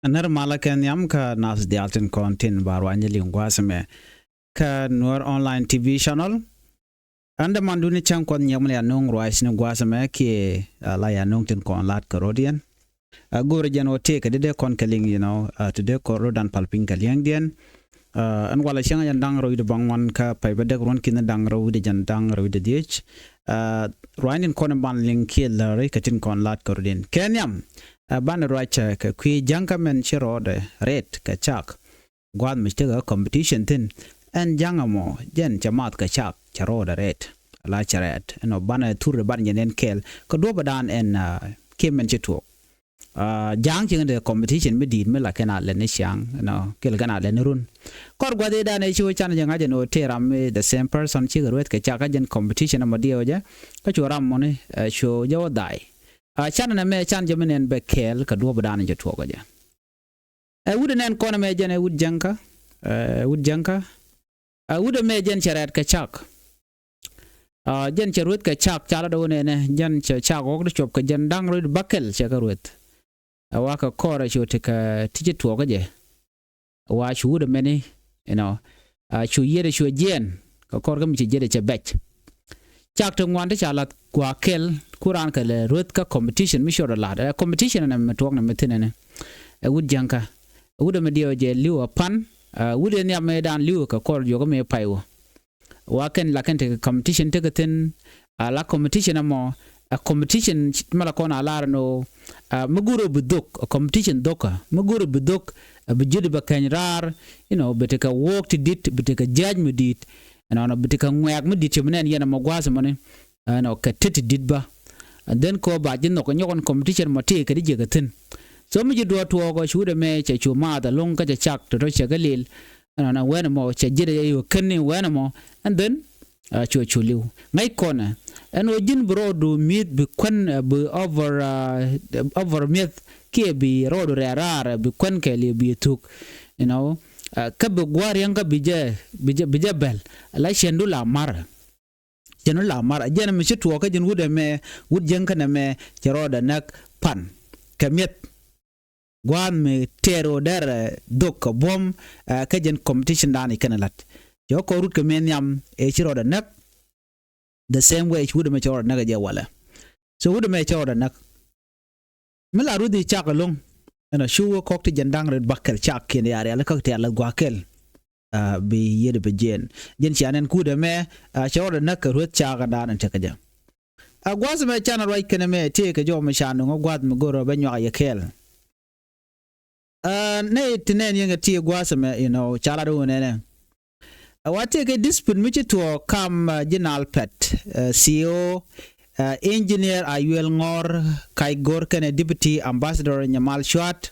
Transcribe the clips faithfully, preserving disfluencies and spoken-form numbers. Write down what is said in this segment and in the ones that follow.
Nɛr malä kɛ nhiam kä nath diaal tin kɔn tin ba ruany liŋ gua̱a̱th ɛmɛ kä Nuer Online T V channel. Ɛn dämandun ni cäŋ Kuɔth Nyiɛk mi la ya nööŋ ruac ni gua̱a̱th ɛmɛ kiɛ, ah, la ya nööŋ tin kɔn la̱t kɛ rɔ̱diɛn. Ah, go̱o̱rä jɛn ɣöö tëëkɛ dee dee kɔn kɛ liŋ, you know, ah, te dee kɔn rɔ̱dan pal piny kɛ li̱eŋdiɛn. Ah, ɛn walɛ cäŋ jɛn da̱ŋ rɛw wi̱cdɛ bäŋuan kä pay bädäk ruɔ̱n ki̱n da̱ŋ rɛw wi̱cdɛ jɛn da̱ŋ rɛw wi̱cdɛ dhiec. Ah, ruacnin kɔn in ban liŋ kiɛ läri kɛ tin kɔn la̱t kɛ rɔ̱diɛn. Kɛ nhiam, ah, banɛ ruac, ah, kɛ kui̱ ja̱ŋkä mɛn ci rɔɔdɛ rɛt kɛ cak. Gua̱a̱th mi ci tekɛ competition thi̱n. Ɛn ja̱ŋ ɛmɔ jɛn cɛ math kɛ cak cɛ rɔɔdɛ rɛt. La cɛ rɛt. Ɛnɔ banɛ thur de banɛ jɛ nɛn kɛɛl. Kɛ duɔ̱pɛ dan ɛn, ah, kiɛ mɛn ci tuɔɔk. Ah, ja̱a̱ŋ cieŋ de competition mi di̱i̱t mi la kɛn a lɛn ni ciaŋ, you know, kɛl kɛn a lɛn ni run. Kɔr gua̱th i̱ dan ɛ ci wä can jɛ ŋa̱c ɛn ɣöö tëë ram mi the same person cikɛ rueth kɛ cak kä jɛn competition ɛmɔ diɛw jɛ. Kä cu ram mɔni, eh, cu jɛ wä dha̱a̱y. Ah, can ɛn ɛmɛ can jɛ mi nɛn bɛ kɛɛl kɛ duɔ̱pɛ dan jɛ tuɔɔk jɛ. Ɛ wut ɛnɛn kɔn ɛmɛ jɛn ɛ wut jäŋkä, ɛ wut jäŋkä. Ɛ wut ɛmɛ jɛn cɛ rɛt kɛ cak. Ah, jɛn cɛ rueth kɛ cak, ca lat ɛ wä nɛnɛ, jɛn cɛ cak ɣɔk di cuɔp kɛ jɛn da̱ŋ rueth bäkɛl cɛ kɛ rueth. Ɛ wa kɛ kɔr ɛ cu ti kɛ ti ci tuɔɔk kä jɛ. Ɛ wa cu wut ɛmɛni, you know, ah, cu yiet ɛ cu jiɛɛn kɛ kɔr kä mi ci jiet ɛ cɛ bɛc. Cak ti ŋuan ti ca lath gua̱a̱ kɛl ku raan kɛ lɛ rueth kä competition mi cuɔt ɛ la̱t. Ɛ competition ɛnɛ mi tuɔɔk ni mi thi̱n ɛnɛ. Ɛ wut jäŋkä. Ɛ wut ɛmɛ diɛw jɛ li̱w ɛ pan. Ɛ wut ɛ nhiam mëë dan li̱w kɛ kɔr juɔk mi pay wä. Wa kɛn la kɛn tekɛ competition tekɛ thi̱n. A la competition ɛmɔ, ɛ competition mi la kɔn a lar ɛn ɣöö, ɛ mi go̱o̱r ɛ bi dhok, ɛ competition dhokä. Mi go̱o̱r ɛ bi dhok, ɛ bi ji̱t bɛ kɛny raar, you know, bi tekɛ wuɔ̱ɔ̱k ti di̱t, bi tekɛ jia̱c mi di̱i̱t. Ɛnɔnɔ bi tekɛ ŋuɛ̈ɛ̈k mi di̱t cɛ mi nɛn yɛn ɛmɔ gua̱a̱th ɛmɔni. Ɛnɔ kɛ tet ti di̱t bä. And then kɔ ba ji̱ nhɔk kɛ nyɔk ɛn competition mɔ tëë kɛ di jiɛkɛ thi̱n. So mi ji̱ duɔ̱ɔ̱r tuɔɔk ɔ cu wut ɛmɛ cɛ cu maath ɛlɔ̱ŋ kä cɛ cak tɔ̱tɔ̱ cɛ kɛ lil. Ɛnɔnɔ wɛn ɛmɔ cɛ ji̱t ɛ yɛ kän ni wɛn ɛmɔ. And then, ah, cu cu li̱w. Ŋäc kɔnɛ. Ɛn ɣöö ji̱n bi rɔɔdu mi̱eth bi kuän, ah, bi over, ah, over mi̱eth kiɛ bi rɔɔdu rɛɛ raar, ah, bi kuän kɛɛliw bi thuk. You know, ah, kä bi gua̱a̱r yɛn kä bi jɛ, bi jɛ, bi jɛ bɛl. La ciɛndu la mar. Ciɛndu la mar. Jɛn mi ci tuɔɔk kä ji̱n wut ɛmɛ, wut jäŋkä nɛmɛ, cɛ rɔɔdɛ näk pan. Kɛ mi̱eth. Gua̱a̱th mi tɛɛr ɣöö dɛrɛ dhok kɛ buɔ̱m, eh, kä jɛn competition dan i̱ kɛn la̱t. Cɛ kɔr rut kɛ mëë nhiam ëë ci rɔɔdɛ näk. The same way ci wut ɛmɛ ci rɔɔdɛ näk ɛ jɛ walɛ. So wut ɛmɛ ci rɔɔdɛ näk. Mi la ruth i̱ cak ɛlɔ̱ŋ. Ɛnɔ cu wä kɔk ti jɛn da̱ŋ ret bäkɛl cak kiɛn ya rial kä ti ala gua̱a̱kɛl. Ah, bi yiet bi jiɛn. Jiɛn cia nɛn kut ɛmɛ, ah, ci rɔɔdɛ näk kɛ rueth cak ɛn dan ɛn tekɛ jɛ. A gua̱a̱th ɛmɛ can ruac kɛn ɛmɛ tëëkɛ jɔw mi ca nuŋ ɛ gua̱a̱th mi go̱rɛ bɛ nyuak yɛ kɛɛl. Ah, nɛy ti nɛn yɛn kɛ ti gua̱a̱th ɛmɛ, you know, ca lat wun ɛnɛ. A wa tëëkɛ dispute mi ci tuɔɔk kam, ah, ji̱ NALPET, ah, C E O, ah, Engineer Ayuel Ŋɔr Kac Go̱r kɛnɛ Deputy Ambassador Nyamal Cuat,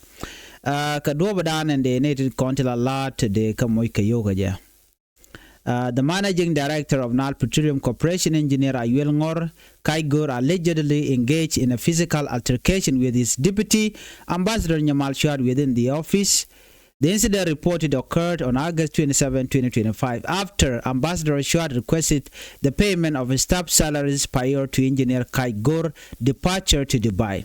ah, kɛ duɔ̱ɔ̱p dan ɛn dee nɛy ti kɔn ti la la̱a̱t dee kä moc kɛ yio̱w kɛ jɛ. Uh, the managing director of Nile Petroleum Corporation, Engineer Ayuel Ngor Kaigor, allegedly engaged in a physical altercation with his deputy, Ambassador Nyamal Shuat, within the office. The incident reported occurred on August twenty-seven, twenty twenty-five, after Ambassador Shuat requested the payment of staff salaries prior to Engineer Kaigor departure to Dubai.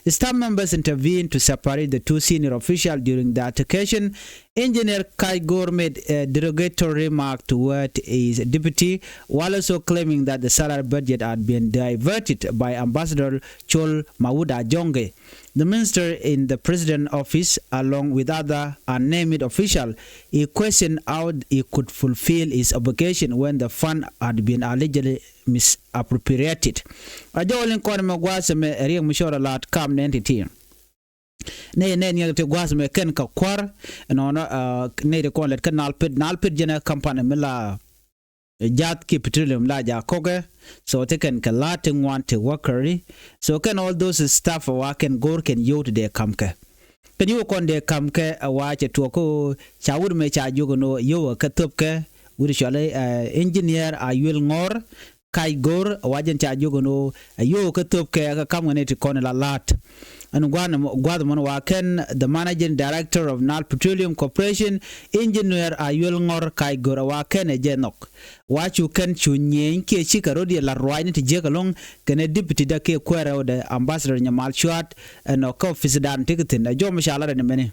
Staff members intervened to separate the two senior officials during the altercation. Engineer Kaigor made a derogatory remark toward his deputy, while also claiming that the salary budget had been diverted by Ambassador Chol Mauda Jonge, the minister in the president's office, along with other unnamed officials. He questioned how he could fulfill his obligation when the fund had been allegedly misappropriated. A jɔɔl in kɔn mɛ gua̱a̱th mɛ riɛk mi cɔɔl a laat kam nɛn ti̱ti̱. Nɛy nɛn ŋiɛk ti gua̱a̱th mɛ kɛn kɛ kua̱r. Ɛnɔnɔ, ah, nɛy ti kɔn lɛt kä NALPET. NALPET jɛn ɛ company mi la jath ki petroleum la ja kɔkɛ. So ti kɛn kɛ la̱a̱t ti ŋuan ti workeri. So kɛn all those stuff wa kɛn go̱o̱r kɛn yio̱w ti dee ka̱m kɛ. Kɛn yio̱w kɔn dee ka̱m kɛ a wa cɛ tuɔɔk kä ɣöö ca wut mɛ ca jiök ɛn ɣöö yio̱w ɛ kä thöp kɛ wut cɔal i̱, eh, Engineer Ayuel Ŋɔr Kac Go̱r, a wa jɛn ca jiök ɛn ɣöö a yio̱w ɛ kä thöp kɛ kä ka̱m kɛ ni ti kɔn la la̱a̱t. Ɛn gua̱a̱th ɛmɔ, gua̱a̱th ɛmɔ wa kɛn the managing director of Nile Petroleum Corporation, Engineer Ayuel Ŋɔr Kac Gör, wa kɛn ɛ jɛ nhɔk. Wa cu kɛn cu nyieeny kiɛ cikɛ rɔ̱diɛn la ruacni ti jiäk ɛlɔ̱ŋ kɛnɛ deputy dä kiɛ kuäärɛ wä dɛ Ambassador Nyamal Cuat, ɛnɔ kä office dan ti kɛ thi̱n. Ɛ jɔw mi ca lat ɛn mɛni.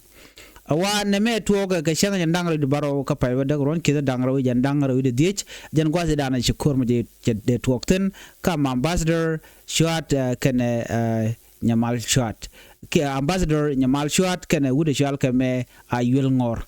Ɛ wa nɛmɛ tuɔɔkɛ kɛ cäŋ jɛn da̱ŋ rɛw di bärɔw kä pay wä däk ruɔ̱n ki̱th da̱ŋ rɛw jɛn da̱ŋ rɛw di dhiec. Jɛn gua̱a̱th dan ci ko̱r mi jɛ dee tuɔɔk thi̱n kä ma Ambassador Cuat, ɛ, kɛnɛ, ɛ, Nyamal Cuat. Kɛ Ambassador Nyamal Cuat kɛnɛ wut ɛ cual kɛ mɛ Ayuel Ŋɔr.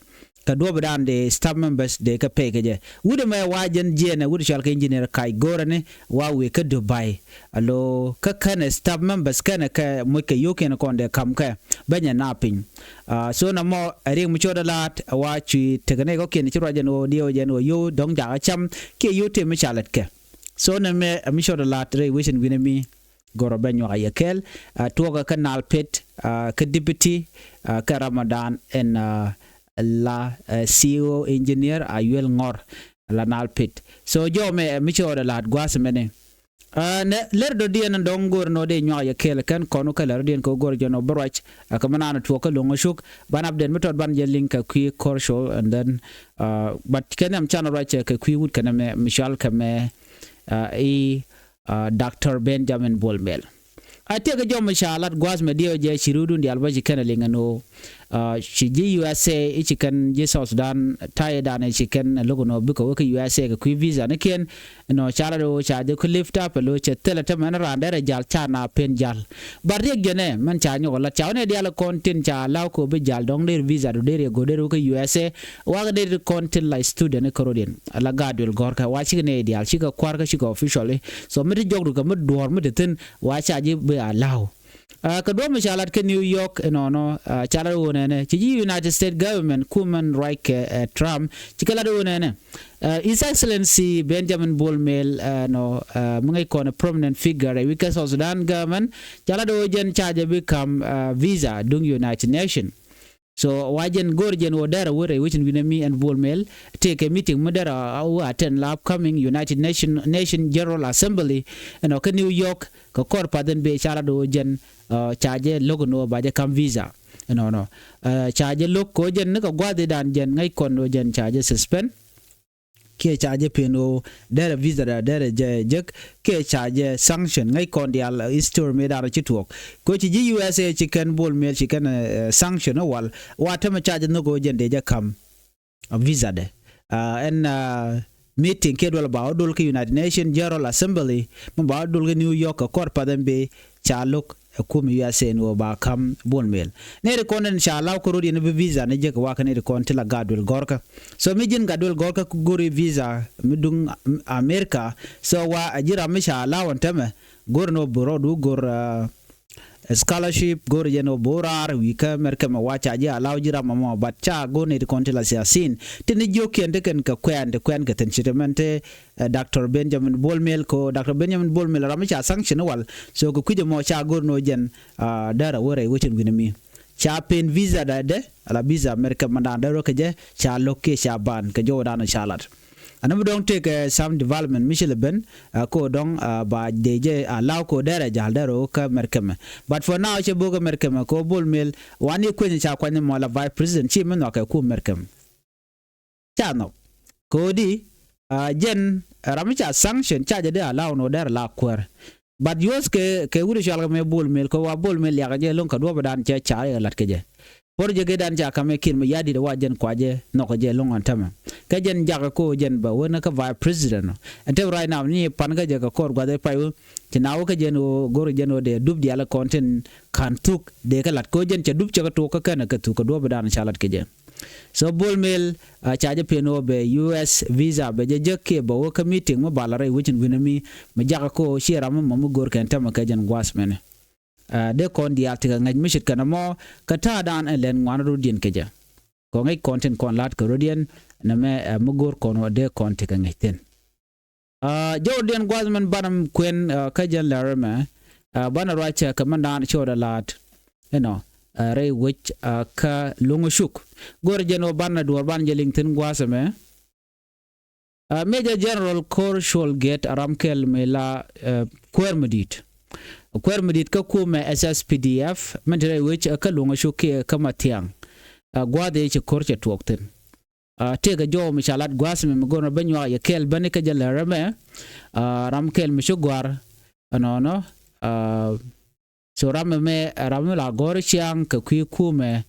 Kɛ duɔ̱ɔ̱p dan dee staff members dee kɛ pay kɛ jɛ. Wut ɛ mɛ wa jɛn jiɛn ɛ wut ɛ cual kɛ Engineer Kac Gör ɛni wa wëë kä Dubai. Alo kä kɛnɛ staff members kɛnɛ kɛ moc kɛ yio̱o̱kiɛn kɔn dee ka̱m kɛ bä nyɛ na piny. Ah, so na mɔ ɛ riɛk mi cot ɛ la̱a̱t ɛ wa cui̱ tekɛ nɛy kɔ̱kiɛn ci ruac jɛn ɣöö diɛw jɛn ɣöö yio̱w dɔ̱ŋ jakä cam kiɛ yio̱w tëë mi ca lät kɛ. So nɛmɛ ɛ mi cot ɛ la̱a̱t rɛy wecin wi̱nɛ mi. Gör ɔ bɛ nyuak a yɛ kɛɛl, ah, tuɔɔkɛ kä Nile Pit, ah, kä deputy, ah, kä Ramadan ɛn, ah, la, eh, C E O engineer Ayuel Ŋɔr la Nile Pit. So jɔw mɛ, eh, mi ci ɣɔdɛ la̱a̱t gua̱a̱th mɛni. Ah, nɛ lɛr dɔ̱diɛn dɔ̱ŋ go̱r nɔ dee nyuak yɛ kɛɛl kɛn kɔn wä kä lɛr dɔ̱diɛn kɛ wä go̱r jɔn ɔ bä ruac, ah, kɛ mi naan tuɔɔk kä lo̱ŋ ɔ cuk ban update mi tɔt ban jɛ liŋ kɛ kui̱ Kɔrcol and then, ah, but kɛ nhiam can ruac kɛ kui̱ wut kɛn mɛ mi cual kɛ mɛ, ah, i̱ ah, Doctor Benjamin Bol Mel. A tëëkɛ jɔw mi ca lat gua̱a̱th mɛ diɛw jɛ ci rudun diaal bä ci kɛn a liŋ ɛn ɣöö, ah, ci ji̱ U S A i̱ ci kɛn ji̱ South Sudan ta̱yɛ dan i̱ ci kɛn a lo̱k ɛn ɣöö bikɛ wä kä U S A kɛ kui̱ visa ni kiɛn. Ɛn ɣöö ca lat ɣöö ca jɛ ku lift up ɛ lo̱ cɛ thilɛ tämɛ ni raan derɛ jal ca na pen jal. But riɛk jɛn ɛ mɛn ca nyɔk ɛ lat ca wä ni diaal kɔn tin ca law kɛ ɣöö bi jal dɔ̱ŋ der visa du der yɛ go̱r der wä kä U S A. Wakɛ der kɔn tin la student ni kärɔ̱diɛn. La gaat duël gɔ̱rkä wa cikɛ nɛy diaal cikɛ kua̱rkä cikɛ official i̱. So mi ti jɔkdu kɛ mi duɔ̱ɔ̱r mi ti thi̱n wa ca ji̱ bi a la̱w. Ah, kɛ duɔ̱ɔ̱p mi ca lat kä New York inɔnɔ, ah, ca lat wun ɛnɛ ci ji̱ United States government kumɛn ruac kɛ, eh, Trump cikɛ lat wun ɛnɛ. Ah, His Excellency Benjamin Bol Mel, eh, nɔ, ah, mi ŋäc kɔn prominent figure rɛy wi̱c kä South Sudan government ca lat wun jɛn ca jɛ bi ka̱m, ah, visa duŋ United Nation. So wa jɛn go̱r jɛn wä dɛr a wä rɛy wecin wi̱nɛ mi ɛn Bol Mel tëëkɛ meeting mi dɛr a wä attend la upcoming United Nation, Nation General Assembly ɛnɔ kä New York kɛ kɔr path ɛn bee ca lat wä jɛn, ah, ca jɛ lo̱k ɛn wä ba jɛ ka̱m visa ɛnɔnɔ. Ah, ca jɛ lo̱k kɛ wä jɛn ni kɛ gua̱thidan jɛn ŋäc kɔn wä jɛn ca jɛ suspend. Kiɛ ca jɛ pen ɣöö derɛ visa da derɛ jɛ jek kiɛ ca jɛ sanction ŋäc kɔn diaal, eh, history mi dan ci tuɔɔk. Kɛ ci ji̱ U S A ci kɛn Bol Mel ci kɛn, eh, sanction wal wa tämɛ ca jɛ nhök ɣöö jɛn dee jɛ ka̱m visa dɛ. Ah, ɛn, ah, meeting kiɛ duɔl ba wä dol kä United Nations General Assembly mi ba wä dol kä New York kɛ kɔr path ɛn bee ca lo̱k ɛ kum U S A ɛn ɣöö ba ka̱m Bol Mel. Nɛy ti kɔn ɛn ca law kä ro̱diɛn bi visa ni jek wa kä nɛy ti kɔn ti la gaat duël gɔ̱rkä. So mi ji̱n gaat duël gɔ̱rkä go̱ri visa mi duŋ America. So wa a ji̱ ram mi ca law ɛn tämɛ go̱r ɛn ɣöö bi rɔɔdu go̱r, ah, scholarship go̱r jɛn ɣöö bi wä raar wi̱i̱ kä America mɛ wa ca ji̱ a law ji̱ ram ɛmɔ, but ca go̱r nɛy ti kɔn ti la siasin ti ni jiökiɛn ti kɛn kɛ kuɛɛn ti kuɛɛn kɛ thi̱n ci ti mɛn ti eh, Doctor Benjamin Bol Mel kɛ ɣöö Doctor Benjamin Bol Mel ram mi ca sanction wal. So kɛ kui̱c ɛmɔ ca go̱r ni ɣöö jɛn, ah, däär a wä rɛy wecin wi̱nɛ mi. Ca pen visa da dɛ ala visa America mandan däär wä kɛ jɛ ca lo̱k kiɛ ca ban kɛ jɔwdan ca lat. Ani mi dɔ̱ŋ tëëkɛ, eh, some development mi ci lɛ ben, ah, kɛ ɣöö dɔ̱ŋ, ah, ba dee jɛ a law kɛ ɣöö däär a jal däär wä kä America mɛ. But for now cɛ bo̱k America mɛ kɛ ɣöö Bol Mel wani kueny ca kuany mɔ la vice president ci mi nhɔakɛ ku America mɛ. Ca nhɔk. Kodi, ah, jɛn ram mi ca sanction ca jɛ dee allow ni wä dɛr la kuäär. But U S kɛ, kɛ wut cual kɛ mɛ Bol Mel kɛ wa Bol Mel liakɛ jɛ lo̱ŋ kɛ duɔ̱pɛ dan cɛ ca yɛ lat kɛ jɛ. Por jɛ kɛ dan ca kamɛ Kiir Mayardit wa jɛn kua jɛ nhɔk kɛ jɛ lo̱ŋ an tämɛ. Kɛ jɛn jakɛ ko jɛn bɛ wä ni kä vice president. Ɛn te right now ni pan kä jɛ kɛ kɔr guath ɛ pay wä. Ci na wä kä jɛn wä go̱r jɛn wä dee dup dial kɔn tin kan thuk dee kɛ lat ko jɛn cɛ dup cɛ kɛ tok kä kɛn kɛ thuk kɛ duɔ̱pɛ dan ca lat kɛ jɛ. So Bol Mel, ah, ca jɛ pen ɣöö bɛ U S visa bɛ jɛ jek kiɛ bɛ wä kä meeting mi bal rɛy wecin wi̱nɛ mi, mi jakä ko ciɛ ram mi mɔ mi go̱r kɛn tämɛ kɛ jɛn gua̱a̱th mɛnɛ. Ah, dee kɔn diaal ti kɛ ŋäc mi ce̱tkɛ nɔmɔ kɛ ta̱a̱dan ɛn lɛn ŋuan rɔ̱diɛn kɛ jɛ. Kɔ ŋäc kɔn tin kɔn la̱t kɛ rɔ̱diɛn nɛmɛ, ah, mi go̱r kɔn ɣöö dee kɔn ti kɛ ŋäc thi̱n. Ah, jɔwdiɛn gua̱th mɛn banɛ kuɛn, ah, kä jɛn lɛr ɛmɛ, ah, banɛ ruac kɛ mɛn daan cɔɔdɛ la̱a̱t. Inɔ, ah, rɛy wec, ah, kä lo̱ŋ cuk. Go̱rɛ jɛn ɣöö banɛ duɔ̱ɔ̱r banɛ jɛ liŋ thi̱n gua̱a̱th ɛmɛ. Ah, Major General Kor Shol Get a ram kɛl mëë la, ah, kuäär mi di̱i̱t. Kuäär mi di̱t kä kumɛ S S P D F min te rɛy wec kä Luŋä Cuk kiɛ kä Mathiaŋ. Gua̱a̱th ëë ci ko̱r cɛ tuɔɔk thi̱n. Tëëkɛ jɔw mi ca lat gua̱a̱th ɛmɛ mi go̱o̱r bä nyuak yɛ kɛɛl bäni kä jɛ lär ɛmɛ. Ram kɛl mi ci gɔ̱a̱r ɛnɔnɔ. So ram ɛmɛ ram mi la gɔ̱r ciaŋ kɛ kui̱ kumɛ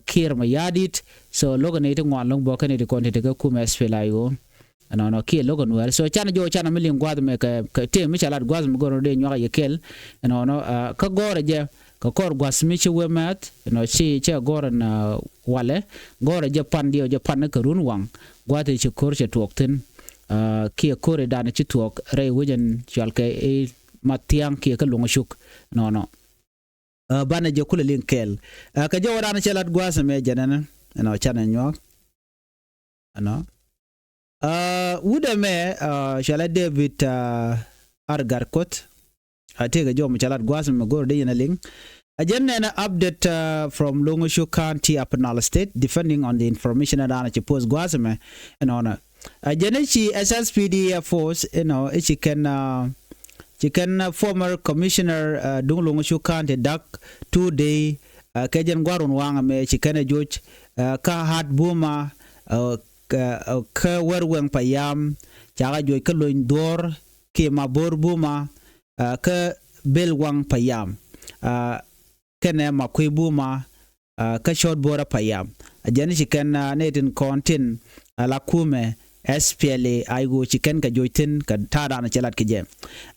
Kiir Mayardit. So lo̱k ni ti ŋuan lo̱ŋ bä kɛn ti kɔn ti ti kä kumɛ S P L A I O. Ɛnɔnɔ kiɛ lo̱k ɛn wɛr. So canɛ jɔw canɛ mi liŋ gua̱a̱th ɛmɛ kɛ tëë mi ca lat gua̱a̱th ɛmɛ go̱o̱r dee nyuak yɛ kɛɛl. Ɛnɔnɔ kä gɔ̱rɛ jɛ kɛ kɔr gua̱a̱th mi ci wee mɛth ɛnɔ ci cɛ gɔ̱rɛ na walɛ. Gɔ̱rɛ jɛ pan diɛw jɛ pan kɛ run waŋ. Gua̱a̱th ci ko̱r cɛ tuɔɔk thi̱n. Kiɛ ko̱r idan ci tuɔɔk rɛy wecɛn cual kɛ i̱ Mathiaŋ kiɛ kä Luŋä Cuk. Ɛnɔnɔ banɛ jɛ kulɛ liŋ kɛɛl. Kɛ jɔwä dan cɛ lat gua̱a̱th ɛmɛ jɛnɛn ɛnɔ canɛ nyuak. Ɛnɔ wut ɛmɛ cualɛ David Argar Kuoth. Tëëkɛ jɔw mi ca lat gua̱a̱th ɛmɛ go̱o̱r dee yɛn a liŋ. A jɛn nɛn update from Luŋä Cuk County, Upper Nile State, depending on the information ɛ dan ci post gua̱a̱th ɛmɛ. Ɛnɔnɔ a jɛn ci S S P D F force ɛnɔ ci kɛn ci kɛn former commissioner duŋ Luŋä Cuk County Dak Tuur Dei. Kɛ jɛn gua̱run waŋ ɛmɛ ci kɛn ɛ joc kä Hat Buma kä Wɛr Wɛŋ Payam, cakɛ joc kä Lony Dhuɔ̱ɔ̱r kiɛ Mabor Buma kä Bil Waŋ Payam kɛnɛ Makuei Buma kä Cɔt Borɛ Payam. A jɛn ci kɛn nɛy tin kɔn tin a la kumɛ S P L A I O ci kɛn kɛ joc thi̱n kɛ ta̱a̱ dan cɛ lat kɛ jɛ.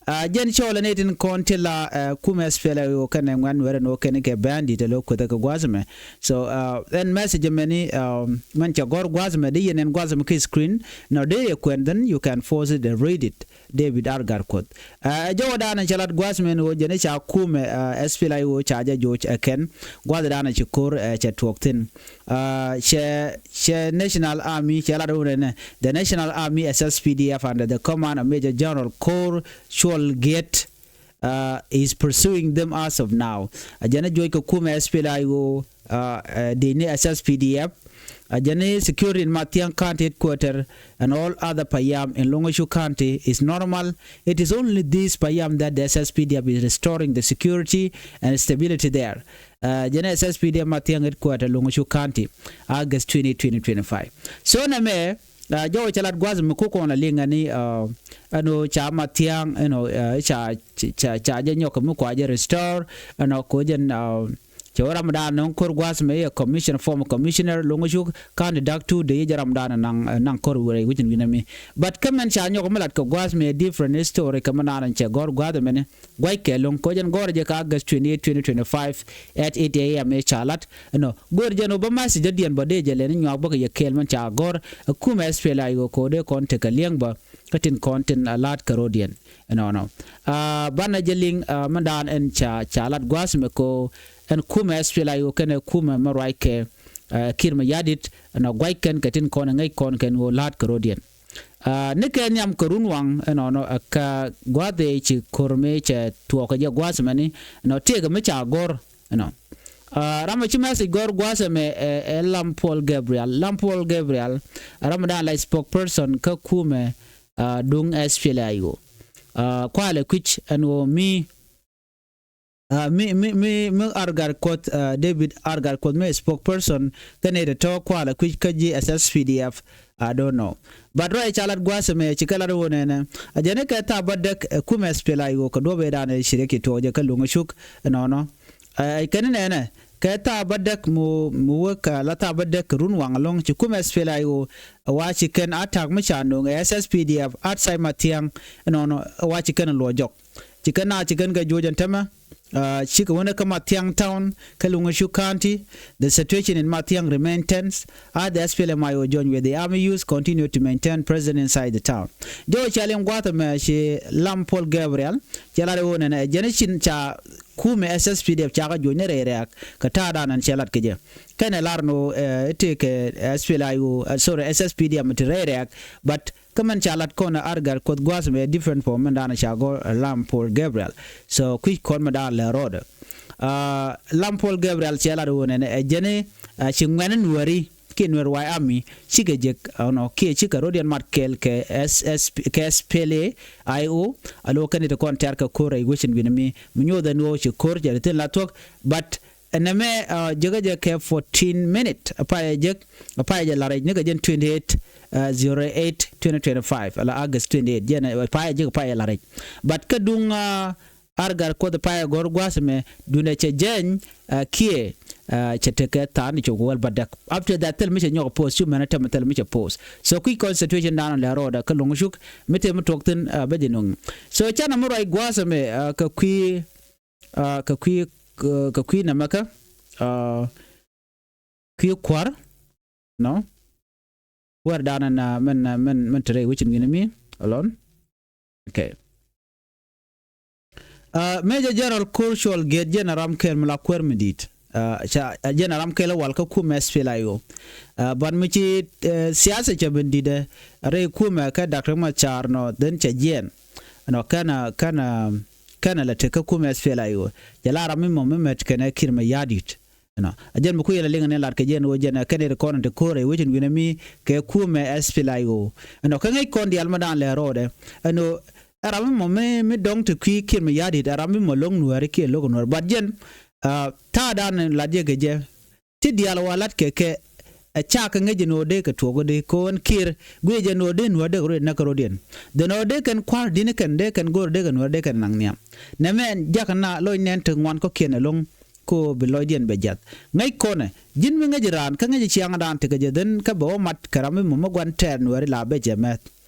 A jɛn cɔɔlɛ nɛy tin kɔn tin la kumɛ S P L A I O kɛnɛ ŋuɛn wɛrɛ ni wä kɛn kɛ bɛn di̱t ɛ lo̱ kuethɛ kɛ gua̱a̱th ɛmɛ. So ɛn message mɛni mɛn cɛ gɔ̱r gua̱a̱th ɛmɛ dee yɛn ɛn gua̱a̱th ɛmɛ kä screen nɔ dee yɛ kuɛn, then you can force it and read it. David Argar Kuoth. Ɛ jɔwä dan cɛ lat gua̱a̱th mɛn ɣöö jɛn ca kumɛ S P L A I O ca jɛ joc ɛ kɛn gua̱a̱th dan ci ko̱r ɛ cɛ tuɔɔk thi̱n. Cɛ cɛ National Army cɛ lat ɣöö nɛnɛ the National Army S S P D F under the command of Major General Kor Chol Giet is pursuing them as of now. A jɛn a joc kɛ kumɛ S P L A I O dee ni S S P D F. A jɛn ni security in Mathiang County headquarter and all other payam in Luŋä Cuk County is normal. It is only this payam that the S S P D F is restoring the security and stability there. Jɛn ni S S P D F Mathiang headquarter Luŋä Cuk County, August twenty, twenty twenty-five. So nɛ mɛ jɔwä cɛ lat gua̱th mi kukɔn a liŋ ani ɛn ɣöö ca Mathiang ɛn ɣöö ca ca jɛ nyɔk mi kua jɛ restore ɛn ɣöö ko jɛn Cɛ wä ram dan nɔŋ kor gua̱th mɛ yɛ commissioner, former commissioner Luŋä Cuk County Dak Tuur Dei yɛ jɛ ram dan naŋ naŋ kor wurɛ wi̱cin wi̱nɛ mi. But kä mɛn ca nyɔk mi lat kɛ gua̱th mɛ different story kɛ mɛ dan cɛ gɔr gua̱th mɛni. Gua̱c kɛ loŋ ko jɛn gɔr jɛ ka August twenty-eight, twenty twenty-five at eight A M ɛ ca lat. Ɛnɔ gɔr jɛn wä bä message jɛ diɛn bä dee jɛ lɛni nyuak bä kɛ yɛ kɛɛl mɛn ca gɔr. Ɛ kumɛ S P L A I O ko dee kɔn tekɛ liɛŋ bä kä tin kɔn tin a la̱t kɛ rɔ̱diɛn. Ɛnɔnɔ banɛ jɛ liŋ mɛn dan ɛn ca ca lat gua̱th mɛ ko ɛn kumɛ S P L A I O kɛnɛ kumɛ mɛ ruac kɛ Kiir Mayardit ɛnɔ gua̱c kɛn kɛ tin kɔn ɛ ŋäc kɔn kɛn ɣöö la̱t kɛ rɔ̱diɛn. Ni kɛ nhiam kɛ run waŋ ɛnɔnɔ ɛ ka gua̱th ëë ci ko̱r mëë cɛ tuɔɔk kɛ jɛ gua̱th mɛni ɛnɔ tëëkɛ mi ca gɔ̱r ɛnɔ. Ram ɛ ci message gɔ̱r gua̱th ɛmɛ ɛ Lam Paul Gabriel. Lam Paul Gabriel ram ɛ dan la spokesperson kä kumɛ duŋ S P L A I O. Kualɛ kui̱c ɛn ɣöö mi mi mi mi mi Argar Kuoth, David Argar Kuoth mi spokesperson kɛnɛ tɛ tɔ̱ kualɛ kui̱c kä ji̱ S S P D F. I don't know. But ruac ca lat gua̱th ɛmɛ ci kɛ lat ɣöö nɛnɛ a jɛn kɛ thaap bä däk ɛ kumɛ S P L A I O kɛ duɔ̱p ëë dan ɛ ci riɛk ci tuɔɔk jɛ kä Luŋä Cuk ɛnɔnɔ. Kɛn nɛnɛ kɛ thaap bä däk mu mu wek la thaap bä däk kɛ run waŋ ɛlɔ̱ŋ ci kumɛ S P L A I O wa ci kɛn attack mi ca no̱o̱ŋ ɛ S S P D F outside Mathiang ɛnɔnɔ wa ci kɛn luɔ jɔk. Ci kɛn na ci kɛn kɛ juɔc ɛn tämɛ. Cikɛ wänɛ kä Mathiang Town kä Luŋä Cuk County. The situation in Mathiang remain tense as the S P L M I O joined with the army youth continue to maintain presence inside the town. Jɔw cɛ liŋ gua̱th ɛmɛ ci Lam Paul Gabriel cɛ lat ɛ ɣöö nɛnɛ ɛ jɛn cin ca kumɛ S S P D F cakɛ juɔc ni rɛy rɛ̈ɛ̈k kɛ ta̱a̱ dan ɛn cɛ lat kɛ jɛ. Kɛnɛ lar ni ɣöö ɛ tëëkɛ S P L A I O, sorry, S S P D F mi ti rɛy rɛ̈ɛ̈k. But kä mɛn ca lat kɔn ɛ Argar Kuoth gua̱th mɛ different from mɛn dan ca gɔr Lam Paul Gabriel. So kui̱c kɔn mɛ dan lɛ rɔɔdɛ. Lam Paul Gabriel cɛ lat ɣöö nɛnɛ ɛ jɛn ci ŋuɛ̈ni nuääri kiɛ Nuɛr White Army cikɛ jek, ɛnɔ, kiɛ cikɛ rɔ̱diɛn mat kɛɛl kɛ S S P, kɛ S P L A I O. Alo kɛn i̱ ti kɔn tɛ̈r kɛ ko̱r rɛy wecin wi̱ni mi mi nyothɛ ni ɣöö ci ko̱r cɛ ti thin la thuɔ̱k. But ɛnɛ mɛ, uh, jekä jɛ kɛ fourteen minute a payɛ jek, a payɛ jɛ la rɛc ni kɛ jɛn twenty eight, uh, zero eight twenty twenty five, ala August twenty eight, jɛn a payɛ jek, a payɛ la rɛc. But kä duŋ, uh, Argar Kuoth payɛ gɔ̱r gua̱a̱th mɛ, duundɛ cɛ jɛny, uh, kiɛ, uh, cɛ tekɛ tha̱a̱n i̱ cok wäl bädäk. After that thil mi cɛ nyɔk post cu mɛn a tɛmɛ thil mi cɛ post. So kui̱ constitution dan lɛ rɔɔdɛ kä Luŋ Cuk mi te mi tuɔk thi̱n, uh, bɛ jɛ nuŋ. So canɛ mi ruac gua̱a̱th mɛ, uh, kɛ kui̱, uh, kɛ kui̱, uh, kɛ kui̱ nɛmɛ kä, uh, kui̱ kua̱r, nɔ. Wɛr danɛ na mɛn, mɛn, mɛn te rɛy wecin wi̱ni mi alɔn. Okay. Uh, Major General Col Cuɔl Gate jɛn a ram kɛl mi la kuäär mi di̱i̱t. Uh, ca, uh, jɛn a ram kɛl a wal kä kumɛ S P L A I O. Uh, ban mi ci, uh, siasa cɛ ben di̱i̱t, uh, rɛy kumɛ kä Doctor Machar nɔ, then cɛ jiɛn. Nɔ, kɛn a, kɛn a, kɛn a la tek kä kumɛ S P L A I O. Cɛ la ram mi mɔ mi mɛt kɛnɛ Kiir Mayardit. Ɛnɔ, a jɛn mi ku yɛl a liŋ ni lat kɛ jɛn ɣöö jɛn ɛ kɛn ɛ ri kɔn ti ko̱r ɛ wecin wi̱nɛ mi kɛ kumɛ S P L A I O. Ɛnɔ, kä ŋäc kɔn diaal mi daan lɛ rɔɔdɛ. Ɛnɔ, ɛ ram mi mɔ mi, mi dɔŋ ti kui̱ Kiir Mayardit, ɛ ram mi mɔ lo̱ŋ Nuääri kiɛ lo̱k Nuäär. But jɛn, ah, ta̱a̱ daan lat jɛ kɛ jɛ. Ti diaal wa lat kɛ kɛ, ɛ ca kɛ ŋäc jɛ ni ɣöö dee kɛ tuɔɔk ɣöö dee kɛ ɣöö ɛn Kiir guiɛ jɛ ni ɣöö dee Nuäär dee kɛ rɔɔdɛ näk kɛ rɔɔdiɛn. Then ɣöö dee kɛn kua̱r di̱n kɛn dee kɛn go̱o̱r dee kɛ Nuäär dee kɛn naŋ nhiam. Nɛmɛ ɛn jakä na loc nɛn ti ŋuan kɔ̱kiɛn ɛlɔ̱ŋ. Ko bi lɔcdiɛn bɛ jiath. Ŋäc kɔnɛ, ji̱n mi ŋäc raan, kä ŋäc ciaŋdan ti kɛ jɛ dhän kä bɛ wä mat kɛ ram mi mum mi gua̱n tɛɛr Nuääri la bɛ jɛ mɛth.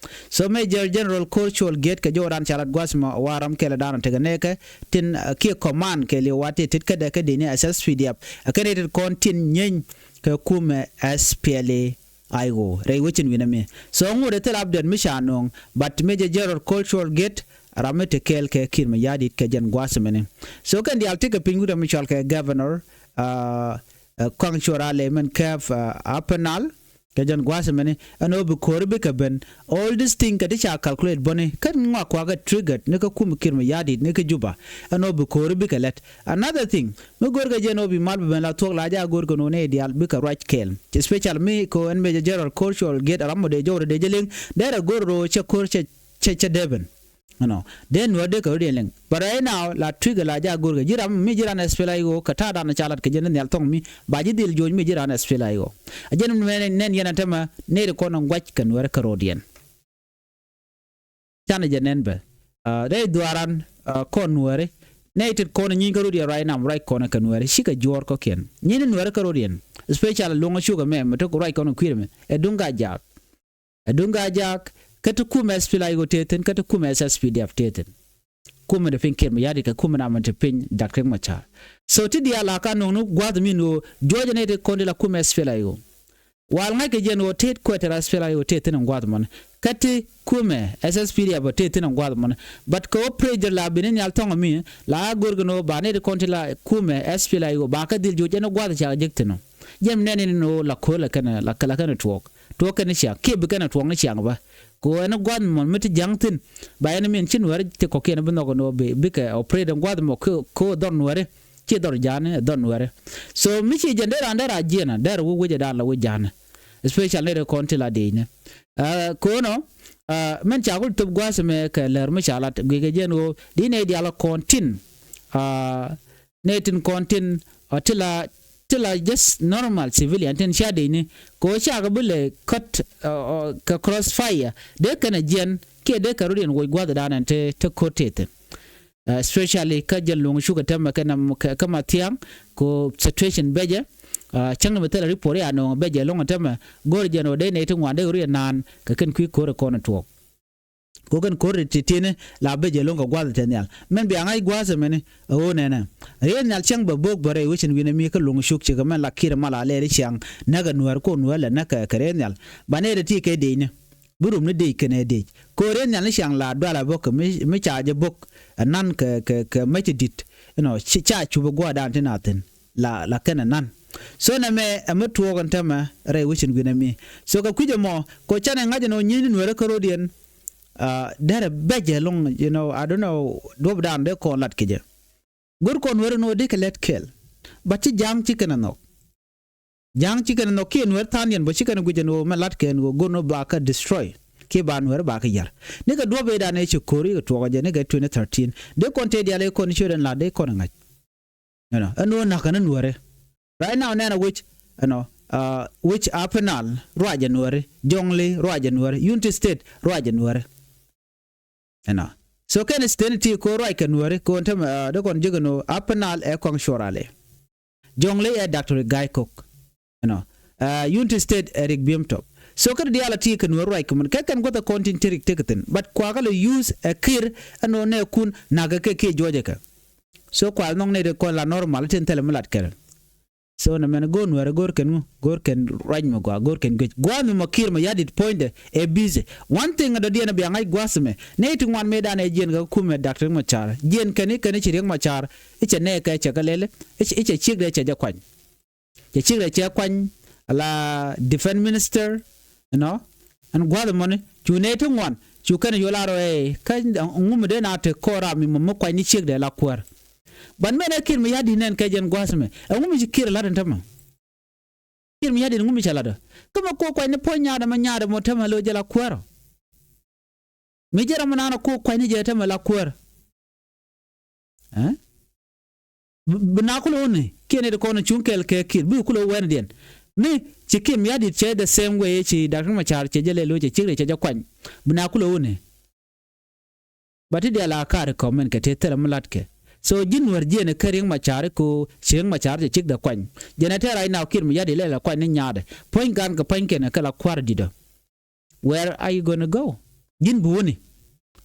So Major General Col Cuɔl Gate kɛ jɔwdan ca lat gua̱th mɔ wa ram kɛlɛ dan ti kɛ nɛɛkɛ tin, uh, kiɛ command kɛ li̱w wa ti tit kädɛ kä dini S S P D F. Ɛ kɛn itit kɔn tin nyeny kɛ kumɛ S P L A I O rɛy wecin wi̱nɛ mi. So ŋut ɛ thil update mi ca nööŋ, but Major General Col Cuɔl Gate ram mi te kɛɛl kɛ Kiir Mayardit kɛ jɛn gua̱a̱th mɛni. So kɛn diaal tekɛ piny wut ɛ mi cɔal kɛ governor, uh, uh, Kɔaŋ Cuɔr Alɛ mɛn kɛɛp, uh, Upper Nile kɛ jɛn gua̱a̱th mɛni. Ɛn ɣöö bi ko̱ri bikɛ ben. All this thing kɛ ti ca calculate bäni. Kɛn ŋɔak kuakä triggered ni kä kum Kiir Mayardit ni kä Juba. Ɛn ɣöö bi ko̱ri bikɛ lɛt. Another thing, mi görkɛ jɛ ni ɣöö bi mal bi ben la thuɔ̱k la jɛ a görkɛ ni ɣöö nɛy diaal bikɛ ruac kɛɛl. Especially mi kɛ ɣöö ɛn Major General Col Cuɔl Gate ram mɔ dee jɔwdɛ dee jɛ liŋ, derɛ gör rɔ cɛ ko̱r cɛ, cɛ, cɛ dee ben. Ɛnɔ, dee Nuäär dee kɛ rɔ̱diɛn liŋ. But right now la trigger la jɛ a görkɛ ji̱ ram mi ji̱ ran S P L A I O kɛ ta̱a̱ dan ca lat kɛ jɛ ni nhial thɔŋ mi ba ji̱ dhil jo̱o̱c mi ji̱ ran S P L A I O. A jɛn mi nɛn, nɛn yɛn a tämɛ nɛy ti kɔn in gua̱c kɛ Nuäär kɛ rɔ̱diɛn. Canɛ jɛ nɛn bɛ. Ah, rɛy dhuaaran, ah, kɔn Nuääri. Nɛy tit kɔn nyieny kä rɔ̱diɛn right now, ruac kɔn kɛ Nuääri. Cikɛ juɔ̱ɔ̱r kɔ̱kiɛn. Nyieny ni Nuääri kä rɔ̱diɛn. Especially Luɔ̱ŋ Cukɛ mɛ, mɛ tok ruac kɔn kui̱r mɛ. Ɛ duŋ Gaa-jaak. Ɛ duŋ Gaa-jaak. Kä ti kumɛ S P L A I O tëë thi̱n, kä ti kumɛ S S P D F tëë thi̱n. Kumɛ ti piny Kiir Mayardit kɛ kumɛ na mɛ ti piny Doctor Riek Machar. So ti diaal a ka nöŋ ni gua̱a̱th min ɣöö juɔ̱ɔ̱cɛ nɛy tit kɔn ti la kumɛ S P L A I O. Wal ŋa̱ckɛ jɛn ɣöö tet kuɛ ti ras pɛl a ɣöö tet thi̱n in gua̱a̱th mɔni. Kä ti kumɛ S S P D F tet thi̱n in gua̱a̱th mɔni. But kɛ ɣöö pressure la bini nhial thɔ̱ŋ mi la a go̱r kɛn ɣöö ba nɛy ti kɔn ti la kumɛ S P L A I O ba kä dhil juɔc ɛn gua̱a̱th ca jek thi̱n ɔ. Jɛn nɛn in ɣöö la ko̱l ɛ kɛn, la kɛn tuɔɔk. Tuɔɔk kɛn ciaŋ kiɛ bi kɛn tuɔɔk ni ciaŋ bä. Kɛ ɣöö ɛn gua̱a̱th mɔni mi ti ja̱ŋ thi̱n ba ɛn min ci Nuääri ti kɔ̱kiɛn bi nhɔk ɛn ɣöö bi, bikɛ operate in gua̱a̱th mɔ kɛ, kɛ ɣöö dhɔr Nuääri. Ci dhɔr ja̱a̱ni, ɛ dhɔr Nuääri. So mi ci jɛn dee raan dee ra jiɛn a dee ra wä wecɛ daan la wä ja̱a̱ni. Especially nɛy ti kɔn ti la dee ni. Ah, ko̱nɔ, ah, mɛn ca kul thop gua̱a̱th mɛ kɛ lɛr mi ca lat guikɛ jɛn ɣöö di nɛy diaal kɔn tin. Ah, nɛy tin kɔn tin, ah, ti la, ti la just normal civilian tin cia dee ni. Kɛ ɣöö cakɛ bi lɛ kɔt, ah, ah, kɛ crossfire. Dee kɛn a jiɛn kiɛ dee kɛ rɔ̱diɛn woc gua̱a̱th daan ɛn ti, ti ko̱t ti thi̱n. Ah, especially kä jɛn Luɔ̱ŋ Cukɛ tämɛ kɛ nam kɛ, kɛ Mathiaŋ, ko situation becɛ. Ah, cäŋ ni mi thilɛ report ya nööŋ becɛ lo̱ŋ tämɛ, go̱r jɛn ɣöö dee nɛy ti ŋuan dee ɣöö riɛn naan kɛ kɛn kui̱ ko̱r ɛ kɔn ɛ tuɔɔk. Ko kɛn ko̱r ti tieni la becɛ lo̱ŋ kɛ gua̱th tɛ nhial. Mɛn bia ŋa̱c gua̱th ɛmɛni, ɛ ɣöö nɛnɛ. Riɛn nhial cäŋ bɛ bo̱o̱k bɛ rɛy wecin wi̱nɛ mi kä Luɔ̱ŋ Cuk cikɛ mɛn la Kiir mal a lɛɛri ciaŋ, näkɛ Nuäär ko Nuäär lɛ näkɛ kɛ riɛn nhial. Ba nɛy ti ti kɛ dee ni. Bi rum ni dec kɛnɛ dec. Ko̱r in nhial ni ciaŋ la dual a bok kɛ mi, mi ca jɛ bok. Ɛ nan kɛ, kɛ, kɛ mec ti dit. Inɔ, ci, ca cup ɛ gua̱a̱r dan ti na thi̱n. La, la kɛnɛ nan. So nɛ mɛ, ɛ mi tuɔɔk ɛn tämɛ, rɛy wecin guinɛ mi. So kɛ kui̱c ɛmɔ, kɛ canɛ ŋa̱c ɛn ɔ nyieny ni Nuäärä kä ro̱diɛn. Ah, derɛ bɛc ɛlɔ̱ŋ, you know, I don't know, duɔ̱p dan dee kɔn lat kɛ jɛ. Go̱r kɔn Nuäärä ni ɔ dee kɛ lɛt kɛl. But ci ja̱a̱ŋ ci kɛnɛ nhɔk. Ja̱a̱ŋ ci kɛn nhɔk kiɛ Nuɛr tha̱a̱ŋdiɛn bä ci kɛn guic ɛn ɣöö mɛ la̱t kɛ ɛn ɣöö go̱r ni ɣöö ba kɛ destroy. Kiɛ ba Nuɛr ba kɛ yär. Ni kɛ duɔ̱p ëëdan ëë ci ko̱r i̱ kɛ tuɔɔk ɛ jɛ ni kɛ twenty thirteen. Dee kɔn tëë diaal ëë kɔn i̱ ciöt ɛn la̱t dee kɔn ɛ ŋa̱c. Ɛnɔ ɛn ɣöö na̱k kɛn ni Nuɛri. Right now nɛn a wi̱c ɛnɔ wi̱c Upper Nile ruacɛ Nuɛri. Jonglei ruacɛ Nuɛri. Unity State ruacɛ Nuɛri. Ɛnɔ. So kɛn state ti ko̱r ruac kɛ Nuɛri ko̱n tämɛ dee kɔn ji̱ kɛn ɣöö Upper Nile ɛ Kɔaŋ Cuɔl Rali. Jonglei ɛ Doctor Gai Kok. Ɛnɔ. Unity State ɛ Riek Biem Top. So kä diaal a ti kɛ Nuɛr ruac kɛ mun kɛ kɛn guäth ɛ kɔn tin ti Riek tek thi̱n. But kuakä lɛ use ɛ Kiir ɛn ɣöö nɛ kun na̱k kɛ kɛ kiɛ juɔcɛ kɛ. So kual nhɔk nɛ ti kɔn la normal tin thilɛ mi lat kɛn. So nɛ mɛn go̱o̱r Nuɛr go̱o̱r kɛn ŋu go̱o̱r kɛn ruac mi gua go̱o̱r kɛn guic gua mi mɔ Kiir mɛ ya̱di̱t puɔ̱nydɛ ɛ busy. One thing ɛ dɔ̱diɛn ɛ bia ŋa̱c gua̱th mɛ nɛ ti ŋuan mëëdan ɛ jiɛn kɛ kumɛ Doctor Riek Machar jiɛn kɛn i̱ kɛn i̱ ci Riek Machar i̱ cɛ nɛɛkɛ cɛ kɛ lɛli i̱ cɛ ciekdɛ cɛ jɛ kuany. Cɛ cikdɛ cɛ kuany ala defense minister, you know, ɛn gua̱th mɔni cu nɛy ti ŋuan cu kɛn cu lar ɛ kä ŋumi dee na te kɔɔr ram mi mɔ mi kuany ni ciekdɛ la kuäär. Ban mɛn ɛ Kiir mi ya̱di̱t nɛn kɛ jɛn gua̱th mɛ ɛ ŋumi ci Kiir lat ɛn tämɛ. Kiir mi ya̱di̱t ŋumi cɛ lat ɛ kä mɛ kɔ kuany ni puɔ̱ny nyaadɛ mɛ nyaadɛ mɔ tämɛ lo jɛ la kuäär ɔ. Mi jɛ ram mi naan ɛ kɔ kuany ni jɛ tämɛ la kuäär. Bi na kulɛ wuni kiɛ ni ti kɔn cuŋ kɛl kɛ Kiir bi kulɛ wɛn diɛn. Mi ci Kiir mi ya̱di̱t cɛ the same way ci Doctor Machar cɛ jɛ lɛ lo̱c cɛ cikri cɛ jɛ kuany. Bi na kulɛ wuni. Ba ti dial a ka̱r kɔmɛn kɛ ti thilɛ mi latkɛ. So ji̱n wär jiɛn kä Riek Machar ko ci Riek Machar cɛ cik dɛ kuany. Jɛn ɛ tɛr rac na Kiir mi ya̱di̱t lɛ la kuany ni nyaadɛ puɔ̱ny gan kɛ puɔ̱ny kɛn kɛ la kua̱r di̱t ɔ. Where are you gonna go? Ji̱n bi wuni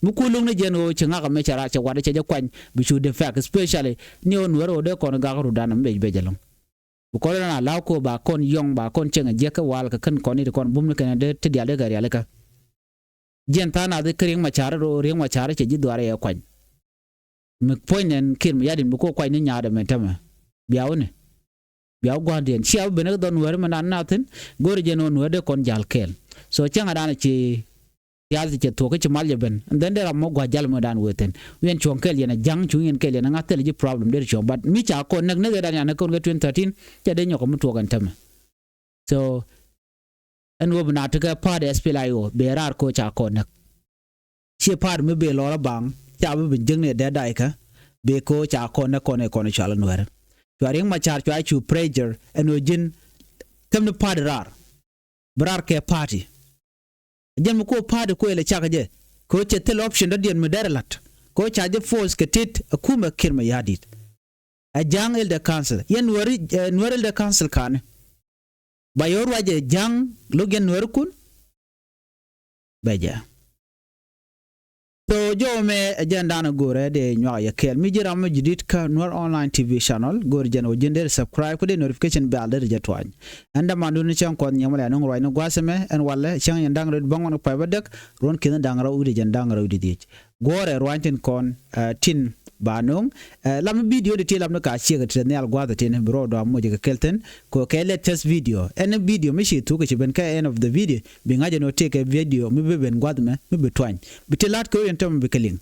mi ku lo̱ŋ ni jɛn ɣöö ci ŋak amɛ cɛ raar cɛ wat cɛ jɛ kuany bi cu defect especially ni ɣöö Nuɛr ɣöö dee kɔn gak rudan amɛ bec bec ɛlɔ̱ŋ. Bi kɔn rɛn a la̱w ko̱ ba kɔn yɔ̱ŋ ba kɔn cieŋ a jiäk kä wal kɛ kän kɔn i̱ ti kɔn bum ni kɛn dee ti dial dee kɛ rialikä. Jiɛn tha̱a̱ŋ nath i̱ kä Riek Machar ɣöö Riek Machar cɛ ji̱ dhuaar yɛ kuany. Mi puɔ̱ny nɛn Kiir mi ya̱di̱n bi ko̱ kuany ni nyaadɛ mɛ tämɛ. Bia wuni. Bia wä gua̱ndiɛn cia wä ben kä dhɔn Nuɛri mɛ nan nathin go̱ri jɛn ɣöö Nuɛri dee kɔn ja̱l kɛɛl. So cäŋ adan ci piath cɛ thuɔ̱k kä ci mal jɛ ben and then dee ram mɔ gua̱ jal mɛ dan wee thin wiɛn cuɔ̱ŋ kɛɛl yɛn a ja̱ŋ cuŋ yɛn kɛɛl yɛn a ŋa̱th thil ji̱ problem dee cuɔ̱ŋ but mi ca kɔn näk näk ëëdan yan kä kɔn kä twenty thirteen ca dee nyɔk kɛ mi tuɔɔk ɛn tämɛ. So ɛn ɣöö bi na tekɛ pa̱a̱t ɛ S P L A I O bee raar ko̱ ca kɔn näk. Ciɛ pa̱a̱t mi bee lɔr a baŋ ca bi bi jiäkni ɛ dee daikä bee ko̱ ca kɔn näk kɔn ɛ kɔn ɛ cual Nuɛri. Cua Riek Machar cua cu pressure ɛn ɣöö ji̱n themni pa̱a̱t raar. Bi raar kɛ pa̱a̱ti. Jɛn mi ko̱ pa̱a̱ti ko̱ ilɛ cak jɛ ko̱ cɛ thil option dɔ̱diɛn mi dɛr ɛ la̱t ko̱ ca jɛ force kɛ tet ɛ kumɛ Kiir mɛ ya̱a̱ di̱t. Ɛ ja̱a̱ŋ Elder Council yɛn Nuɛri Nuɛri Elder Council ka̱ni. Ba yɛ wä ruacɛ ja̱ŋ lo̱k yɛn Nuɛrikun. Bɛ jɛ. So jɔw mɛ ɛ jɛn danɛ go̱rɛ dee nyuak yɛ kɛɛl mi ji̱ ram mi ji̱ di̱t kä Nuɛr Online T V channel go̱rɛ jɛn wä ji̱n dee subscribe kä dee notification bell dee jɛ tuany. Ɛn dämandun ni cäŋ kuɔth nyiɛmɛ lɛ nuŋ ruacni gua̱a̱th ɛmɛ ɛn walɛ cäŋ yɛn da̱ŋ rɛw bäŋuan kä pay bädäk ruɔ̱n ki̱n da̱ŋ rɛw wi̱cdɛ jɛn da̱ŋ rɛw wi̱cdɛ dhiec. Guɔ̱ɔ̱rɛ ruany tin kɔn tin ba no̱o̱ŋ. Lam ni video di ti lam ni ka ciek ti nhial gua̱a̱th tin bi rɔɔdu a moc kɛ kɛl thi̱n. Kɛ latest video ɛn video mi ci thuk ci ben kɛ end of the video bi ŋa̱c ɛn ɔ tëëkɛ video mi bi ben gua̱a̱th mɛ mi bi tuany bi ti la̱t kɛ rɔ̱diɛn tɔmɔ bi kɛ liŋ.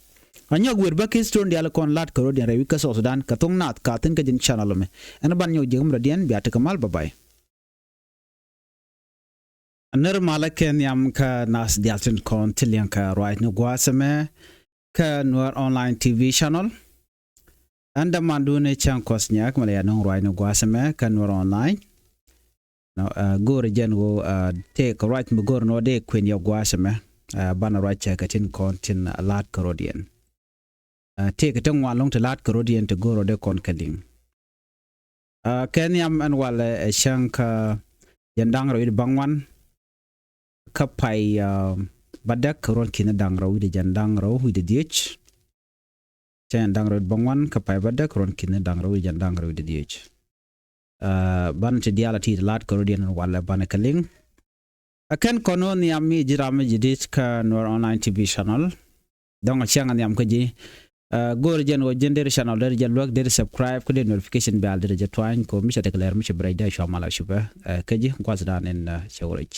A nyɔk wer bä ki story dial kɔn la̱t kɛ rɔ̱diɛn rɛy wi̱c kä South Sudan kɛ thoŋ naath ka thi̱n kä ji̱n channel mɛ. Ɛn ban nyɔk jiäk mi rɔ̱diɛn bia tekɛ mal bye bye. Nɛr malä kɛ nhiam kä nath dial tin kɔn ti liɛŋ kä ruacni gua̱a̱th ɛmɛ kä Nuɛr Online T V channel. Ɛn dämandun ni cäŋ kuɔth nyak mi lɛ ya nuŋ ruacni gua̱a̱th ɛmɛ kä Nuɛr Online. Go̱o̱rɛ jɛn ɣöö tëëk ruac mi go̱o̱rɛ nɔ dee kuën yɛ gua̱a̱th ɛmɛ. Banɛ ruac cɛ kɛ tin kɔn tin la̱t kä rɔ̱diɛn. Tëëk ti ŋuan lo̱ŋ ti la̱t kä rɔ̱diɛn ti go̱o̱rɛ dee kɔn kɛ liŋ. Kɛ nhiam ɛn walɛ ɛ cäŋ kä jɛn da̱ŋ rɛw wi̱cdɛ bäŋuan kä pay bädäk ruɔ̱n ki̱n da̱ŋ rɛw wi̱cdɛ jɛn da̱ŋ rɛw wi̱cdɛ dhiec. Cäŋ jɛn da̱ŋ rɛw wi̱cdɛ bäŋuan kä pay bädäk ruɔ̱n ki̱n da̱ŋ rɛw wi̱cdɛ jɛn da̱ŋ rɛw wi̱cdɛ dhiec. Banɛ ti diaal a ti ti la̱t kä rɔ̱diɛn ɛn walɛ banɛ kɛ liŋ. A kɛn kɔn ɣän nhiam mi ji̱ ram mi ji̱ di̱t kä Nuɛr Online T V channel. Dɔ̱ŋ a ciaŋ a nhiam kä ji̱. Go̱o̱r jɛn ɣöö ji̱n der channel der jɛ luäk der subscribe kä der notification bell der jɛ tuany kɛ ɣöö mi cɛ tek lɛr mi cɛ bi rɛc dee cua mal a cupɛ. Kä ji̱ gua̱thdan in cɛ wä rɛc.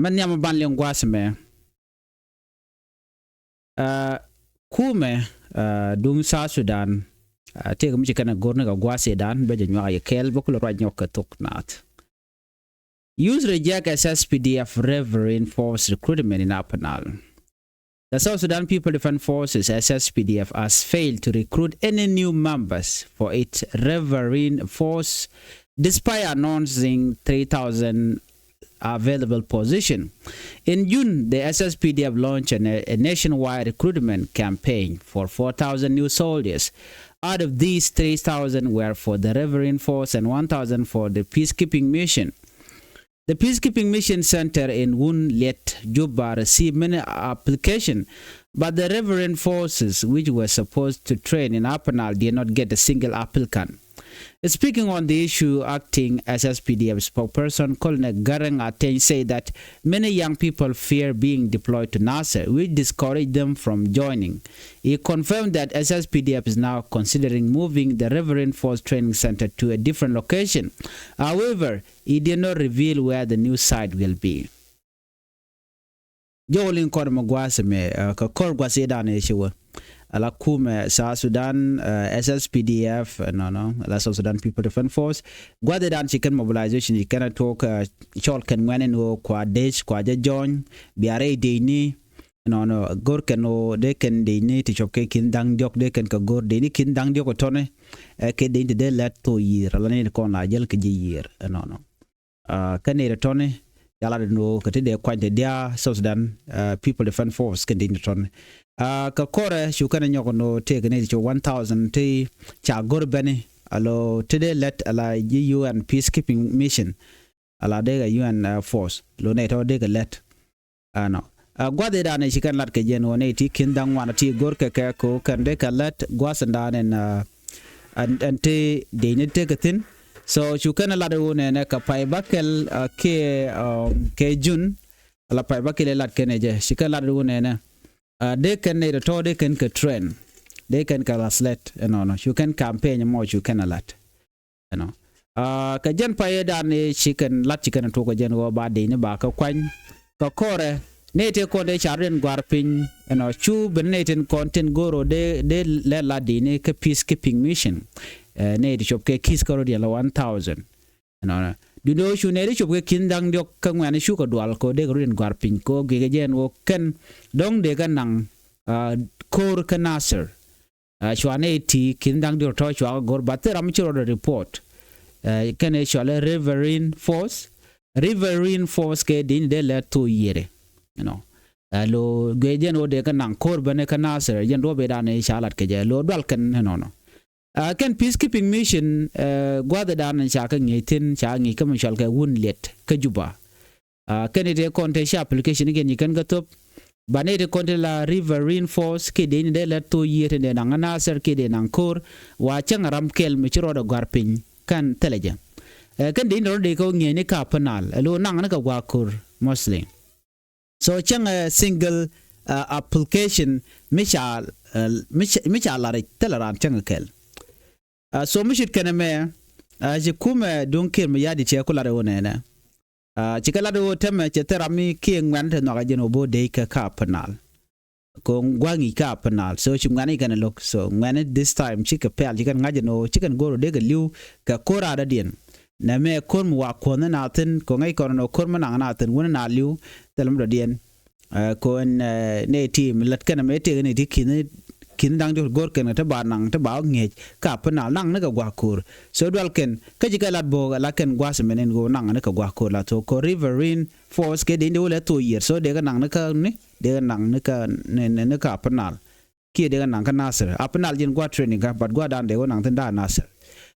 Mɛ nhiam a ban liŋ gua̱a̱th mɛ. Kumɛ duŋ South Sudan Tëëkɛ mi ci kɛn a go̱r ni kɛ gua̱a̱th ëëdan bɛ jɛ nyuak yɛ kɛɛl bä kulɛ ruac nyɔk kɛ thok naath. Youth reject S S P D F river reinforced recruitment in Upper Nile. The South Sudan People Defense Forces, S S P D F, has failed to recruit any new members for its river reinforce despite announcing three thousand available position. In June, the S S P D F launched a, a nationwide recruitment campaign for four thousand new soldiers. Out of these, three thousand were for the river reinforce and one thousand for the peacekeeping mission. The peacekeeping mission center in Wun Liet, Juba, received many applications, but the river reinforces, which were supposed to train in Upper Nile, did not get a single applicant. Speaking on the issue, acting S S P D F spokesperson Colonel Garang Ateny said that many young people fear being deployed to Nasser, which discouraged them from joining. He confirmed that S S P D F is now considering moving the river reinforced training center to a different location. However, he did not reveal where the new site will be. Jɔwä liŋ kɔn mɛ gua̱a̱th mɛ, eh, kɛ kɔr gua̱a̱th ëëdan ëë ci wä. Ala kumɛ South Sudan, eh, S S P D F, eh, nɔnɔ, ala South Sudan People Defense Force. Gua̱a̱th ëëdan ci kɛn mobilization ci kɛn a tuɔɔk, eh, cɔl kɛn ŋuɛ̈ni ni ɣöö kua dec, kua jɛ jɔny, bia rɛy dec ni, nɔnɔ, go̱r kɛn ɣöö dee kɛn dec ni ti cuɔp kɛ ki̱n da̱ŋ diɔ̱k dee kɛn kɛ go̱r dec ni ki̱n da̱ŋ diɔ̱k ɔ tɔ̱ni, eh, kɛ dec ni ti dee lɛt thok yiër, ala ni ti kɔn la jäl kɛ ji̱ yiër, eh, nɔnɔ. Ah, kä nɛy tɔ̱tɔ̱ni ca lat ɛn ɣöö kɛ ti dee kuany ti diaa South Sudan, ah, People Defense Force kɛn ti tɔ̱tɔ̱ni. Ah, kɛ kɔrɛ cu kɛn ɛ nyɔk ɛn ɣöö tëëkɛ nɛy ti cu one thousand ti ca go̱r bɛni, a lo ti dee lɛt ala ji̱ U N peacekeeping mission, ala dee kɛ U N, ah, force, lo nɛy tɔ̱ dee kɛ lɛt. Ɛnɔ. Ah, gua̱th ëëdan ëë ci kɛn lat kɛ jɛn ɣöö nɛy ti ki̱n da̱ŋ ŋuan ti go̱r kɛ kɛ ko kɛn dee kɛ lät gua̱th ëëdan ɛn, ah, ɛn, ɛn ti dec ni tekɛ thi̱n. So cu kɛn lat ɣöö nɛnɛ kɛ pay bäkɛl, ah, kɛ, ah, kɛ Jun, ala pay bäkɛl ëë lat kɛn ɛ jɛ. Ci kɛn lat ɣöö nɛnɛ, ah, dee kɛn nɛy tɔ̱tɔ̱ dee kɛn kɛ train. Dee kɛn kɛ lath lɛt ɛnɔnɔ. Cu kɛn campaign mɔ cu kɛn a lat. Ɛnɔ. Ah, kɛ jɛn pay ëëdan ëë ci kɛn lat ci kɛn tuɔk kɛ jɛn ɣöö ba dec ni ba kɛ kuany. Kɛ kɔrɛ, nɛy ti kɔn dee ca rɔ̱diɛn gua̱r piny, ɛnɔ, cu ben nɛy tin kɔn tin go̱r ɣöö dee, dee lɛ la dec ni kä peacekeeping mission. Eh, nɛy ti cop kɛ ki̱th kä rɔ̱diɛn la one thousand. Ɛnɔ. Duundɛ ɣöö cu nɛy ti cop kɛ ki̱n da̱ŋ diɔ̱k kä ŋuɛ̈ni cukɛ dual kɛ ɣöö dee kɛ rɔ̱diɛn gua̱r piny kɛ ɣöö gikɛ jɛn ɣöö kɛn dɔ̱ŋ dee kɛ naŋ, ah, ko̱r kä Nasir. Ah, cua nɛy ti ki̱n da̱ŋ diɔ̱k tɔ̱ cua kɛ go̱r, but thil ram mi ci rɔɔdɛ report. Eh, kɛn ɛ cɔalɛ river reinforce. River reinforce kɛ dec ni dee lɛ thok yiëri. You know. Eh, lo guiɛ jɛn ɣöö dee kɛ naŋ ko̱r bäni kä Nasir, jɛn duɔ̱ɔ̱p ëëdan ëë ca lat kɛ jɛ. Lo dual kɛn ɛnɔnɔ. Ah, kɛn peacekeeping mission, eh, gua̱th ëëdan ca kɛ ŋi̱i̱c thi̱n, ca ŋi̱i̱c kä mi cɔal kɛ Wun Liet kä Juba. Ah, kɛn nɛy ti kɔn te ci application kɛn ci kɛn kä thop. Ba nɛy ti kɔn te la river reinforce kiɛ dec ni dee lät thok yiëë tin dee naŋ Nasir kiɛ dee naŋ ko̱r. Wa cäŋ ram kɛl mi ci rɔɔdɛ gua̱r piny kɛn thilɛ jɛ. Eh, kɛn dec ni rɔɔdɛ kɛ ŋi̱eec ni kä Upper Nile. Ɛ lo naŋ ni kɛ gua̱a̱ ko̱r mostly. So cäŋ, eh, single, eh, application mi ca, eh, mi ca, mi ca lar thilɛ raan cäŋ kɛl. Ah, so mi cut kɛn ɛmɛ, ah, ci kumɛ duŋ Kiir Mayardit cɛ ku lat ɛ ɣöö nɛnɛ. Ah, ci kɛ lat ɣöö tämɛ cɛ thil ram mi kiɛ ŋuɛ̈ni te nhɔakä jɛn ɣöö bo̱o̱ dec kɛ kä Upper Nile. Kɛ ɣöö gua̱a̱ ŋi̱i̱c kä Upper Nile. So ci ŋuɛ̈ni kɛn ɛ lo̱k. So ŋuɛ̈ni this time cikɛ pɛl ci kɛn ŋa̱c ɛn ɣöö ci kɛn go̱r ɣöö dee kɛ li̱w kɛ ko̱r raadädiɛn. Nɛmɛ ko̱r mi wa kuɔ̱th ni na thi̱n, kɛ ɣöö ŋäc kɔn ɛn ɣöö ko̱r mi naŋ na thi̱n wun na li̱w thil mi dɔ̱diɛn. Eh, kɔn, eh, nɛy ti mi lät kɛn ɛmɛ tëëkɛ nɛy ti ki̱n, ki̱n da̱ŋ diɔ̱k go̱r kɛn kɛ ti ba naŋ ti ba wä ŋi̱eec kä Upper Nile naŋ ni kɛ gua̱a̱ ko̱r. So dual kɛn kä ci kɛ lat bo̱o̱k ala kɛn gua̱a̱th ɛmɛ ni ɣöö naŋ ni kɛ gua̱a̱ ko̱r la thok kɛ ɣöö river reinforce kɛ dec ni dee wä lɛ thok yiër. So dee kɛ naŋ ni kä ni, dee kɛ naŋ ni kä, ni, ni, ni kä Upper Nile. Kiɛ dee kɛ naŋ kä Nasir. Upper Nile jɛn gua̱a̱th training kä, but gua̱a̱th dan dee wä naŋ thi̱n da̱a̱ Nasir.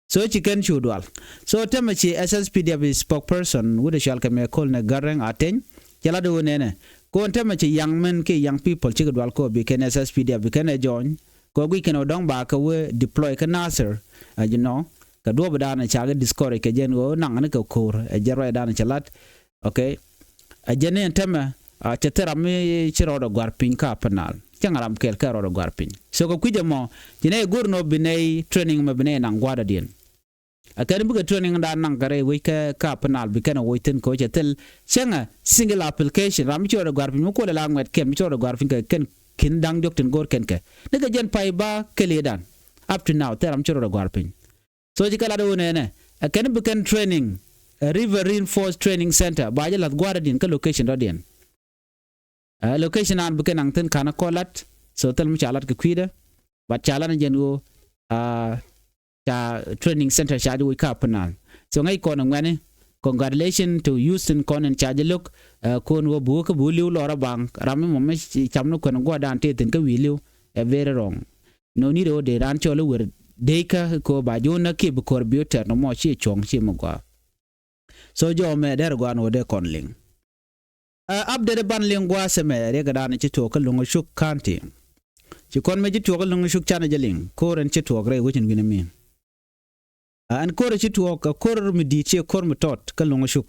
So ci kɛn cu dual. So tämɛ ci S S P D F spokesperson wut ɛ cɔal kɛ mɛ Colonel Garang Ateny cɛ lat ɣöö nɛnɛ. Kɔn tämɛ ci young men kiɛ young people cikɛ dual kɛ ɣöö bi kɛn S S P D F bi kɛn ɛ join. Kɛ ɣöö guic kɛn ɣöö dɔ̱ŋ ba kɛ wä deploy kä Nasir. Ɛ ji̱ nɔ kɛ duɔ̱ɔ̱p dan ca kɛ discourage kɛ jɛn ɣöö naŋ ni kɛ ko̱r. Ɛ jɛn ruacdan cɛ lat. Okay. Ɛ jɛn ni ɛn tämɛ, ah, cɛ thil ram mi ci rɔɔdɛ gua̱r piny kä Upper Nile. Cäŋ ram kɛl kɛ rɔɔdɛ gua̱r piny. So kɛ kui̱c ɛmɔ ci nɛy go̱r ni ɣöö bi nɛy training mɛ bi nɛy naŋ gua̱a̱r dɔ̱diɛn. Ɛ kɛn bikɛ training dan naŋ kɛ rɛy wec kä, kä Upper Nile bi kɛn ɛ woc thi̱n kɛ ɣöö cɛ thil cäŋɛ single application. Ram mi ci rɔɔdɛ gua̱r piny mi kuɔlɛ la ŋuɛ̈t kɛn mi ci rɔɔdɛ gua̱r piny kɛ kɛn ki̱n da̱ŋ diɔ̱k tin go̱r kɛn kɛ. Ni kɛ jɛn pay ba kɛl yɛ dan. Up to now thil ram ci rɔɔdɛ gua̱r piny. So ci kɛ lat ɣöö nɛnɛ ɛ kɛn bi kɛn training, ɛ river reinforced training center ba jɛ la̱th gua̱a̱r diɛn kä location dɔ̱diɛn. Ɛ location an bi kɛn naŋ thi̱n ka̱n kɔ lat. So thil mi ca lat kɛ kui̱dɛ, but ca lat ni jɛn ɣöö ca training center ca jɛ woc ka Upper Nile. So ŋäc kɔn ɛ ŋuɛ̈ni. Congratulation to Houston kɔn in ca jɛ lo̱k. Ɛ kon ɣöö bi wä kä bi wä li̱w lɔrä baŋ ram mi mɔ mi cam ni kuɛn gua̱dan tëë thi̱n kä wi̱i̱ li̱w. Ɛ very wrong. No need ɣöö dee raan cɔl i̱ wer dee kä kɛ ɣöö ba ji̱ wä näk kiɛ bi kɔr bi wä tɛr nɔmɔ ci cuɔ̱ŋ ci mi gɔaa. So jɔmɛ dɛr gua̱a̱n ɣöö dee kɔn liŋ. Ɛ update ban liŋ gua̱a̱ sɛmɛ riɛkɛ da̱a̱n ci tuɔɔk kä Luŋä Cuk County. Ci kɔn mɛ ci tuɔɔk kä Luŋä Cuk canɛ jɛ liŋ ko̱r ɛn ci tuɔɔk rɛy wecin wi̱nɛ mi. Ɛ ɛn ko̱r ɛ ci tuɔɔk ɛ ko̱r mi di̱i̱t ciɛ ko̱r mi tɔt kä Luŋä Cuk.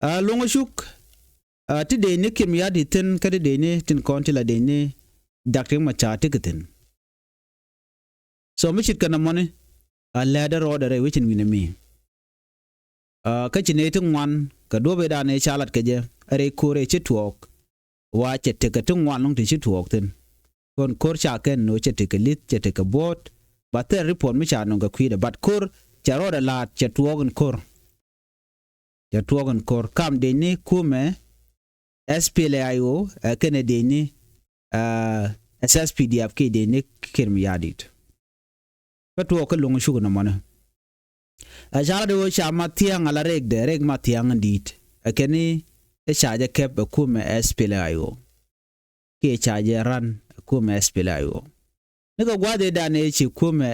Ɛ Luŋä Cuk ɛ ti dee ni kim ya̱di̱t thi̱n kä ti dee ni tin kɔn ti la dee ni dak ti ma ca ti kɛ thi̱n. So mi cit kɛ nɔmɔni a lɛ̈ɛ̈dɛ rɔɔdɛ rɛy wecin wi̱nɛ mi. Kä ci nɛy ti ŋuan kɛ duɔ̱p ëëdan ëë ca lat kɛ jɛ rɛy ko̱r ëë ci tuɔɔk. Wa cɛ tekɛ ti ŋuan lɔ̱ŋ ti ci tuɔɔk thi̱n. Kɔn ko̱r ca kɛn ni ɣöö cɛ tekɛ li̱th cɛ tekɛ buɔ̱ɔ̱t. Ba thil ripuɔt mi ca nöŋ kɛ kui̱dɛ bat ko̱r cɛ rɔɔdɛ la̱a̱t cɛ tuɔɔk in ko̱r. Cɛ tuɔɔk in ko̱r kam dee ni kumɛ S P L A I O ɛ kɛnɛ dee ni ɛ S S P D F kiɛ dee ni kir mi ya̱di̱t. Kä tuɔɔk kä Luŋä Cuk nɔmɔni. Ɛ ca lat ɣöö ca Mathiaŋ ala rɛkdɛ rɛk Mathiaŋ in di̱i̱t ɛ kɛn i̱ ca jɛ kɛp ɛ kumɛ S P L A I O. Kiɛ ca jɛ ran ɛ kumɛ S P L A I O. Ni kɛ gua̱a̱th ëëdan ëë ci kumɛ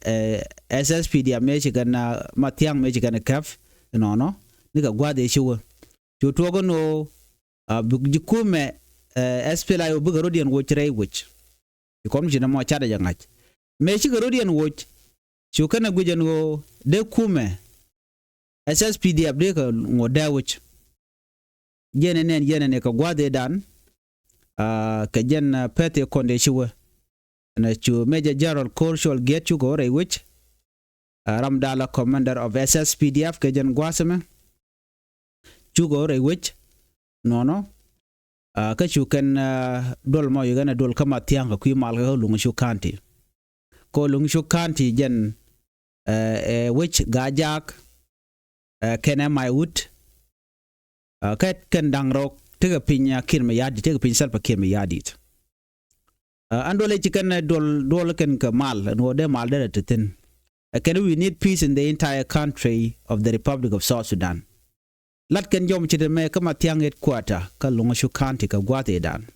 ɛ S S P D F mëë ci kɛn Mathiaŋ mëë ci kɛn kɛp inɔnɔ. Ni kɛ gua̱a̱th ëë ci wä cu tuɔɔk in ɣöö a bi ji̱ kumɛ ɛ S P L A I O bikɛ rɔ̱diɛn woc rɛy wec. Ci kɔn mi ci nɔmɔ catdɛ jɛ ŋa̱c mëë cikɛ rɔ̱diɛn woc. Cu kɛn ɛ guic ɛn ɣöö dee kumɛ S S P D F dee kɛ ŋuɔ̱t dee woc. Jiɛn ɛ nɛn jiɛn ɛ ni kɛ gua̱a̱th ëëdan. Kɛ jɛn pɛth ëë kɔn dee ci wä ɛn ɛ cu Major General Ko̱r Cɔl Giɛt cukɛ wä rɛy wec. Ram da̱a̱ la commander of S S P D F kɛ jɛn gua̱a̱th ɛmɛ. Cukɛ wä rɛy wec nɔnɔ. Kä cu kɛn duɔl mɔ yikɛn ɛ duɔl kä Mathiaŋ kɛ kui̱ mal kä Luŋä Cuk County. Kä Luŋä Cuk County jɛn ɛ wec Gaa Jaak kɛnɛ Maiwut. Kä kɛn da̱ŋ rɛw tekɛ piny Kiir Mayardit tekɛ piny Salva Kiir Mayardit. Ɛn duɔl ëë ci kɛn duɔl duɔl kɛn kɛ mal ɛn ɣöö dee mal derɛ te thi̱n. Ɛ kɛn we need peace in the entire country of the Republic of South Sudan. Lat kɛn jɔm ci te mɛ kä Mathiaŋ headquarter kä Luŋä Cuk County kɛ gua̱a̱th ëëdan.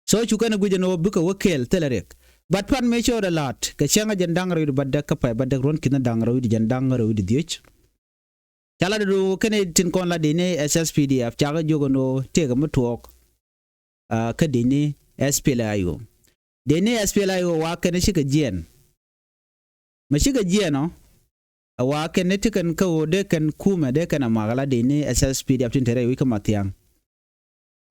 So cu kɛn ɛ guic ɛn ɣöö bikɛ wä kɛɛl thilɛ riɛk. Bat pan mëë cɔɔdɛ la̱a̱t kɛ cäŋ ɛ jɛn da̱ŋ rɛw wi̱cdɛ bädäk kä pay bädäk ruɔ̱n ki̱n da̱ŋ rɛw wi̱cdɛ jɛn da̱ŋ rɛw wi̱cdɛ dhiec. Ca lat ɛ do̱o̱ kɛn ɛ tin kɔn lat dee ni S S P D F cakɛ jiök ɛn ɣöö tëëkɛ mi tuɔɔk. Kä dee ni S P L A I O dee ni S P L A I O wa kɛn ɛ cikɛ jiɛɛn. Mɛ cikɛ jiɛɛn ɔ ɛ wa kɛn ni ti kɛn kä ɣöö dee kɛn kumɛ dee kɛn ɛ mak ala dee ni S S P D F tin te rɛy wi̱c kä Mathiaŋ.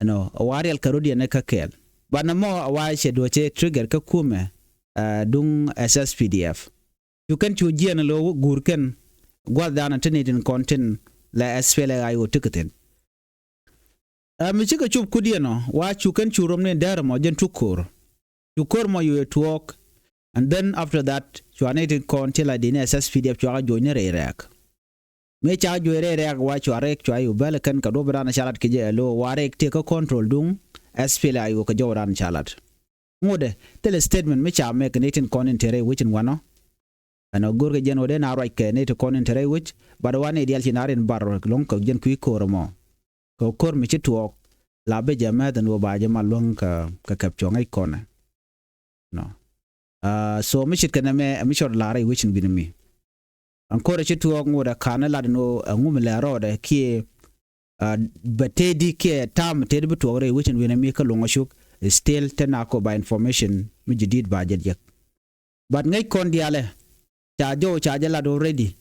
Ɛnɔ ɛ wa riɛl kɛ rɔ̱diɛn ɛ kä kɛɛl. Banɛ mɔ ɛ wa cɛ duɔ̱cɛ trigger kä kumɛ ɛ duŋ S S P D F. Cu kɛn cu jiɛɛn ɛ lo̱ guur kɛn gua̱thdan ɛ tin itin kɔn tin la S P L A I O ti kɛ thi̱n. Ɛ mi cikɛ cop kudiɛn ɔ wa cu kɛn cu rom ni dɛr mɔ jɛn tuk ko̱r. Cu ko̱r mɔ yo̱o̱ tuɔɔk. And then after that cua ni ti kɔn ti la dini S S P D F cuakä jo̱o̱c ni rɛy rɛɛk. Mëë ca jo̱o̱c rɛy rɛɛk wa cua rɛɛk cua yo̱o̱ bɛl kɛn kɛ duɔ̱p ran ca lat kɛ jɛ ɛ lo̱ wa rɛɛk tëë kä control duŋ S P L A I O kɛ jɔw ran ca lat. Ŋotdɛ thilɛ statement mi ca mɛk ni tin kɔn in te rɛy wecin wanɔ. Ɛn ɔ go̱rkɛ jɛn ɣöö dee na ruac kɛ nɛy ti kɔn in te rɛy wec. Bat ɣöö a nɛy diaal ci na rin bar lɔ̱ŋ kɛ jɛn kui̱ ko̱r ɛmɔ. Kɛ ko̱r mi ci tuɔɔk la ben jɛ mɛth ɛn ɣöö ba jɛ mal luäŋ kɛ kɛp cuɔ̱ŋ ŋäc kɔnɛ. Nɔ. So mi ce̱tkɛ nɛmɛ ɛ mi cɔt la rɛy wec in wi̱n mi. Ɛn ko̱r ɛ ci tuɔɔk ŋot ɛ ka̱n ɛ lat ɛn ɣöö ɛŋu mi lɛ rɔɔdɛ kiɛ bɛ tëëdi kiɛ ta̱a̱m tëëdi bi tuɔɔk rɛy wec in wi̱n mi kä luɔ̱ŋ ɛ cuk. Still te na kɔ ba information mi ji̱ di̱i̱t ba jɛ jek. But ŋäc kɔn diaalɛ ca jɔw ca jɛ lat already.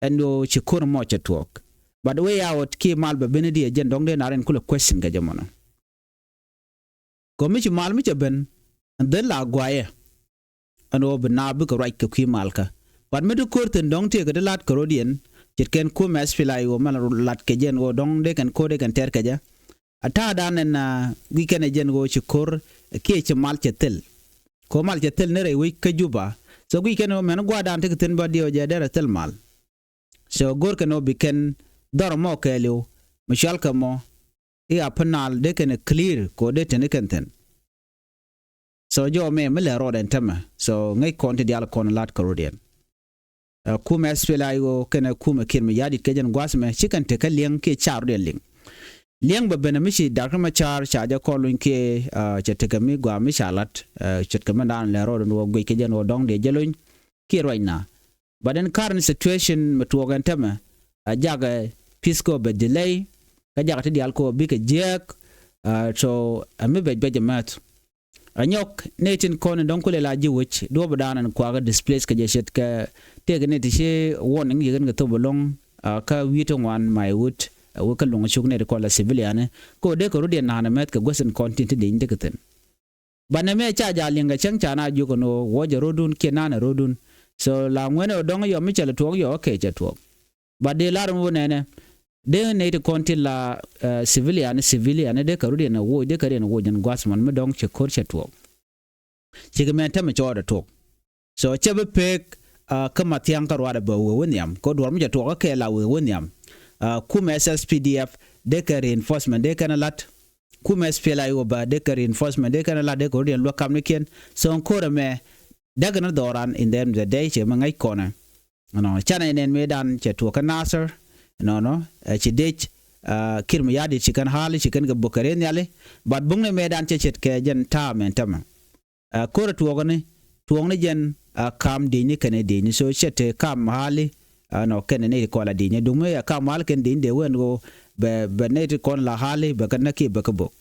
Ɛn ɣöö ci ko̱r mɔ cɛ tuɔɔk. But way out kiɛ mal bɛ ben di ɛ jɛn dɔ̱ŋ dee na rin kulɛ question kɛ jɛ mɔnɔ. Kɔ mi ci mal mi cɛ ben. Dhil la guayɛ. Ɛn ɣöö bi na bikɛ ruac kɛ kui̱ malkä. But mi ti ko̱r thi̱n dɔ̱ŋ tëëkɛ ti la̱t kɛ ro̱diɛn. Ce̱tkɛn kumɛ S P L A I O mɛn lat kɛ jɛn ɣöö dɔ̱ŋ dee kɛn ko̱r dee kɛn tɛr kɛ jɛ. A ta̱a̱dan ɛn guic kɛn ɛ jɛn ɣöö ci ko̱r kiɛ ci mal cɛ thil. Kɛ ɣöö mal cɛ thil ni rɛy wec kä Juba. So guic kɛn ɣöö mɛn gua̱a̱r dan tekɛ thi̱n bä diɛw jɛ derɛ thil mal. So go̱r kɛn ɣöö bi kɛn dhɔr mɔ kɛɛliw mi cual kɛ mɔ i̱ a pä nal dee kɛn clear kɛ ɣöö dee teni kɛn thi̱n. So jɔw mɛ mi lɛ rɔɔdɛ ɛn tämɛ. So ŋäc kɔn ti diaal kɔn lat kɛ rɔɔdiɛn. Ɛ, kumɛ S P L A I O kɛnɛ kumɛ Kiir Mayardit kɛ jɛn gua̱a̱th mɛ ci kɛn tekɛ liɛŋ kiɛ ca rɔɔdiɛn liŋ. Liɛŋ bɛ ben mi ci Dak Riɛk Macar ca jɛ kɔn luny kiɛ, ɛ, cɛ tekɛ mi gɔaa mi ca lat, ɛ, ce̱tkɛ mi daan lɛ rɔɔdɛ ni wä guic kɛ jɛn wä dɔ̱ŋ dee jɛ luny kiɛ ruacna. But in current situation mi tuɔɔk ɛn tämɛ, ɛ, jakɛ peace kɔ bɛ delay, kä jakɛ ti diaal kɔ bikɛ jiääk, ɛ, so ɛ mi bɛc bɛc ɛmɛth. Ɛ nyɔk nɛy tin kɔn in dɔ̱ŋ kulɛ la ji̱ wec duɔ̱ɔ̱p dan in kuakä displace kɛ jɛ ce̱tkɛ tëëkɛ nɛy ti ci warning yikɛn kɛ thop ɛlɔ̱ŋ, ɛ, kä wi̱i̱ ti ŋuan may wut, ɛ, wek kä luŋ cuk nɛy ti kɔn la civilian, ɛ, kɛ ɣöö dee kɛ rɔ̱diɛn na̱a̱n ɛmɛth kɛ guäth in kɔn tin ti deny tekɛ thi̱n. Banɛ mɛ ca jal liŋ kɛ cäŋ ca na jiök ɛn ɣöö wä jɛ rɔ̱dun kiɛ na̱a̱n ɛ rɔ̱dun. So la ŋuɛn ɛ dɔ̱ŋ yɔ mi cɛ lɛ tuɔɔk yɔ, okay, cɛ tuɔɔk. But dee lar ɛn ɣöö nɛnɛ dee nɛy ti kɔn tin la, ɛ, civilian, civilian dee kɛ rɔ̱diɛn ɛ woc, dee kɛ rɔ̱diɛn ɛ woc ɛn gua̱th mɔn mi dɔ̱ŋ cɛ ko̱r cɛ tuɔɔk. Cikɛ mɛ tämɛ cɔɔdɛ tuɔɔk. So cɛ bi pek, ɛ, kä Mathiaŋ kä ruaadɛ bɛ wee wä nhiam kɛ duɔ̱ɔ̱r mi cɛ tuɔɔk kä kɛ la wee wä nhiam. Ɛ, kumɛ S S P D F dee kɛ reinforcement dee kɛn ɛ la̱t. Kumɛ S P L A I O bä dee kɛ reinforcement dee kɛn ɛ la̱t dee kɛ rɔ̱diɛn luäk kamnikiɛn. So ɛn ko̱rɛ mɛ däk ni dhɔran in the end of the day cɛ mi ŋäc kɔnɛ. Ɛnɔ canɛ nɛn mëëdan cɛ tuɔɔk kä Nasir. Ɛnɔnɔ, ɛ, ci dec, ɛ, Kiir Mayardit ci kɛn ha̱a̱li ci kɛn kɛ bok kɛ rɛy nhiali. But buŋni mëëdan cɛ ce̱tkɛ jɛn ta̱a̱ mɛn tämɛ. Ɛ, ko̱rɛ tuɔɔkni, tuɔɔkni jɛn, ɛ, kam diecni kɛnɛ diecni. So cɛ te kam ha̱a̱li, ɛ, ɛnɔ kɛnɛ nɛy ti kɔn la diecni. Duŋ mi ɛ kam ha̱a̱li kɛn diecni dee wen ɣöö bɛ, bɛ nɛy ti kɔn la ha̱a̱li bɛ kɛ näk kiɛ bɛ kɛ bok.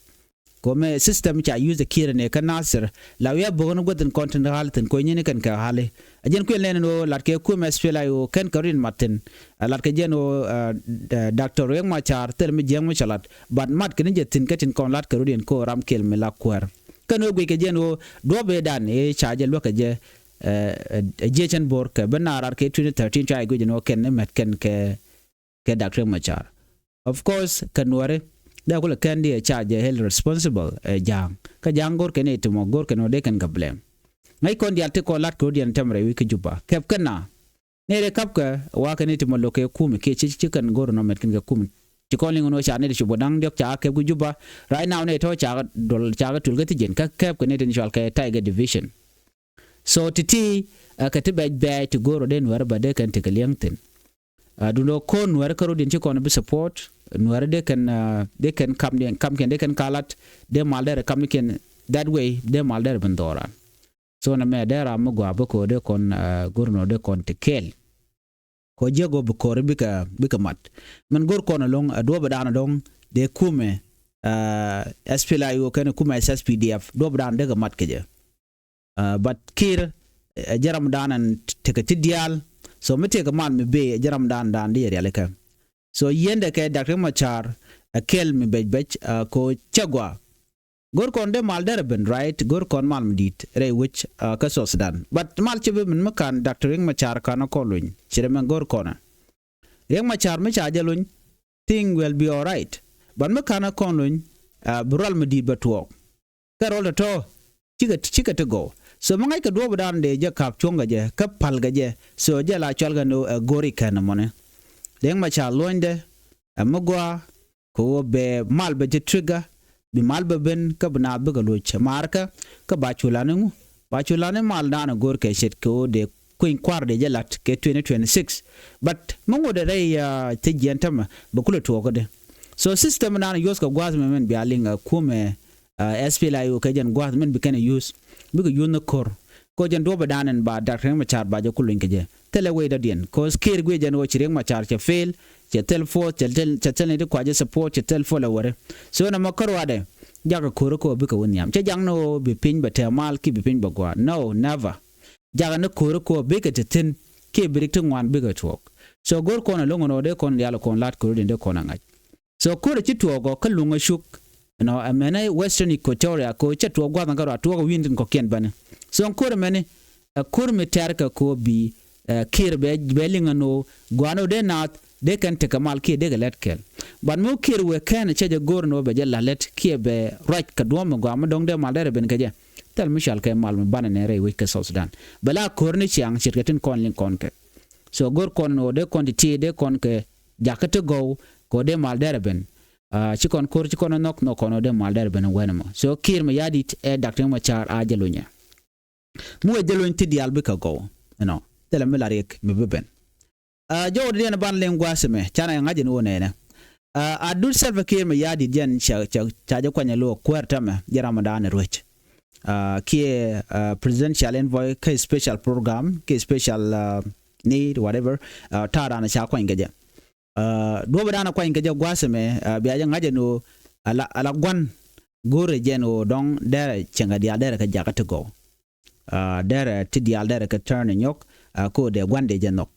Kɛ ɣöö mɛ system ca use ɛ Kiir ni kä Nasir. La wi̱i̱ a bo̱k ni guäth in kɔn tin ɣa̱l thi̱n ko̱nyni ni kɛn kɛ ɣa̱li. A jɛn kuël nɛn in ɣöö lat kɛ kumɛ S P L A I O kɛn kɛ rin mat thi̱n. A lat kɛ jɛn ɣöö, ɛ, ɛ, Doctor Riek Machar thil mi jiäk mi cɛ lat. But mat kɛ ni jɛ thi̱n kä tin kɔn lat kɛ rɔ̱diɛn kɛ ɣöö ram kɛl mi la kuäär. Kɛn ɣöö guic kɛ jɛn ɣöö duɔ̱ɔ̱p ëëdan ëë ca jɛ luäk kɛ jɛ, ɛ, ɛ, ɛ, jiecän bo̱r kɛ bi naar rat kɛ twenty thirteen ca jɛ guic jɛn ɣöö kɛn ni mɛt kɛn kɛ kɛ Doctor Riek Machar. Of course kɛ nuɔri dee kulɛ kɛn di ɛ ca jɛ held responsible ɛ ja̱a̱ŋ. Kä ja̱a̱ŋ go̱r kɛn i̱ ti mɔ go̱r kɛn wä dee kɛn kɛ blame. Ŋäc kɔn diaal ti kɔn lat kɛ rɔ̱diɛn tɛm rɛy wi̱c kä Juba kɛp kɛn na. Nɛy rɛy kapkɛ wa kɛn i̱ ti mɔ lo̱k kɛ kumi kiɛ ci ci kɛn go̱r nɔ mɛt kɛn kɛ kumi. Ci kɔn liŋ wä ca nɛy ti cop kɛ da̱ŋ diɔ̱k ca kɛp kä Juba. Right now nɛy tɔ̱ ca kɛ duɔl ca kɛ tul kä thi̱jiɛn kä kɛp kɛ nɛy ti ni cual kɛ Tiger Division. So ti̱ti̱, ɛ, kɛ ti bɛc bɛɛc ti go̱o̱r ɔ dee nuɛ̈ri bä dee kɛn tekɛ liɛŋ thi̱n. Ɛ, duundɛ ko̱r nuɛ̈ri kä rɔ̱diɛn ci kɔn bi support nuɛ̈ri dee kɛn, ɛ, dee kɛn kam, kamkiɛn dee kɛn kalat dee mal derɛ kamkiɛn that way dee mal derɛ ben dhɔran. So nɛmɛ dee ram mi gɔaa bä ko̱r dee kɔn, ɛ, go̱o̱r nɔ dee kɔn ti kɛɛl. Kɔ jiäk ɣöö bi ko̱ri bikɛ, bikɛ mat. Min go̱r kɔn ɛlɔ̱ŋ ɛ duɔ̱ɔ̱p ɛ da̱a̱n ɛdɔ̱ŋ dee kumɛ, ɛ, S P L A I O kɛnɛ kumɛ S S P D F duɔ̱ɔ̱p ɛ da̱a̱n dee kɛ mat kɛ jɛ. Ɛ, but Kiir ɛ jɛ ram da̱a̱n ɛn tekɛ ti diaal. So mi tekɛ mal mi bee ɛ jɛ ram da̱a̱n da̱a̱n dee jɛ rialikä. So yiendɛ kɛ Doctor Riek Machar ɛ kɛl mi bɛc bɛc, ɛ, kɔ cɛ gɔaa. Go̱r kɔn dee mal derɛ ben, right? Go̱r kɔn mal mi di̱i̱t rɛy wec, ɛ, kä South Sudan. But mal ci bi min mi ka̱n Doctor Riek Machar ka̱n ɛ kɔn luny. Ci rɛ mɛn go̱r kɔn ɛ Riek Machar mi ca jɛ luny, thing will be all right. But mi ka̱n ɛ kɔn luny, ɛ, bi rual mi di̱i̱t bɛ tuɔɔk. Kɛ rual tɔ̱tɔ̱ cikɛ, cikɛ ti gɔw. So mi ŋa̱ckɛ duɔ̱ɔ̱p dan dee jɛ ka̱p cuɔ̱ŋ kɛ jɛ kä päl kɛ jɛ. So jɛ la cual kɛ ni ɛ go̱r ikɛn ɛmɔni. Riek Machar luɔ̱nydɛ ɛ mi gɔaa. Kɛ ɣöö bɛ mal bɛ jɛ trigger, bi mal bɛ ben kä bi naath bikɛ loc maarkä. Kä ba cu lani ŋu, ba cu lani mal naan go̱o̱r kɛ ce̱t kɛ ɣöö dee kueny kua̱r dee jɛ la̱t kɛ twenty twenty-six. But mi ŋot dee rɛy, ah, thiec jiɛn tämɛ bɛ kulɛ tuɔɔkädɛ. So system naan yuɔth kɛ gua̱a̱th mɛ mɛn bia liŋ, ah, kumɛ, ah, S P L A I O kɛ jɛn gua̱a̱th mɛn bi kɛn use, bikɛ use ni ko̱r. Kɛ ɣöö jɛn duɔ̱ɔ̱pɛ daan ɛn ba Doctor Riek Machar ba jɛ ku luny kɛ jɛ. Thilɛ wecdädiɛn. Cause Kiir guic jɛn ɣöö ci Riek Machar cɛ fail, cɛ thil force, cɛ thil, cɛ thil ni ti kuacä support, cɛ thil force lɛ wäri. So nɔmɔ kä ruaadɛ, jakä ko̱ri kɛ ɣöö bikɛ wä nhiam. Cɛ jak ni ɣöö bi piny bɛ tɛɛ mal kiɛ bi piny bɛ gɔaa. No, never. Jakä ni ko̱ri kɛ ɣöö bikɛ te thi̱n kiɛ bi rik ti ŋuan bikɛ tuɔɔk. So go̱r kɔn ɛlɔ̱ŋ ɛn ɣöö dee kɔn diaal kɔn la̱t ko̱ri diɛn dee kɔn ɛ ŋa̱c. So ko̱rɛ ci tuɔɔk ɔ kä luŋ ɛ cuk. Ɛnɔ, ɛ mɛnɛ Western Equatoria kɛ ɣöö cɛ tuɔɔk gua̱th ɛn kä ruac tuɔɔk ɛ wi̱i̱n tin kɔ̱kiɛn bäni. So ɛn ko̱rɛ mɛni ɛ ko̱r mi tɛ̈r kɛ kɛ ɣöö bi, ɛ, Kiir bɛ, bɛ liŋ ɛn ɣöö gua̱a̱n ɣöö dee naath dee kɛn tekɛ mal kiɛ dee kɛ lɛt kɛl. But mi wä Kiir wëë kɛn cɛ jɛ go̱o̱r ɛn ɣöö bɛ jɛ la̱t lät kiɛ bɛ ruac kɛ duɔ̱ɔ̱p mi gɔaa mi dɔ̱ŋ dee mal derɛ ben kɛ jɛ. Thil mi cɔal kɛ mal mi banɛ nɛ rɛy wec kɛ South Sudan. Bɛ la ko̱r ni ciaŋ ce̱tkɛ tin kɔn liŋ kɔn kɛ. So go̱r kɔn ɣöö dee kɔn ti ti dee kɔn kɛ jakä ti gɔw kɛ ɣöö dee mal derɛ ben. Ci kɔn ko̱r ci kɔn nhɔk nhɔk kɔn ɣöö dee mal derɛ ben wɛn ɛmɔ. So Kiir Mayardit ɛ Doctor Riek Machar a jɛ lunyɛ. Mi wee jɛ luny ti diaal bikɛ gɔw. Ɛnɔ thilɛ mi la riɛk mi bi ben. Jɔwdɛ diɛn ban liŋ gua̱a̱th ɛmɛ canɛ ŋa̱c ɛn ɣöö nɛnɛ. A dut Salva Kiir Mayardit jɛn ca ca ca jɛ kuany ɛ lo̱o̱ kuäär tämɛ jɛ ramdan ɛ ruec. Kiɛ presidential envoy kä special program kiɛ special need whatever. Ta̱a̱ dan ca kuany kɛ jɛ. Duɔ̱pɛ dan kuany kɛ jɛ gua̱a̱th ɛmɛ bia jɛ ŋa̱c ɛn ɣöö ala ala gua̱n go̱o̱rɛ jɛn ɣöö dɔ̱ŋ derɛ cieŋɛ diaal derɛ kɛ jakä ti gɔw. Derɛ ti diaal derɛ kɛ turn nyɔk. Ko̱o̱dɛ gua̱n dee jɛ nhɔk.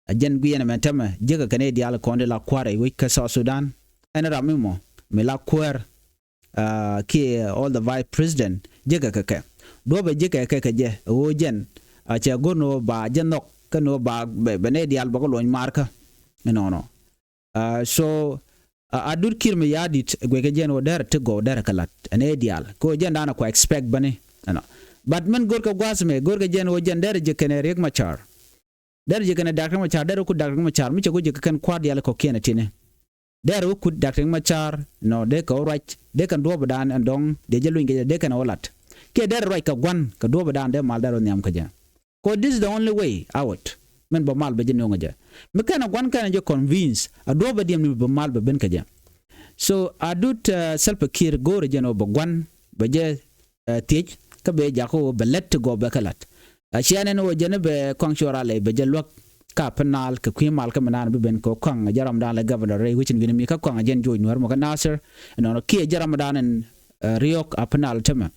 A jɛn guiɛn ɛmɛ tämɛ jiäkä kɛ nɛy diaal kɔn di la kua̱r ɛ wec kä South Sudan. Ɛn ram mi mɔ mi la kuäär kiɛ all the vice president jiäkä kɛ kɛ. Duɔ̱pɛ jiäkä kɛ kɛ jɛ ɣöö jɛn a cɛ go̱r ni ɣöö ba jɛ nhɔk kä ni ɣöö ba bɛ nɛy diaal bɛ kɛ luɔny markä. Ɛnɔnɔ. So a dut Kiir Mayardit guɛckɛ jɛn ɣöö derɛ ti gɔw derɛ kɛ la̱t ɛn ɛ diaal kɛ ɣöö jɛn danɛ kua expect bäni. Ɛnɔ. But min go̱rkɛ gua̱a̱th mɛ go̱rkɛ jɛn ɣöö jɛn derɛ ji̱ kɛnɛ Riek Machar. Derɛ ji̱ kɛnɛ Doctor Riek Machar derɛ kut Doctor Riek Machar mi cɛ ku ji̱ kɛ kɛn kua̱r diaal kɔkiɛn ɛ ti̱ni. Derɛ wä kut Doctor Riek Machar nɔ dee kɛ wä ruac dee kɛn duɔ̱ɔ̱p dan ɛn dɔ̱ŋ dee jɛ luny kɛ jɛ dee kɛn wä la̱t. Kiɛ derɛ ruac kɛ gua̱n kɛ duɔ̱ɔ̱p dan dee mal derɛ wä nhiam kɛ jɛ. Kɛ this is the only way out. Min bä mal bä jɛ nöŋä jɛ mi kɛn a gua̱n kɛn a jɛ convince a duɔ̱ɔ̱p bä diɛm ni bä mal bä ben kä jɛ. So a dut Salva Kiir go̱o̱rä jɛ ni wä bä gua̱n bä jɛ thiec kä bɛ jakä wä bɛ lät ti gɔɔ bɛ kä la̱t. A ciɛ nɛn wä jɛ ni bɛ kɔaŋ cuɔr a lɛy bɛ jɛ luäk. Ka pi naal kɛ kui̱ mal kä mi naan bi ben kɛ kɔaŋ jɛ ramdan lɛ governor rɛy wecin wi̱ni mi kä kɔaŋ jɛn joc nuäär mɔ kä Nasir. Nɔnɔ kiɛ jɛ ramdan ɛn Riok a pi naal tämɛ.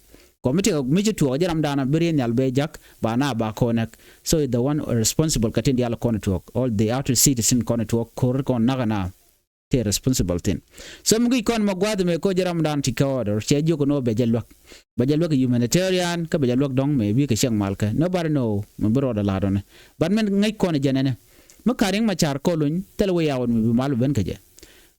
Kɔ mi ti mi ci tuɔɔk jɛ ramdan bi riey nhial bɛ jak ba na ba kɔnɛk. So is the one responsible kɛ tin dial kɔn tuɔɔk all the outer cities in kɔn tuɔɔk kor kɔn nak na. Ti responsible thin. So mi guic kɔn ma guath mɛ ko jɛ ramdan ti kɛ order cɛ jiök ni wä bɛ jɛ luäk. Bɛ jɛ luäk humanitarian kä bɛ jɛ luäk dɔŋ mɛ wi̱i̱ kɛ cɛŋ mal kɛ nobody know mɛ bi rɔɔdɛ la̱r dɔni. But mɛn ŋäc kɔn jɛ nɛnɛ mi ka̱r Riek Machar kɔ luny thil wä yaw mi bi mal bi ben kɛ jɛ.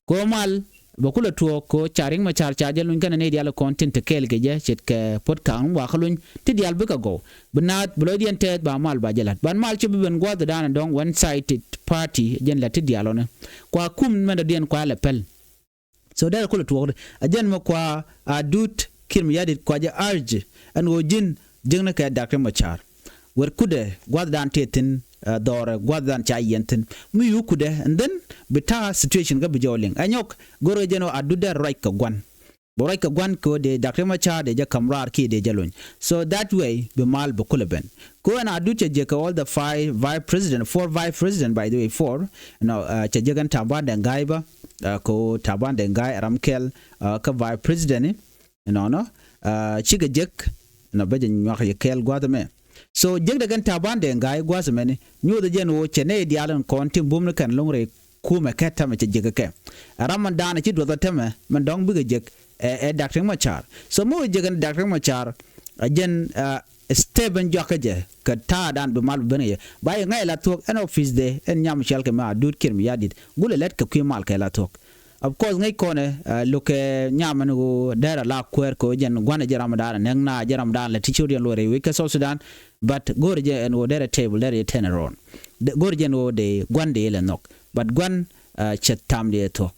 Kɛ ɣöö mal bɛ kulɛ tuɔɔk kɛ ɣöö ca Riek Machar ca jɛ luny kɛnɛ nɛy diaal kɔn tin te kɛɛl kɛ jɛ ce̱tkɛ puɔ̱t ka̱a̱ŋ wakä luny ti diaal bikɛ gɔw. Bi naath bi lɔcdiɛn tɛɛth ba mal ba jɛ la̱t ban mal ci bi ben gua̱thdan dɔ̱ŋ one sided party jɛn lät ti diaal ɔni. Kua kum mɛn dɔ̱diɛn kua lɛ pɛl. So derɛ kulɛ tuɔɔk di a jɛn mɛ kua a dut Kiir Mayardit kua jɛ urge ɛn ɣöö ji̱n jiäkni kɛ Doctor Riek Machar. Wër kudɛ gua̱thdan tëë thi̱n dhɔrɛ gua̱thdan ca yiɛn thi̱n mi yu kudɛ and then bi ta̱a̱ situation kä bi jɔɔliŋ ɛ nyɔk. Go̱rkɛ jɛn ɣöö a dut dee ruac kɛ gua̱n. Bɛ ruac kɛ gua̱n kɛ ɣöö dee Doctor Riek Machar dee jɛ ka̱m raar kiɛ dee jɛ lony. So that way bi mal bi kulɛ ben. Kɛ ɣöö ɛn a dut cɛ jiäk kɛ all the five vice president, four vice president by the way, four. Nɔ cɛ jiäk ɛn Taban Deng Gai bä kɛ ɣöö Taban Deng Gai ɛ ram kɛl kä vice president ni. Nɔnɔ cikɛ jek nɔ bä jɛ nyuak yɛ kɛɛl gua̱th ɛmɛ. So jek dɛ kɛn Taban Deng Gai gua̱th ɛmɛni nyuuth ɛ jɛn ɣöö cɛ nɛy diaal in kɔn ti bum ni kɛn lo̱ŋ rɛy kumɛ kɛ tämɛ cɛ jek kɛ. Ɛ ram mɛn daanɛ ci duɔth ɛ tämɛ mɛn dɔ̱ŋ bikɛ jek ɛ Doctor Riek Machar. So mi wä jek ɛn Doctor Riek Machar ɛ jɛn step ɛn juakä jɛ kɛ ta̱a̱ daan bi mal bi ben kɛ jɛ ba yɛ ŋa̱c ɛ la thuɔ̱k ɛn office dɛ ɛn nyam cɛl kɛ mɛ a dut Kiir Mayardit gulɛ lɛt kɛ kui̱ mal kɛ la thuɔ̱k. Of course ŋäc kɔnɛ lo̱kɛ nyam ɛn ɣöö derɛ la kuäär kɛ ɣöö jɛn gua̱n ɛ jɛ ram daanɛ nɛk na jɛ ram daanɛ lɛ ti ci wä diɛn luɔrɛ wec kä South Sudan. But go̱rɛ jɛ ɛn ɣöö derɛ table derɛ jɛ tɛn rɔɔn. Go̱rɛ jɛ ɛn ɣöö dee gua̱n dee lɛ nhɔk but gua̱n cɛ tham dee thuɔ̱k.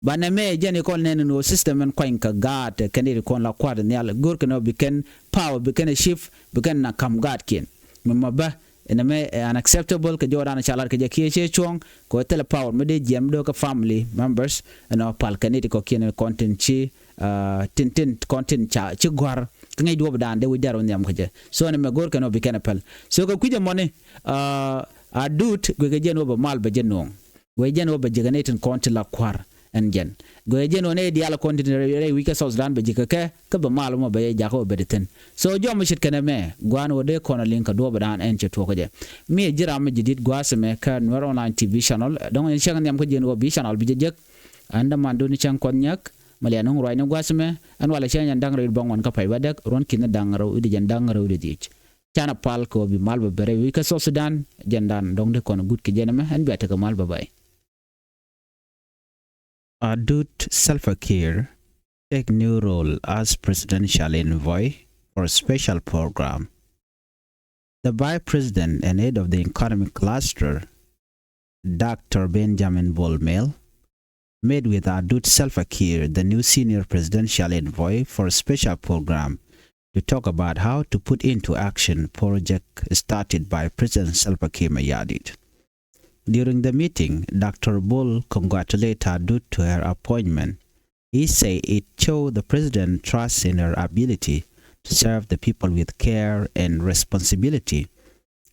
But nɛ mɛ jɛn ikɔn nɛn ɛn ɣöö system ɛn kuany kɛ gaat kɛn iri kɔn la kua̱r nhial go̱rkɛ nɔ bi kɛn power bi kɛn ɛ shift bi kɛn na ka̱m gaatkiɛn. Mi ma bä ɛn ɛmɛ ɛ unacceptable kɛ jɔɔdan ca lat kɛ jɛ kiɛ cɛ cuɔ̱ŋ kɛ ɣöö thilɛ power mi dee jiɛm mi dee kɛ family members. Ɛnɔ pal kɛ nit kɔ̱kiɛn kɔn tin ci tin tin kɔn tin ca ci gɔ̱a̱r kä ŋäc duɔ̱ɔ̱pdan dee wi̱c dɛr wä nhiam kɛ jɛ. So ɛn ɛmɛ go̱o̱r kɛn ɔ bi kɛn ɛ päl so kɛ kui̱c ɛmɔni. A dut guic kɛ jɛn wä bɛ mal bɛ jɛ nuɔ̱ɔ̱ŋ. Guic jɛn wä bɛ ji̱ kɛ nɛy tin kɔn ti la kua̱r ɛn jɛn. Guic jɛn wä nɛy diaal kɔn ti rɛy wi̱c kɛ South Sudan bɛ ji̱ kɛ kɛ kä bɛ mal mɔ bɛ jɛ jakä wä bɛ di thi̱n. So jɔm mi ce̱tkɛ nɛmɛ gua̱a̱n wä dee kɔn a liŋ kɛ duɔ̱ɔ̱pdan ɛn cɛ tuɔɔk kä jɛ. Mi ji̱ ram mi ji̱ di̱t gua̱a̱th ɛmɛ kä Nuɛr online T V channel dɔ̱ŋ ɛn cäŋ nhiam kä jɛn wä bi channel bi jɛ jek. An däman duni cäŋ kuɔth nyak. Mɛ lian nuŋ ruacni gua̱a̱th ɛmɛ ɛn walɛ cäŋ jɛn da̱ŋ rɛw i̱ bäŋuan kä pay wädäk ruɔ̱n ki̱n da̱ŋ rɛw i̱ di jɛn da̱ŋ rɛw i̱ di dhiec. Canɛ pal kɛ ɣöö bi mal bɛ ben rɛy wi̱c kä South Sudan jɛn dan dɔ̱ŋ di kɔn gut kɛ jɛn ɛmɛ ɛn bia tekɛ mal bye bye. A dut Salva Kiir take new role as presidential envoy for a special program. The Vice President and head of the economic cluster, Doctor Benjamin Bol Mel, met with Adut Salva Kiir, the new senior presidential envoy, for a special program to talk about how to put into action project started by President Salva Kiir Mayardit. During the meeting, Doctor Bol congratulated Adut to her appointment. He said it showed the president trust in her ability to serve the people with care and responsibility.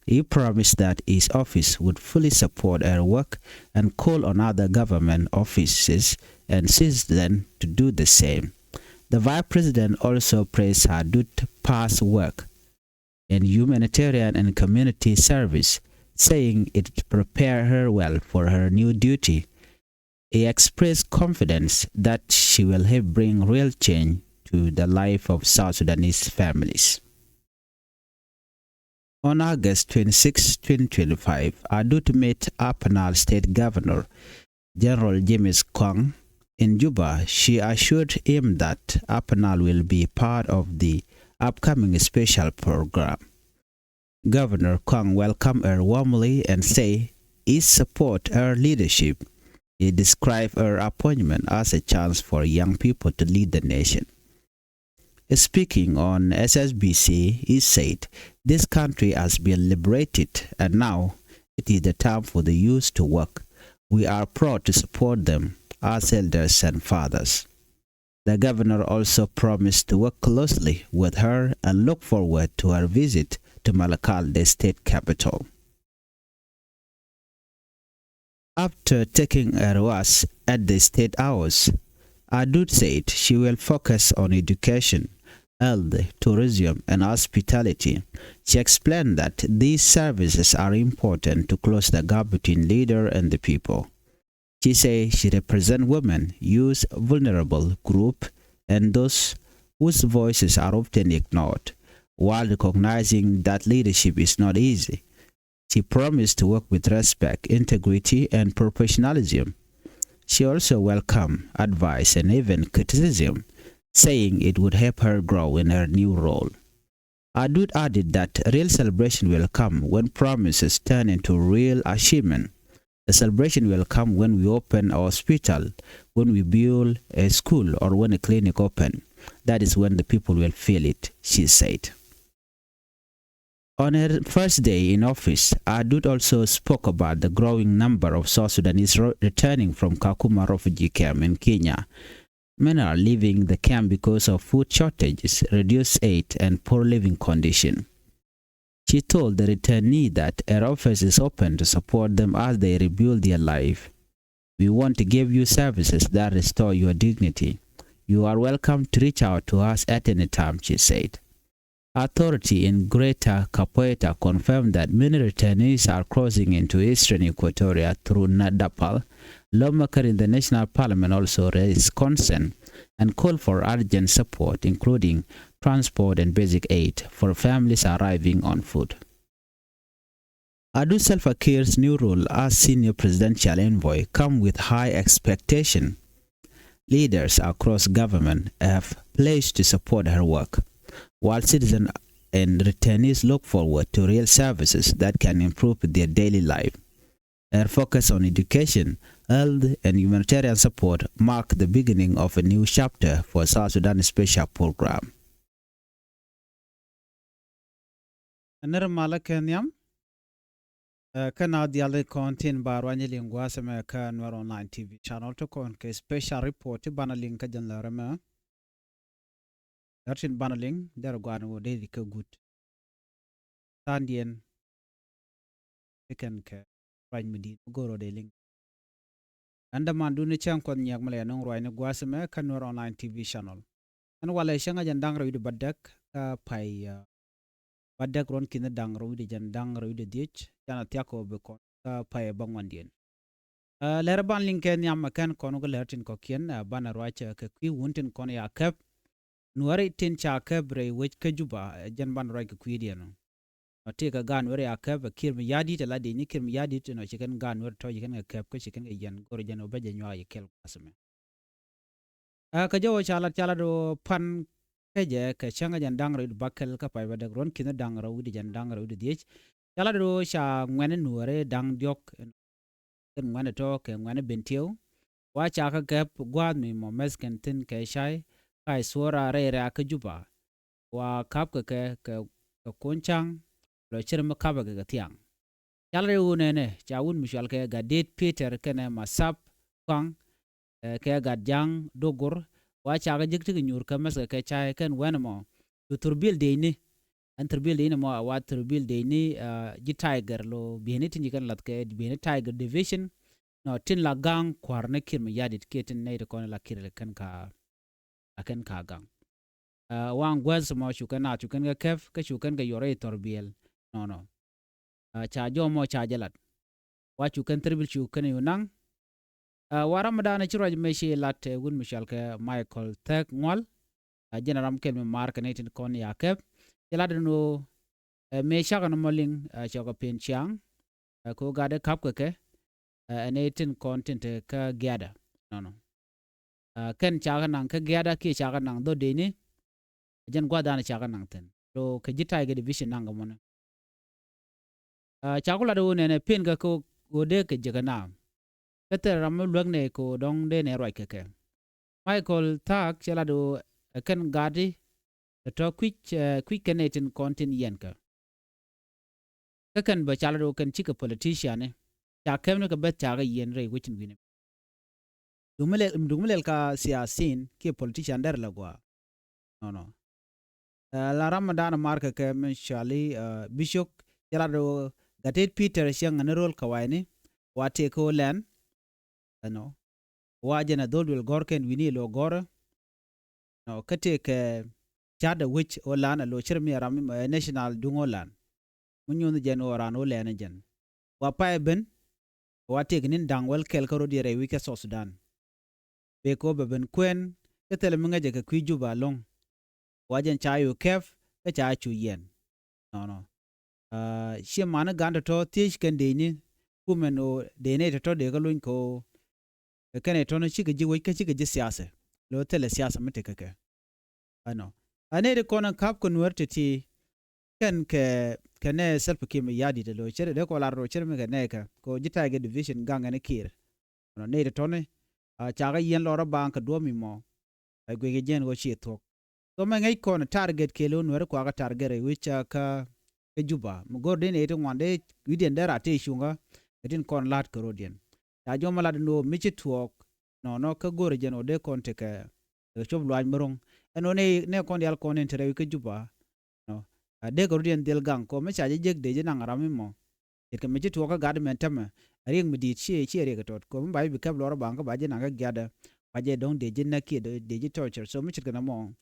He promised that his office would fully support her work and call on other government offices and citizens to do the same. The vice president also praised Adut's past work in humanitarian and community service, saying it prepared her well for her new duty. He expressed confidence that she will help bring real change to the life of South Sudanese families. On August twenty-sixth, twenty twenty-five, Adut met Upper Nile State Governor General James Kong in Juba. She assured him that Upper Nile will be part of the upcoming special program. Governor Kong welcomed her warmly and said he support her leadership. He described her appointment as a chance for young people to lead the nation. Speaking on S S B C, he said, "This country has been liberated and now it is the time for the youth to work. We are proud to support them as elders and fathers." The governor also promised to work closely with her and look forward to her visit to Malakal, the state capital. After taking her oath at the State House, Adut said she will focus on education, health, tourism, and hospitality. She explained that these services are important to close the gap between leader and the people. She said she represents women, youth, vulnerable group, and those whose voices are often ignored. While recognizing that leadership is not easy, she promised to work with respect, integrity, and professionalism. She also welcomed advice and even criticism, saying it would help her grow in her new role. Adut added that real celebration will come when promises turn into real achievement. The celebration will come when we open a hospital, when we build a school, or when a clinic open. That is when the people will feel it, she said. On her first day in office, Adut also spoke about the growing number of South Sudanese ro- returning from Kakuma refugee camp in Kenya. Many are leaving the camp because of food shortages, reduced aid, and poor living condition. She told the returnee that her office is open to support them as they rebuild their life. "We want to give you services that restore your dignity. You are welcome to reach out to us at any time," she said. Authority in Greater Kapoeta confirmed that many returnees are crossing into eastern Equatoria through Nadapal. Lawmakers in the National Parliament also raised concern and called for urgent support, including transport and basic aid for families arriving on foot. Adut Salva Kiir's new role as senior presidential envoy come with high expectation. Leaders across government have pledged to support her work, while citizens and returnees look forward to real services that can improve their daily life. Her focus on education, health, and humanitarian support mark the beginning of a new chapter for South Sudan special program. Nir malä kɛ nhiam. Ɛ, kä na diali kɔn tin ba ruany liŋ gua̱a̱th ɛmɛ kä Nuer Online T V channel ti kɔn kɛ special report ti banɛ liŋ kä jɛn lär ɛmɛ. Lär tin banɛ liŋ derɛ gua̱a̱n wä dee di kä gut. Thandiɛn ti kɛn kɛ ruac mi di̱i̱t mi go̱o̱r rɔ dee liŋ. Ɛn dämandun ni cäŋ kuɔth nyiɛk mi lɛ yɛ nuŋ ruacni gua̱a̱th ɛmɛ kä Nuer Online T V channel. Ɛn walɛ cäŋ a jɛn da̱ŋ rɛw wi̱cdɛ bädäk kä pay, ɛ, bädäk ruɔ̱n ki̱n da̱ŋ rɛw wi̱cdɛ jɛn da̱ŋ rɛw wi̱cdɛ dhiec. Canɛ thiak kɛ wä bi kɔn kä pay ɛ bäŋuandiɛn. Ɛ, lɛr ban liŋ kɛ nhiam ɛ kɛn kɔn wä kä lɛr tin kɔ̱kiɛn, ɛ, banɛ ruac, ɛ, kɛ kui̱ wun tin kɔn ya käp. Nuäri tin ca käp rɛy wec kä Juba, ɛ, jɛn banɛ ruac kɛ kui̱diɛn. Ɔ, tëëkɛ gaat Nuäri a käp, ɛ, Kiir Mayardit ɛ la diɛny ni Kiir Mayardit ɛn ɔ ci kɛn gaat Nuäri tɔ̱ ci kɛn kɛ käp kä ci kɛn kɛ yɛn go̱r jɛn ɔ bä jɛ nyuak yɛ kɛl gua̱a̱th ɛmɛ. Ɛ, kä jɔwä ca lat, ca lat ɔ pan kä jɛ kɛ cäŋ kä jɛn da̱ŋ rɛw wi̱cdɛ bäkɛl kä pay bädäk ruɔ̱n ki̱n da̱ŋ rɛw wi̱cdɛ jɛn da̱ŋ rɛw wi̱cdɛ dhiec. Ca lat ɣöö ca ŋuɛ̈ni Nuäärɛ da̱ŋ diɔ̱k, kɛn ŋuɛ̈ni tɔ̱ kɛ ŋuɛ̈ni Bentiu. Wa ca kɛ gɛp gua̱a̱th mi mɔ mɛth kɛn thi̱n kɛ cay, ka ɛ suɔ̱ra rɛy rɛ̈ɛ̈kä Juba. Wa ka̱pkɛ kɛ, kɛ, kɛ kuɔ̱n ca̱ŋ, lɔ cir mi ka̱pkɛ kɛ thiaŋ. Ca lat ɣöö nɛnɛ, ca wut mi cɔal kɛ Gatdet Peter kɛnɛ Mathap Kuaŋ, ɛ, kɛ Gatjaŋ Dogur, wa ca kɛ jek ti kɛ nyuur kä mɛth kɛ kɛ cay kɛn wɛn mɔ. Cu thurbil dec ni, ɛn thurbil dec ni mɔ, a wa thurbil dec ni, ɛ, ji̱ Tiger lo bi̱i̱ni tin ji̱ kɛn lath kɛ bi̱i̱ni Tiger Division. Nɔ, tin la ga̱ŋ kua̱r ni Kiir Mayardit kiɛ tin nɛy ti kɔn la Kiir kɛn ka, la kɛn ka ga̱ŋ. Ɛ, waŋ guäth mɔ cu kɛn naath cu kɛn kɛ kɛp, kä cu kɛn kɛ yuɔr rɛy thurbil. Nɔnɔ. Ɛ, ca jɔw mɔ ca jɛ lat. Wa cu kɛn thurbil cu kɛn yu naŋ. Ɛ, wa ram mi da̱a̱n ci ruac mëë ci lat, ɛ, wut mi cɔal kɛ Michael Thɛk Ŋual. Ɛ, jɛn ram kɛl mi maar kɛ nɛy tin kɔn ya kɛp. Ci lat ɛn ɣöö, ɛ, mëë cakɛ ni mɔ liŋ, ɛ, cɔkɛ pen ciaŋ. Ɛ, kɛ ɣöö gat ɛ ka̱pkɛ kɛ, ɛ, ɛn ɛ tin kɔn tin te kä Giada. Nɔnɔ. Ɛ, kɛn cakɛ naŋ kä Giada kiɛ cakɛ naŋ dhɔr dec ni. Jɛn gua̱a̱th da̱a̱n cakɛ naŋ thi̱n. Lo kɛ ji̱ Tiger Division naŋ kɛ mɔni. Ɛ, ca ku lat ɣöö nɛnɛ pen kɛ kɛ ɣöö dee kɛ jek ɛ naam. Kä thil ram mi luäk nɛ kɛ ɣöö dɔ̱ŋ dee nɛ ruac kɛ kɛ. Michael Thak cɛ lat ɣöö ɛ kɛn gatdi ɛ tɔ̱ kui̱c, ɛ, kui̱c kɛn nɛ tin kɔn tin yiɛn kɛ. Kä kɛn bä ca lat ɣöö kɛn cikɛ politician ni. Ca kɛm ni kɛ beth ca kɛ yiɛn rɛy wecin wi̱ni. Duk mi lɛl, duk mi lɛl ka siasin kiɛ politician derɛ la gua. Nɔnɔ. Ɛ, la ram mi da̱a̱n maar kɛ kɛ mi cɔali, ɛ, Bicok, cɛ lat ɣöö Gatdet Peter cieŋ ni rol kɛ wayni, wa tëë kɛ ɣöö lɛn. Ɛnɔ. Wa jɛn ɛ dhol duël gɔ̱r kɛn wi̱ni lo gɔ̱r. Nɔ, kä tëë kɛ ca̱t ɛ wec ɣöö lan ɛ lo cir mi ɛ ram mi, ɛ, national duŋ ɣöö lan. Mi nyuɔ̱th jɛn ɣöö ran ɣöö lɛn ɛ jɛn. Wa pay ben, wa tëëk ni̱n da̱ŋ wäl kɛl kä rot yɛ rɛy wi̱c kä South Sudan. Bɛ kɛ ɣöö bɛ ben kuɛn, kä thilɛ mi ŋäcɛ kɛ kui̱ Juba ɛlɔ̱ŋ. Wa jɛn ca yu kɛp, kä ca cu yiɛn. Nɔnɔ. Aa, ciɛ mani gan tɔ̱tɔ̱ thiec kɛn dec ni, kumɛn ɣöö dec ni tɔ̱tɔ̱ dee kä luny kɛ ɣöö kɛn ɛ tɔ̱ni cikɛ ji̱ wec kä cikɛ ji̱ siasa. Lo thilɛ siasa mi tekɛ kɛ. Ɛnɔ. Ɛ nɛy ti kɔn in ka̱p kɛ Nuäär ti̱ti̱. Kɛn kɛ, kɛ nɛ Salva Kiir Mayardit lo cɛ dee kɔ lar ro cɛ mi kɛ nɛ kɛ. Kɛ ɣöö ji̱ Tiger Division gaŋ ɛn Kiir. Ɛnɔ nɛy ti tɔ̱ni. Aa, cakɛ yiɛn lɔrä baŋ kɛ duɔ̱ɔ̱p mi mɔ. Ɛ guic kɛ jɛn ɣöö ciɛ thuɔ̱k. Thomɛ ŋäc kɔn target kɛɛl ɣöö Nuäär kuakä target rɛy wi̱c kä, kä Juba. Mi go̱r dee nɛy ti ŋuan dee wi̱cdiɛn dee rat tëë cuŋä. Kɛ tin kɔn la̱t kɛ rɔ̱diɛn. Ca jɔmɛ lat ni ɣöö mi ci tuɔɔk. Nɔnɔ kä go̱r jɛn ɣöö dee kɔn tekɛ, tekɛ cop luaac mi ro̱ŋ. Ɛn ɣöö nɛ, nɛ kɔn diaal kɔn in te rɛy wi̱c kä Juba. Nɔ. A dee kɛ rɔ̱diɛn dhil gaŋ kɛ ɣöö mi ca jɛ jek dee ji̱ naŋ ram mi mɔ. Ce̱tkɛ mi ci tuɔɔk kä gat mɛn tämɛ. A riɛk mi di̱i̱t ciɛ, ciɛ riɛk kɛ tɔt. Kɛ ɣöö mi ba ji̱ bi kɛp luɔrä baŋ kä ba ji̱ naŋ kä giatdä. Ba jɛ dɔ̱ŋ dee ji̱ näk kiɛ dee ji̱ torture. So mi ce̱tkɛ nɔmɔ.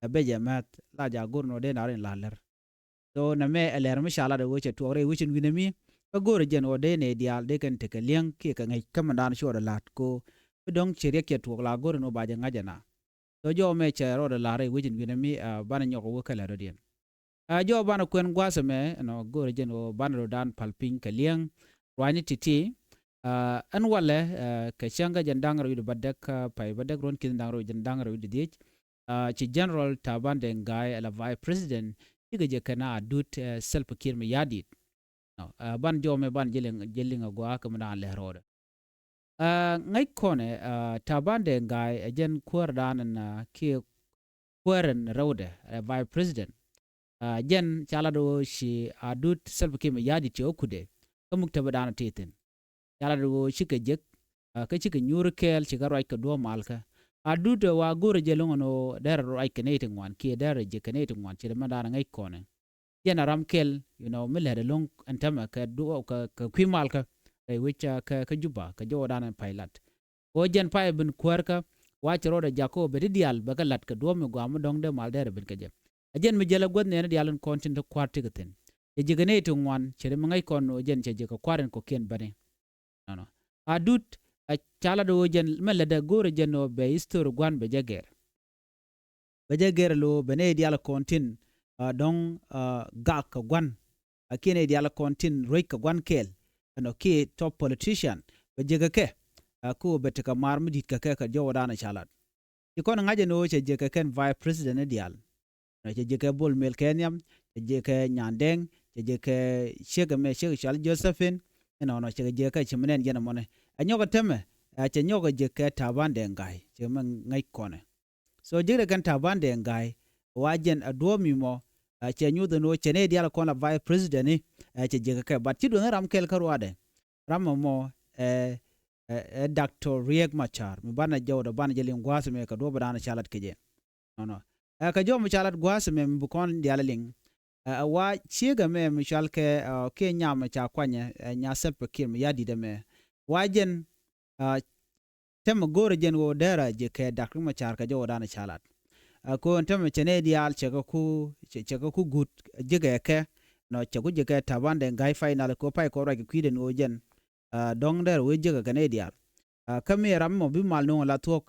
Ɛ bɛ jɛ mɛth la ja go̱r nɔ dee na rin la lɛr. So nɛmɛ ɛ lɛr mi ca lat ɛ ɣöö cɛ tuɔɔk rɛy wecin wi̱nɛ mi. Kä go̱rɛ jɛn ɣöö dee nɛy diaal dee kɛn tekɛ li̱eŋ kiɛ kɛ ŋäc kä mi daan cuɔɔdɛ la̱t ko. Bi dɔ̱ŋ ci riɛk cɛ tuɔɔk la go̱rɛ ni ɣöö ba jɛ ŋa̱c ɛna. So jɔw mɛ cɛ rɔɔdɛ la̱t rɛy wecin wi̱nɛ mi, aa, banɛ nyɔk ɛ wä kɛ lät rɔ̱diɛn. Aa, jɔw banɛ kuɛn gua̱a̱th ɛmɛ ɛnɔ go̱rɛ jɛn ɣöö banɛ rɔ̱dan päl piny kɛ li̱eŋ. Ruanyni ti̱ti̱. Aa, ɛn walɛ, aa, kɛ cäŋ kä jɛn da̱ŋ rɛw wi̱cdɛ bädäk, aa, pay bädäk ruɔ̱n ki̱n da̱ŋ rɛw jɛn da̱ŋ rɛw wi̱cdɛ dhiec. Aa, ci General Taban Deng Gai ala Vice President cikɛ jɛ kɛn a Adut, aa, Salva Kiir Mayardit. Nɔ, aa, ban jɔmɛ ban jɛ liŋ, jɛ liŋ a gɔaa kɛ mi daan lɛ rɔɔdɛ. Aa, ŋäc kɔnɛ, aa, Taban Deng Gai ɛ jɛn kuäär daan ɛn, aa, kiɛ kuäär ɛn rɛwdɛ, aa, Vice President. Aa, jɛn ca lat ɣöö ci Adut Salva Kiir Mayardit cɛ wä kutdɛ kä muktäbä daan ɛ tëë thi̱n. Ca lat ɣöö cikɛ jek, aa, kä cikɛ nyuuri kɛɛl cikɛ ruac kɛ duɔ̱ɔ̱p malkä. Adut ɛ wa go̱rɛ jɛ lo̱ŋ ɛn ɣöö derɛ ruac kɛ nɛy ti ŋuan kiɛ derɛ jek kɛ nɛy ti ŋuan ci dee mɛn daan ŋäc kɔnɛ. Jɛn a ram kɛl, you know, mi lɛt ɛlɔ̱ŋ ɛn tämɛ kɛ duɔ̱ɔ̱p kɛ, kɛ kui̱ malkä. Rɛy wec, aa, kɛ, kɛ Juba kɛ jɔwdan ɛn pay lat. Ɣöö jɛn pay bin kuäärkä wa cɛ rɔɔdɛ jak kä ɣöö bɛ ti diaal bɛ kɛ la̱t kɛ duɔ̱ɔ̱p mi gɔaa mi dɔ̱ŋ dee mal dee rɛ bin kɛ jɛ. A jɛn mi jäl a guäth nɛɛni diaal in kɔn tin ti kua̱r ti kɛ thi̱n. Cɛ ji̱ kɛ nɛy ti ŋuan cɛ ri mi ŋäc kɔn ɣöö jɛn cɛ ji̱ kɛ kua̱r in kɔ̱kiɛn bäni. Nɔnɔ. Adut, a ca lat ɣöö jɛn mi lätdɛ go̱o̱rɛ jɛn ɣöö bɛ history gua̱n bɛ jɛ gɛr. Bɛ jɛ gɛr lo̱ bɛ nɛy diaal kɔn tin, aa, dɔ̱ŋ, aa, gak kɛ gua̱n. A kiɛ nɛy diaal kɔn tin ruec kɛ gua̱n kɛɛl. Ɛnɔ kiɛ top politician. Bɛ jɛ kɛ kɛ. Aa, kä ɣöö bɛ tekɛ maar mi di̱t kɛ kɛ kɛ jɔwdan ca lat. Ci kɔn ŋa̱c ɛn ɣöö cɛ jɛ kɛ kɛn Vice President ni diaal. Nɔ, cɛ ji̱ kɛ Bol Mel kɛ nhiam, cɛ ji̱ kɛ Nyandɛŋ, cɛ ji̱ kɛ ciek ɛmɛ, ciek cɔal Josephine. Ɛnɔnɔ cɛ ji̱ kɛ ci mi nɛn jɛn ɛmɔnɛ. Ɛ nyɔk ɛ tämɛ, ɛ cɛ nyɔk ɛ ji̱ kɛ Taban Deng Gai, cɛ mɛ ŋäc kɔnɛ. So ji̱ rɛ kɛn Taban Deng Gai, wa jɛn ɛ duɔ̱ɔ̱p mi mɔ, ɛ cɛ nyuth ɛn ɣöö cɛ nɛy diaal kɔn la vice president ni, ɛ cɛ ji̱ kɛ kɛ, but ci duɔ̱n ram kɛl kä ruaadɛ. Ram ɛmɔ ɛ, ɛ, ɛ Doctor Riek Machar, mi banɛ jɔwdɛ banɛ jɛ liŋ gua̱a̱th ɛmɛ kɛ duɔ̱ɔ̱p ɛ da̱a̱n ca lat kɛ jɛ. Nɔnɔ. Ɛ kɛ jɔw mi ca lat gua̱a̱th ɛmɛ mi bi kɔn diaal liŋ. Ɛ, ɛ wa ciek ɛmɛ mi cɔal kɛ, ɛ, kiɛ nyam mi ca kuanyɛ, ɛ, nya Salva Kiir Mayardit ɛmɛ. Wa jɛn, ɛ, tɛmɛ go̱o̱rɛ jɛn ɣöö derɛ ji̱ kɛ Doctor Riek Machar kɛ jɔw ɛ da̱a̱n ca lat. Ɛ, kɛ ɣöö tɛmɛ cɛ nɛy diaal cɛ kɛ ku, cɛ, cɛ kɛ ku guut ji̱ kɛ kɛ. Nɔ cɛ ku ji̱ kɛ Taban Deng Gai finally kɛ ɣöö pay kɔn ruac kɛ kui̱dɛn ɣöö jɛn. Ɛ, dɔ̱ŋ derɛ wee ji̱ kɛ kɛ nɛy diaal. Ɛ, kä mi ram mɔ bi mal no̱o̱ŋ la thuɔ̱k,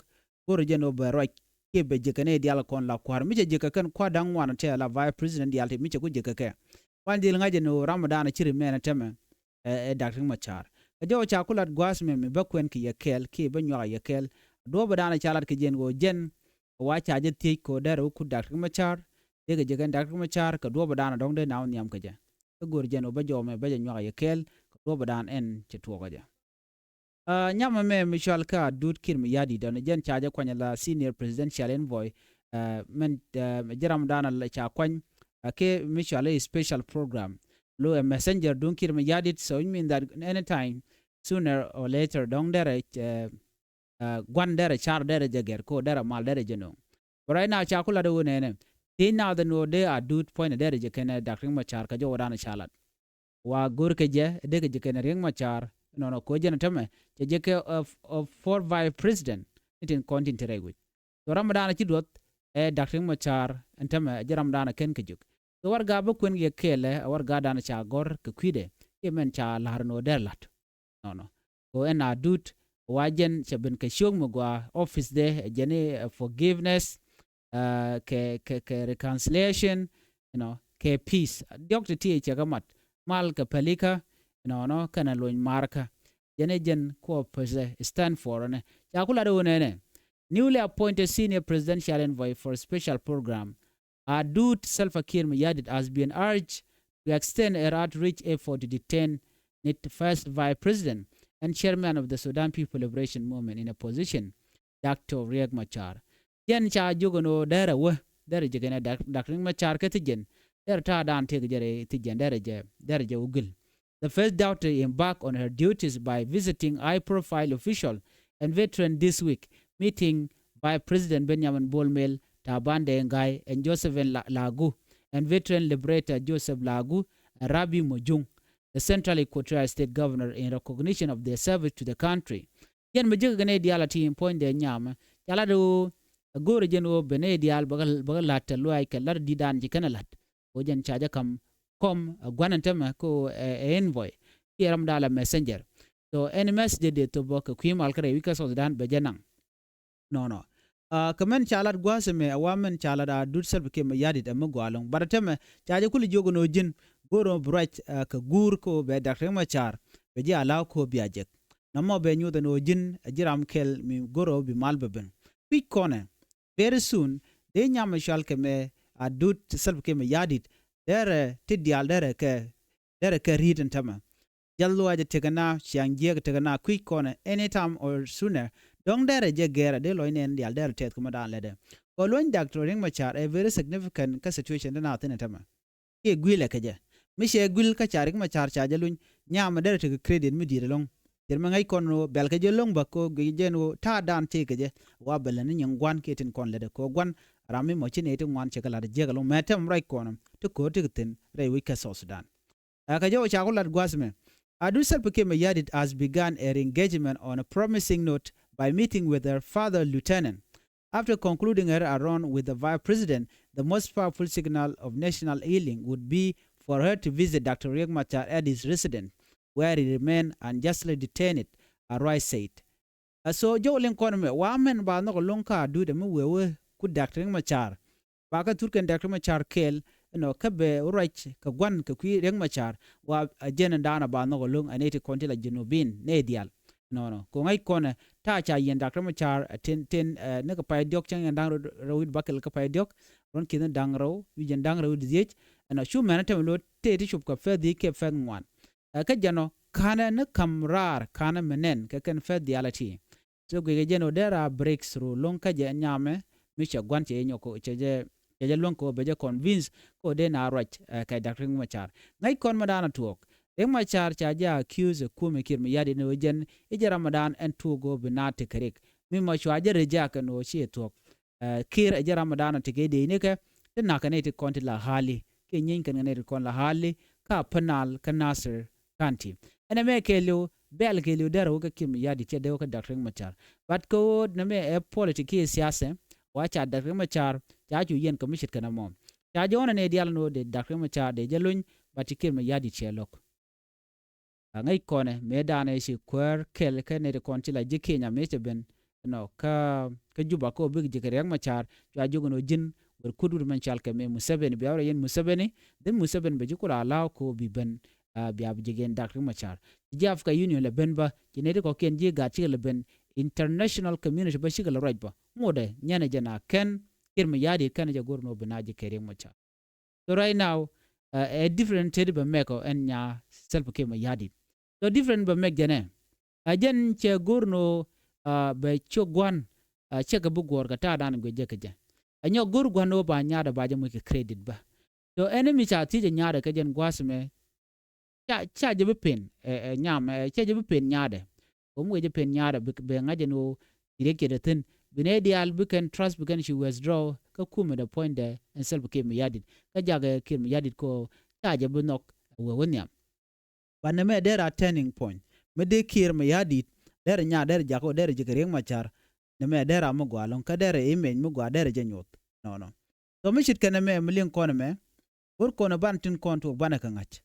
go̱o̱rɛ jɛn ɣöö bɛ ruac kiɛ bɛ ji̱ kɛ nɛy diaal kɔn la kua̱r. Mi cɛ ji̱ kɛ kɛn kua̱r da̱ŋ ŋuan tɛ la vice president diaal ti mi cɛ ku ji̱ kɛ kɛ. Kuan dhil ŋa̱c ɛn ɣöö ram ɛ da̱a̱n ci ri mɛn ɛ tɛmɛ, ɛ, ɛ Doctor Riek Machar. Ɛ jɔw ca ku lat gua̱a̱th ɛmɛ mi bä kuɛn kɛ yɛ kɛɛl, kiɛ bä nyuak yɛ kɛɛl. Duɔ̱ɔ̱p ɛ da̱a̱n ca lat kɛ jɛn ɣöö jɛn, wa ca jɛ thiec kɛ ɣöö derɛ wä kut Doctor Riek Machar, dee kɛ ji̱ kɛn Doctor Riek Machar, kɛ duɔ̱ɔ̱p ɛ da̱a̱n dɔ̱ŋ dee na wä nhiam kɛ jɛ. Kä go̱o̱rɛ jɛn ɣöö bä jɔw ɛmɛ bä jɛ nyuak yɛ kɛɛl, kɛ duɔ̱ɔ̱p ɛ da̱a̱n ɛn cɛ tuɔɔk kɛ jɛ. Ɛ, nyam ɛmɛ mi cɔal kä Adut Kiir Mayardit, dɔ̱n jɛn ca jɛ kuany la senior presidential envoy, ɛ, mɛn, ɛ, ji̱ ram da̱a̱n ca kuany, ɛ, kɛ mi cɔal i̱ special program. Lo ɛ messenger duŋ Kiir Mayardit, so it mean that anytime sooner or later dɔ̱ŋ derɛ, ɛ, ɛ, gua̱n derɛ car derɛ jɛ gɛr ko derɛ mal derɛ jɛ no̱o̱ŋ. But right now ca ku lat ɛ ɣöö nɛnɛ. Thiec naath ɛn ɣöö dee Adut puɔ̱nydɛ derɛ jɛ kɛnɛ Doctor Riek Machar kɛ jɔw ɛ da̱a̱n ca lat. Wa go̱r kɛ jɛ, dee kɛ ji̱ kɛn Riek Machar, nɔnɔ ko̱ jɛn tɛmɛ, cɛ jɛ kɛ, ɛ, ɛ, four vice president, ni tin kɔn tin te rɛy wi̱c. So ram da̱a̱n ci duɔth, ɛ Doctor Riek Machar, ɛn tɛmɛ, ɛ jɛ ram da̱a̱n kɛn kɛ jök. So warɛga bä kuɛn kɛ kɛɛlɛ, ɛ warɛga da̱a̱n ca gɔ̱r kɛ kui̱dɛ, kiɛ mɛn ca la̱r nɔ dee la̱t. Nɔnɔ. Ko ɛn Adut, wa jɛn cɛ ben kɛ ciök mi gɔaa office dɛ, ɛ jɛn i̱, ɛ, forgiveness, ɛ, kɛ, kɛ, kɛ reconciliation, you know, kɛ peace. Diɔ̱k ti ti cɛ kɛ mat. Mal kɛ pälikä, you know, nɔ, kɛnɛ lony markä. Jɛn i̱ jɛn kuɔ pese stand for nɛ. Ca ku lat i̱ wunɛ nɛ. Newly appointed senior presidential envoy for special program. Adut Salva Kiir Mayardit has been urged to extend her outreach effort to detain the first vice president and chairman of the Sudan People Liberation Movement in a position, Doctor Riek Machar. Jɛn ca jiök ɛn ɣöö derɛ wä, derɛ jɛ kɛnɛ Doctor Riek Machar kä thi jɛn, derɛ ta̱a̱ da̱a̱n tëëk jɛ rɛy thi jɛn, derɛ jɛ, derɛ jɛ wä guil. The first daughter embarked on her duties by visiting high-profile official and veteran this week, meeting Vice President Benjamin Bol Mel, Taban Deng Gai, and Josephine La-, Lagu, and veteran liberator Joseph Lagu, and Rabi Mojung, the Central Equatoria State Governor, in recognition of their service to the country. Jɛn mi ji̱ kɛ nɛy diaal a ti puɔ̱nydɛ nyamɛ. Ca lat ɣöö, ɛ go̱o̱rɛ jɛn ɣöö ben nɛy diaal bäkɛ, bäkɛ la̱t tɛ luaac kɛ lat di̱t daan ci kɛn ɛ la̱t. Ko jɛn ca jɛ kam kɔm, ɛ, gua̱n ɛn tämɛ ko, ɛ, ɛ envoy. Kiɛ ram da̱a̱n la messenger. So ɛn message dee thop bä kɛ kui̱ mal kä rɛy wi̱c kä South Sudan bɛ jɛ naŋ. Nɔnɔ. Ɛ, kɛ mɛn ca lat gua̱a̱th ɛmɛ, ɛ wa mɛn ca lat Adut Salva Kiir Mayardit ɛmɛ gɔaa ɛlɔ̱ŋ. But ɛ tämɛ, ca jɛ kul jiök ɛn ɣöö ji̱n, go̱o̱r ɛmɔ bi ruac, ɛ, kɛ guur ko bɛ Doctor Riek Machar, bɛ ji̱ allow ko bia jek. Nɔmɔ bɛ nyuth ɛn ɣöö ji̱n, ɛ ji̱ ram kɛl mi go̱o̱r ɛmɔ bi mal bɛ ben. Kui̱c kɔnɛ, very soon, dee nyam mi cɔal kɛ mɛ Adut Salva Kiir Mayardit, derɛ ti diaal derɛ kɛ, derɛ kɛ ri̱i̱t ɛn tämɛ. Jal luac ɛ tekɛ na, ciaŋ jiɛk ɛ tekɛ na, kui̱c kɔnɛ, anytime or sooner. Dɔ̱ŋ derɛ jɛ gɛrɛ, dee lɔc nɛn diaal derɛ tɛth kä ma daan lätdɛ. Kɔ luɔ̱ny Doctor Riek Machar ɛ very significant kä situation dee na thi̱n ɛn tämɛ. Kiɛ gui̱lɛ kɛ jɛ. Mi cɛ gui̱l kä ca Riek Machar ca jɛ luny, nyam mi derɛ tekɛ credit mi di̱i̱t ɛlɔ̱ŋ. Cɛ mi ŋäc kɔn ɣöö bɛl kɛ jɛ lo̱ŋ bä ko gɛ jɛn ɣöö ta̱a̱ daan tëëkɛ jɛ, wa bɛl ni nyin gua̱n kiɛ tin kɔn lätdɛ ko gua̱n, ram mi mɔ ci nɛy ti ŋuan cɛ kɛ la̱t jiɛk ɛlɔ̱ŋ mɛ tɛm ruac kɔn, ti ko̱r ti kɛ thi̱n rɛy wi̱c kä South Sudan. Ɛ kɛ jɔw ca ku lat gua̱a̱th mɛ. Adut Salva Kiir Mayardit has begun her engagement on a promising note by meeting with her further lieutenant. After concluding her round with the vice president, the most powerful signal of national healing would be for her to visit Doctor Riek Machar at his residence, where he remained unjustly detained, Aruai said. Ɛ so jɔw liŋ kɔn mɛ, wa mɛn ba nhɔk ɛlɔ̱ŋ kä Adut ɛmɛ wee wee ku Doctor Riek Machar. Ba kɛ thur kɛn Doctor Riek Machar kɛɛl, you know, kä bɛ ruac kɛ gua̱n kɛ kui̱ Riek Machar, wa agenda daan ba nhɔk ɛlɔ̱ŋ ɛ nɛy ti kɔn ti la Junubin nɛy diaal. Nɔnɔ. Kɛ ŋäc kɔn ɛ, ta̱a̱ ca yiɛn Doctor Riek Machar, ɛ tin, tin, ɛ, ni kɛ pay diɔ̱k cäŋ yɛn da̱ŋ rɛw, rɛw wi̱c bäkɛl kä pay diɔ̱k. ruɔ̱n ki̱n da̱ŋ rɛw wi̱c jiɛn da̱ŋ rɛw wi̱c dhiec. Ɛnɔ cu mɛn tämɛ lo̱ tëë ti cop kɛ fɛth dhiec kiɛ fɛth ŋuan. Ɛ, kä jɛn ɔ ka̱nɛ ni ka̱m raar ka̱nɛ mi nɛn kɛ kɛn fɛth diaal ɛ ti. So guic kɛ jɛn ɔ dee ra breakthrough lo̱ŋ kä jɛ nyamɛ mi cɛ gua̱n cɛ jɛ nyɔk cɛ jɛ cɛ jɛ luäŋ kɛ ɔ bɛ jɛ convince kɛ ɔ dee na ruac, ɛ, kɛ Dak Riek Machar. Ŋäc kɔn mi daanɔ tuɔɔk. Riek Machar ca jɛ accuse ɛ kumɛ Kiir Mayardit ni ɣöö jɛn i̱ jɛ ram mi daan ɛn tuɔɔk ɣöö bi na tekɛ Riek. Mi mɔ cua jɛ reject ɛn ɣöö ci ɛ thuɔ̱k. Ɛ, Kiir ɛ jɛ ram mi daan ɔ tekɛ dee nikɛ ti na̱k kɛ nɛy ti kɔn ti la hali kiɛ nyieeny kɛn kɛ nɛy ti kɔn la hali ka Upper Nile kä Nasir County. Ɛn ɛmɛ kɛɛliw bɛl kɛɛliw derɛ wä kä Kiir Mayardit cɛ dee wä kä Dak Riek Machar. But kɛ ɣöö nɛmɛ ɛ politic kiɛ siasa, wa ca Dak Riek Machar ca cu yɛn kɛ mi ce̱tkɛ nɛmɔ. Ca jɔɔnɛ nɛy diaal ni ɣöö dee Dak Riek Machar dee jɛ luny, but ci Kiir Mayardit cɛ lo̱k. A ŋäc kɔnɛ mëë danɛ ci kuäär kɛl kä nɛy ti kɔn ci la ji̱ Kenya mëë cɛ ben. Nɔ kä, kä Juba kä ɔ bik ji̱ kɛ Riek Machar cua jiök ɛn ɣöö ji̱n wër kut wut mɛn cal kɛ mëë Museveni bia wä rɔ yɛn Museveni. Then Museveni bɛ ji̱ kula allow kɛ ɔ bi ben, a, bia bi ji̱ kɛn Dak Riek Machar. Ci ji̱ Africa Union lɛ ben bä, ci nɛy ti kɔ̱kiɛn ji̱ gaat cikɛ lɛ ben. International community bä cikɛ lɛ ruac bä. Ŋotdɛ nyɛnɛ jɛ na kɛn Kiir Mayardit kɛn jɛ go̱r ɛn ɣöö bi na ji̱ kɛ Riek Machar. So right now, uh, ɛ different tëëdi bɛ mɛk ɔ ɛn nya Salva Kiir Mayardit. So different bɛ mɛk jɛnɛ. Ɛ jɛn cɛ go̱r ni ɣöö, uh, bɛ ciök gua̱n, uh, cɛ kɛ bi guɔ̱ɔ̱r kɛ ta̱a̱ dan guic jɛ kɛ jɛ. Ɛ nyɔk go̱r gua̱n ni ɣöö ba nyaatdɛ ba jɛ moc kɛ credit bä. So ɛn mi ca thiec ɛ nyaatdɛ kɛ jɛn gua̱a̱th mɛ, ca, ca jɛ bi pen, ɛ, ɛ, nyam, ɛ, ca jɛ bi pen nyaatdɛ. Ɣöö mi wee jɛ pen nyaatdɛ bi, bɛ ŋa̱c ɛn ɣöö ci Riek cɛ dee thi̱n. Bi nɛy diaal bi kɛn trust bi kɛn ci withdraw kä kumɛ dee puɔ̱nydɛ ɛn Salva Kiir Mayardit. Kä jakɛ Kiir Mayardit kɛ ɣöö ca jɛ bi nhɔk ɛ wee wä nhiam. But nɛmɛ dee ra turning point. Mi dee Kiir Mayardit, dee rɛ nya, dee rɛ jakä, dee rɛ ji̱ kɛ Riek Machar. Nɛmɛ dee ra mi gɔaa ɛlɔ̱ŋ, kä dee rɛ image mi gɔaa, dee rɛ jɛ nyoth. Nɔnɔ. So mi ce̱tkɛ nɛmɛ, mi liŋ kɔn ɛmɛ, go̱r kɔn ɛ banɛ tin kɔn tuɔɔk banɛ kɛ ŋa̱c.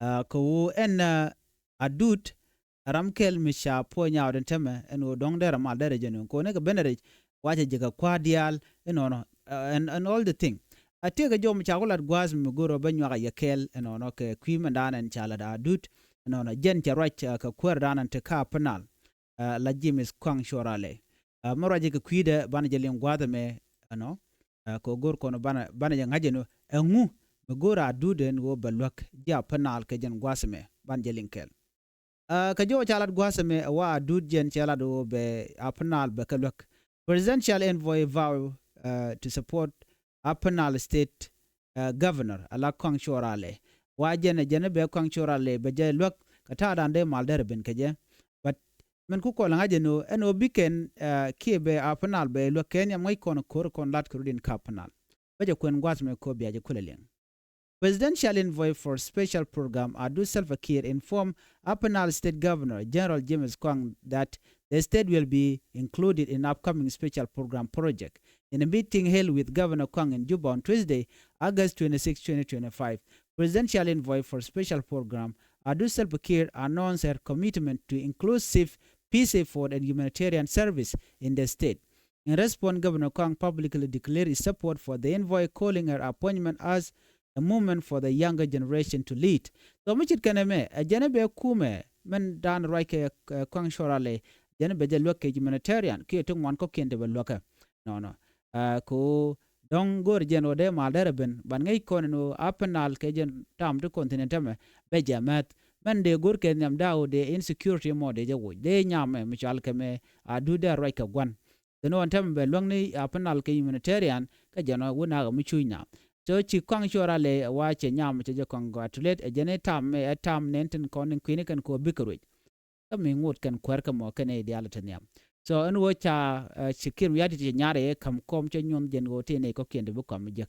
Ah, kɛ ɣöö ɛn, ah, Adut, ram kɛl mi ca puɔ̱ny out ɛn täämɛ, ɛn ɣöö dɔ̱ŋ dee rɛ mal dee rɛ jɛ nööŋ. Kɛ ɣöö ni kɛ ben rɛc, wa cɛ ji̱ kɛ kua̱r diaal, inɔnɔ, ah, and, and all the thing. A tëëkɛ jɔw mi ca ku lat gua̱a̱th mi go̱r ɔ bä nyuak a yɛ kɛɛl, inɔnɔ, kɛ kui̱ mɛndan ɛn ca lat Adut, inɔnɔ, jɛn cɛ ruac, ah, kɛ kuäär dan ɛn te kä Upper Nile, ah, la James Kuaŋ Cuɔl Ralɛ. Ah, mi ruac kɛ kui̱dɛ banɛ jɛ liŋ gua̱a̱th ɛmɛ, ɛnɔ, ah, kɛ ɣöö go̱r kɔn banɛ, banɛ jɛ ŋa̱c ɛn ɣöö ɛŋu mi go̱r Adut ɛn ɣöö bɛ luäk ji̱ Upper Nile kɛ jɛn gua̱a̱th ɛmɛ, banɛ jɛ liŋ kɛɛl. Ah, kɛ jɔw ca lat gua̱a̱th ɛmɛ ɛ wa Adut jɛn cɛ lat ɣöö bɛ Upper Nile bɛ kɛ luäk. Presidential envoy vow, ah, to support Upper Nile State, ah, Governor, ala Kuaŋ Cuɔl Ralɛ. Wa jɛn ɛ jɛn ɛ bɛ Kuaŋ Cuɔl Ralɛ bɛ jɛ luäk kɛ ta̱a̱ dan dee mal derɛ ben kɛ jɛ. But min ku kɔl ŋa̱c ɛn ɣöö, ɛn ɣöö bi kɛn, ah, kiɛ bɛ Upper Nile bɛ luäk kɛ nhiam ŋäc kɔn ko̱r kɔn lat kɛ rut in kä Upper Nile. Bä jɛ kuɛn gua̱a̱th mɛ ko̱ bia jɛ kulɛ liŋ. Presidential envoy for special program Adut Salva Kiir informed Upper Nile State Governor General James Kuaŋ that the state will be included in upcoming special program project. In a meeting held with Governor Kuaŋ in Juba on Tuesday, August twenty-six, twenty twenty-five, Presidential Envoy for Special Program Adut Salva Kiir announced her commitment to inclusive peace effort and humanitarian service in the state. In response, Governor Kuaŋ publicly declared his support for the envoy, calling her appointment as a movement for the younger generation to lead. So mi ce̱tkɛ nɛmɛ, ɛ jɛn ɛ bɛ kumɛ mɛn dan ruac kɛ, eh, Kuaŋ Cuɔl Ralɛ, jɛn ɛ bɛ jɛ luäk kɛ humanitarian kiɛ ti ŋuan kɔ̱kiɛn ti bɛ luäkɛ. Nɔnɔ. Ah, kɛ ɣöö dɔ̱ŋ go̱o̱r jɛn ɣöö dee mal derɛ ben, ban ŋäc kɔn ɛn ɣöö Upper Nile kɛ jɛn tam ti kɔn thi̱n ɛn täämɛ bɛ jɛ mɛth. Mɛn dee go̱o̱r kɛ nhiam da̱a̱ ɣöö dee insecurity mɔ dee jɛ woc. Dee nyam ɛ mi cɔal kɛ mɛ Adut dee ruac kɛ gua̱n. Then ɣän täämɛ bɛ luäŋni Upper Nile kɛ humanitarian, kä jɛn ɣän wä nakä mi cuc na. So ci Kuaŋ Cuɔl Ralɛ wa cɛ nyam cɛ jɛ congratulate, ɛ jɛn ɛ tam, ɛ tam nɛn tin kɔn in kui̱ni kɛn kɛ ɣöö bikɛ ruec. Kä mi ŋot kɛn kuäär kä mɔ kɛn ɛ diaal te nhiam. So ɛn ɣöö ca, eh, ci Kiir Mayardit cɛ nyar ɛ kam kɔm cɛ nyuɔ̱n jɛn ɣöö tëë nɛy kɔ̱kiɛn ti bi kɔm mi jek.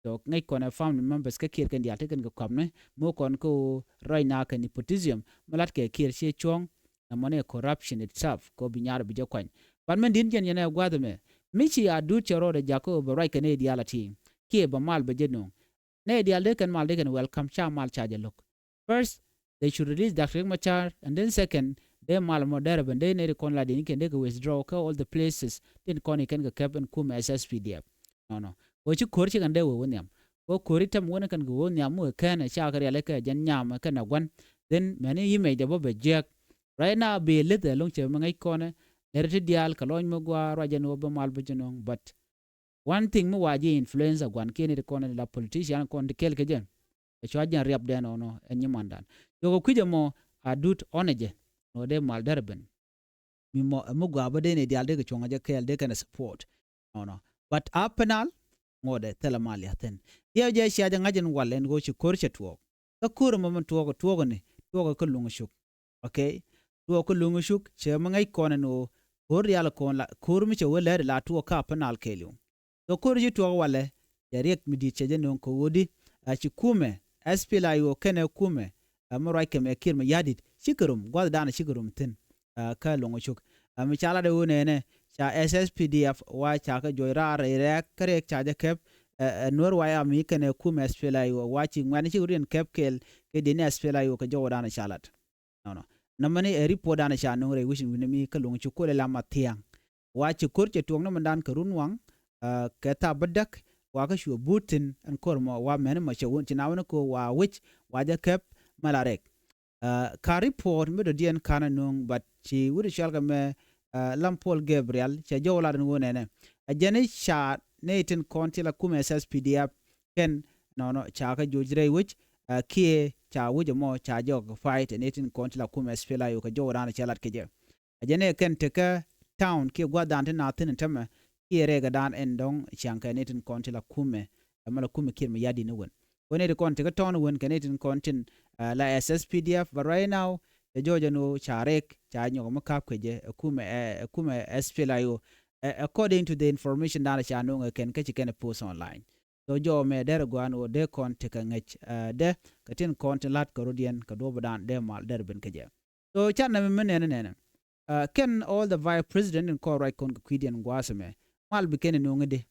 So ŋäc kɔn ɛ family members kä Kiir kɛn diaal ti kɛn kɛ kɔm ni mi kɔn kä ɣöö ruac na kɛ nepotism mi lat kɛ Kiir ciɛ cuɔ̱ŋ. Ɛmɔ ni corruption itself kɛ ɣöö bi nyar bi jɛ kuany. But mɛn di̱t jɛn yɛn ɛ gua̱th ɛmɛ mi ci Adut cɛ rɔɔdɛ jak kä ɣöö bɛ ruac kɛ nɛy diaal a ti kiɛ bɛ mal bɛ jɛ nööŋ. Nɛy diaal dee kɛn mal dee kɛn welcome, ca mal ca jɛ lo̱k. First, they should release Doctor Riek Machar, and then second, dee mal mɔ derɛ ben dee nɛy ti kɔn la dee ni kɛn dee kɛ withdraw kä all the places tin kɔn i̱ kɛn kɛ kɛp in kumɛ S S P D F. Nɔnɔ. Kɛ ɣöö ci ko̱r ci kɛn dee wee wä nhiam. Kɛ ɣöö ko̱r i̱ tɛm wä ni kɛn kɛ wä nhiam wä kɛn ɛ ca kɛ rial i̱ kɛ jɛn nyam ɛ kɛn ɛ gua̱n. Then mɛni image dee bä bɛ jiɛk. Right now bi lith ɛ lo̱ŋ cɛ mi ŋäc kɔn ɛ derɛ ti diaal kɛ lɔny mi gɔaa ruac ɛn ɣöö bä mal bä jɛ nööŋ, but One thing mi wa ji̱ influencer gua̱n kiɛ ni ti kɔn ni la politician kɔn ti kɛl kɛ jɛ. Ɛ cua jɛn riapdɛ nɔnɔ ɛn nyimandan. Jɔkɛ kui̱c ɛmɔ Adut ɔnɛ jɛ. Nɔ dee mal dɛr ben. Mi mɔ ɛmi gɔaa bä dee ni diaal dee kɛ cuɔ̱ŋ jɛ kɛɛl dee kɛn ɛ support. Nɔnɔ. But Upper Nile ŋuɔdɛ thilɛ mal ya̱thin. Diɛw jɛ cia jɛ ŋa̱c in wal ɛn ɣöö ci ko̱r cɛ tuɔɔk. Kä ko̱r ɛmɔ min tuɔɔk tuɔɔk ni tuɔɔk kä luŋ cuk. Okay. Tuɔɔk kä luŋ cuk cɛ mi ŋäc kɔn ɛn ɣöö ko̱r diaal kɔn la ko̱r mi cɛ wee lɛɛt la tuɔɔk kä Upper Nile kɛɛliw. Kä ko̱r ci tuɔɔk walɛ cɛ riɛk mi di̱i̱t cɛ jɛ nööŋ kɛ ɣöö di a ci kumɛ S P L A I O kɛnɛ kumɛ. Ɛ mi ruac kɛmɛ Kiir Mayardit cikɛ rom gua̱thdan cikɛ rom thi̱n. Ɛ kä luŋ cuk ɛ mi ca lat ɛ ɣöö nɛnɛ ca S S P D F wa ca kɛ juɔc raar rɛy rɛɛk kä rɛɛk ca jɛ kɛp. Ɛ Nuɛr wa ya mi kɛnɛ kumɛ S P L A I O wa ci ŋuɛ̈tni cikɛ run kɛp kɛɛl kɛ diɛn S P L A I O kɛ jɔwdan ca lat. Nɔnɔ. Nɔmɔni ɛ report dan ca no̱ŋ rɛy wi̱cin wi̱ni mi kä luŋ cuk kolɛ la Mathiaŋ. Wa ci ko̱r cɛ tuɔɔk ni mindan kɛ run waŋ kɛ tha bädäk wa kä cuɛ but thi̱n ɛn ko̱r mɔ wa mɛni mɔ cɛ wun ci na wuni ko wa wi̱c wa jɛ kɛp mɛ la rɛk. Ka report mi dɔ̱diɛn ka̱n a no̱ŋ but ci wi̱ri cual kɛ mɛ Lam Paul Gabriel cɛ jɔw lat in wun ɛnɛ. A jɛni ca nɛy tin kɔn ti la kumɛ S S P D F kɛn nɔnɔ ca kä joc rɛy wi̱c kiɛ ca wi̱c ɛmɔ ca jɔk fight nɛy tin kɔn ti la kumɛ S P L A I O kɛ jɔw dan cɛ lat kɛ jɛ. A jɛn ɛ kɛn tekä town kiɛ gua̱thdan ti na thi̱n in tämɛ kiɛ rɛɛkɛ dan in dɔ̱ŋ ciaŋ kɛ ni tin kɔn ti la kumɛ. Ɛmɛ la kumɛ Kiir Mayardit ni wen. Wen ni ti kɔn tekä town wen kɛ ni tin kɔn tin la S S P D F, but right now cɛ jɔɔc ɛn ɣöö ca rɛɛk ca nyɔk mi ka̱p kɛ jɛ ɛ kumɛ ɛ kumɛ S P L A I O. According to the information dan ca no̱ŋ ɛ kɛn kä ci kɛn ɛ post online. So jɔɔ mɛ derɛ gua̱a̱n ɣöö dee kɔn tekä ŋäc dee kɛ tin kɔn tin la̱t kɛ rɔ̱diɛn kɛ duɔ̱ɔ̱p dan dee mal derɛ ben kɛ jɛ. So can nɛ mi mi nɛnɛ nɛnɛ. Kɛn all the vice president in kɔn ruac kɔn kɛ kui̱diɛn gua̱a̱th ɛmɛ mal bi kɛn in nuŋ i̱di.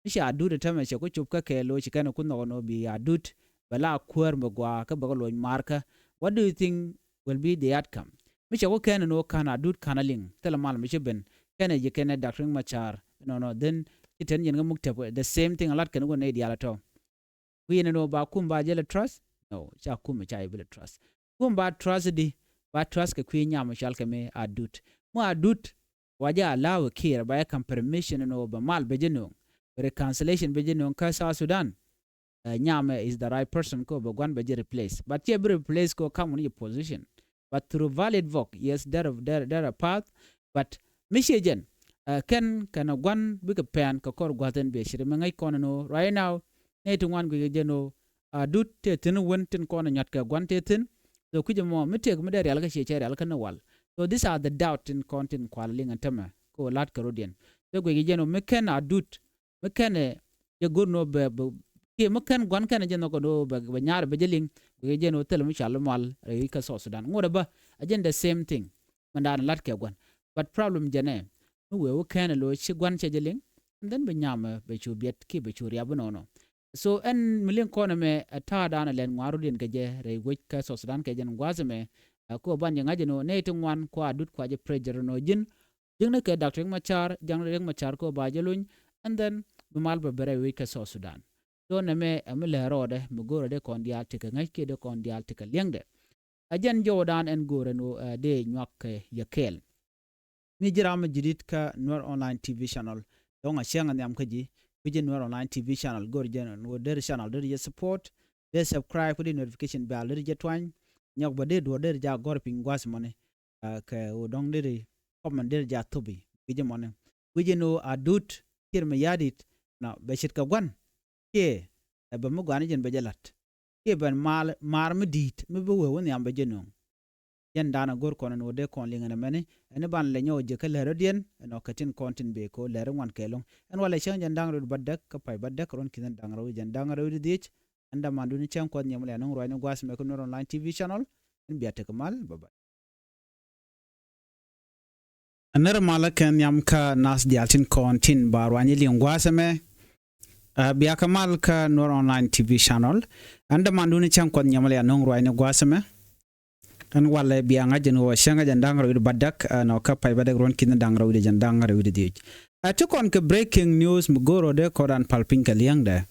Mi ca Adut ɛ tämɛ cɛ ku cop kä kɛɛl lo̱c ci kɛn in ku nhɔk in ɣöö bi Adut bɛ la kuäär mi gua̱a̱ kä bɛ kɛ lo̱c markä. What do you think will be the outcome? Mi cɛ ku kɛn in ɣöö ka̱n Adut ka̱n a liŋ thilɛ mal mi ci ben kɛn ɛ ji̱ kɛn ɛ Doctor Riek Machar. Nɔnɔ then ci ten jɛn kɛ muk tɛp the same thing a lat kɛn wä nɛy diaal a tɔ. Kui̱n ɛn ɣöö ba kum ba jɛ lɛ trust? No, ca kum ca jɛ bi lɛ trust. Kum ba trust di, ba trust kɛ kui̱ nyam cɔal kɛ mi Adut. Mi Adut wa jɛ allow Kiir ba jɛ ka̱m permission ɛn ɣöö bɛ mal bɛ jɛ no̱o̱ŋ. Bɛ reconciliation bɛ jɛ no̱o̱ŋ kä South Sudan. Nyam is the right person ko bɛ gua̱n bɛ jɛ replace. But cɛ bi replace ko kam wun jɛ position. But through valid vote, yes, derɛ derɛ derɛ path. But mi ciɛ jɛn kɛn kɛn a gua̱n bikɛ pɛn kɛ kɔr gua̱th ɛn biɛ ci ri mi ŋäc kɔn ɛn ɣöö right now nɛy ti ŋuan guic kɛ jɛn ɣöö Adut tëë thi̱n wen tin kɔn a nyua̱t kɛ gua̱n tëë thi̱n. So kui̱c ɛmɔ mi tëëk mi dee rial kä ciɛ cɛ rial kä ni wal. So these are the doubt tin kɔn tin kual liŋ ɛn tämɛ kɛ ɣöö la̱t kɛ rɔ̱diɛn. So guic kɛ jɛn ɣöö mi kɛn Adut mi kɛn ɛ jɛ go̱r ni ɣöö bɛ bɛ kiɛ mi kɛn gua̱n kɛn ɛ jɛ nhɔk ni ɣöö bɛ bɛ nyaar bɛ jɛ liŋ. Guic kɛ jɛn ɣöö thilɛ mi cal mal rɛy kä South Sudan ŋot ɛ bä a jɛn the same thing. Mɛn da̱a̱n la̱t kɛ gua̱n. But problem jɛn ɛ mi wee wä kɛn ɛ lo̱c ci gua̱n cɛ jɛ liŋ. And then bɛ nyam bɛ cu biɛt kiɛ bɛ cu riap inɔnɔ. So ɛn mi liŋ kɔn ɛmɛ ɛ ta̱a̱ da̱a̱n ɛ lɛn ŋuan rɔ̱diɛn kɛ jɛ rɛy wec kä South Sudan kɛ jɛn gua̱a̱th ɛmɛ. Ɛ kɔ ban jɛ ŋa̱c ɛn ɣöö nɛy ti ŋuan kua Adut kua jɛ pressure ɛn ɣöö ji̱n ji̱n ni kɛ Doctor Riek Machar, ja̱ŋ Riek Machar kɔ ba jɛ luny. And then bi mal bɛ bɛ rɛy wec kä South Sudan. So nɛmɛ ɛ mi lɛ rɔɔdɛ mi go̱o̱rɛ dee kɔn diaal tekɛ ŋäc kiɛ dee kɔn diaal tekɛ liɛŋdɛ. Ɛ jɛn jɔwdan ɛn go̱o̱rɛ ni ɣöö dee nyuak kɛ yɛ kɛɛl. Mi ji̱ ram mi ji̱ di̱t kä Nuer Online T V channel. Dɔ̱ŋ a cäŋ a nhiam kä ji̱ kui̱ ji̱ Nuer Online T V channel go̱o̱rɛ jɛn ɣöö dee channel dee jɛ support. Dee subscribe kä di notification bell dee jɛ tuany. Nyɔk bä dee duɔ̱ɔ̱r dee jɛ a gɔ̱r piny gua̱th mɔni. Kɛ ɣöö dɔ̱ŋ deri kɔmɛn deri jɛ a thopi gui̱c ɛmɔni. Gui̱c ɛn ɣöö Adut Kiir Mayardit nɔ bɛ ce̱tkɛ gua̱n. Kiɛ ɛ bɛ mi gua̱n jɛn bɛ jɛ la̱t kiɛ bɛ maar mi di̱i̱t mi bi wee wä nhiam bɛ jɛ nööŋ. Jɛn da̱a̱n a go̱r kɔn ɛn ɣöö dee kɔn liŋ ɛn ɛmɛni. Ɛn i̱ ban lɛ nyɔk ji̱ kä lɛr rɔ̱diɛn ɛn ɔ kɛ tin kɔn tin bëë kɛ ɣöö lɛr i̱ ŋuan kɛɛl ɣöö ɛn walɛ cäŋ jɛn da̱ŋ rɛw di bädäk kä pay bädäk ruɔ̱n ki̱n da̱ŋ rɛw di jɛn da̱ŋ rɛw di dhiec. Ɛn dämandu ni cäŋ kuɔth nyɛm lɛ nöŋ ruacni gua̱a̱th mɛ kä Nuer Online T V channel. Ɛn bia tekɛ mal bä bä. Nɛr malä kɛ nhiam kä nath diaal tin kɔn tin ba ruany liŋ gua̱a̱th ɛmɛ. Bia kɛ mal kä Nuer Online T V channel. Ɛn dämandu ni cäŋ kuɔth nyɛm lɛ nöŋ ruacni gua̱a̱th ɛmɛ. Ɛn walɛ bia ŋa̱c jɛn ɣöö cäŋ jɛn da̱ŋ rɛw di bädäk ɛn ɔ kä pay bädäk ruɔ̱n ki̱n da̱ŋ rɛw di jɛn da̱ŋ rɛw di dhiec. Ɛ ti kɔn kɛ breaking news mi go̱o̱r ɔ dee kɔn ran pal piny kɛ liɛŋdɛ.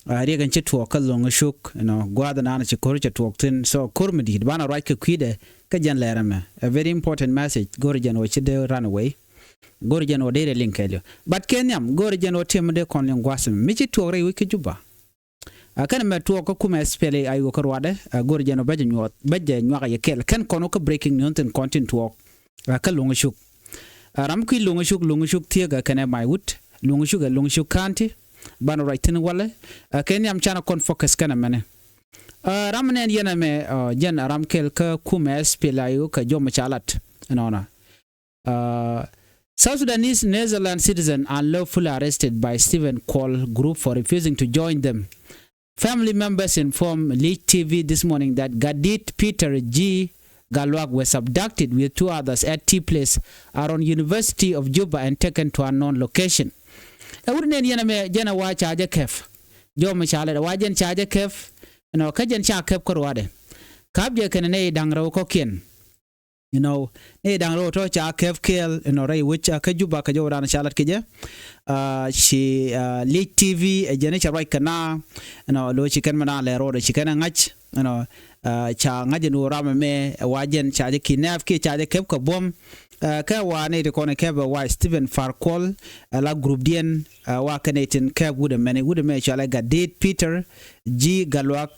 Riɛk in ci tuɔɔk kä Loŋ Cuk, you know, gua̱a̱th in an ci ko̱r cɛ tuɔɔk thi̱n. So ko̱r mi di̱i̱t banɛ ruac kɛ kui̱dɛ kä jɛn lɛr ɛmɛ. A very important message go̱r jɛn ɣöö ci dee run away. Go̱o̱rɛ jɛn ɣöö dee rɛ liŋ kɛɛliw. But kɛ nhiam go̱o̱rɛ jɛn ɣöö tëë mi dee kɔn liŋ gua̱a̱th mi ci tuɔɔk rɛy wec kä Juba. Ɛ kɛn mɛ tuɔɔk kä kumɛ S P L A I O kä ruacdɛ, ɛ go̱o̱rɛ jɛn ɣöö bä jɛ nyuɔth, bä jɛ nyuak yɛ kɛl. Kɛn kɔn wä kä breaking news thi̱n kɔn tin tuɔɔk. Ɛ kä Luŋ Cuk. Ɛ ram kui̱ Luŋ Cuk, Luŋ Cuk thiek ɛ kɛnɛ Maiwut. Luŋ Cuk ɛ Luŋ Cuk County. Banɛ ruac thi̱n walɛ. Ɛ kɛ nhiam canɛ kɔn focus kɛnɛ mɛnɛ. Ɛ ram nɛn yɛn ɛmɛ, ɛ jɛn ɛ ram kɛl kä kumɛ S P L A I O kɛ jɔmɛ ca lat. Ɛnɔnɔ. Uh, South Sudanese Netherlands citizen unlawfully arrested by Stephen Kuol group for refusing to join them. Family members inform Lich T V this morning that Gadit Peter G. Galwak was abducted with two others at T Place around University of Juba and taken to unknown location. Ɛ wut nɛn yɛn ɛmɛ jɛn ɛ wa ca jɛ kɛp. Jɔmɛ ca lɛt ɛ wa jɛn ca jɛ kɛp. Ɛnɔ kä jɛn ca kɛp kä ruacdɛ. Ka̱p jɛ kɛn ɛ nɛy da̱ŋ rɛw kɔ̱kiɛn. You know, ni da̱ŋ rɛw tɔ̱ ca kɛp kɛɛl, you know, rɛy wec, uh, kä Juba kɛ jɔwdan ca lat kɛ jɛ. Uh, ci, uh, Lich T V, ɛ jɛn cɛ ruac kɛ na, you know, lo ci kɛn mɛ na lɛ rɔɔdɛ ci kɛn ɛ ŋa̱c, you know, uh, ca ŋa̱c ɛn ɣöö ram ɛmɛ, ɛ wa jɛn ca jɛ kidnap kiɛ ca jɛ kɛp kɛ buɔ̱m. Uh, kɛ wa ni ti kɔn ɛ kɛp ɛ wa Stephen Par Kuol, ɛ la group diɛn, uh, wa kɛn ɛ tin kɛp wut ɛmɛni, wut ɛmɛ cɔalɛ Gadit Peter G. Galwak,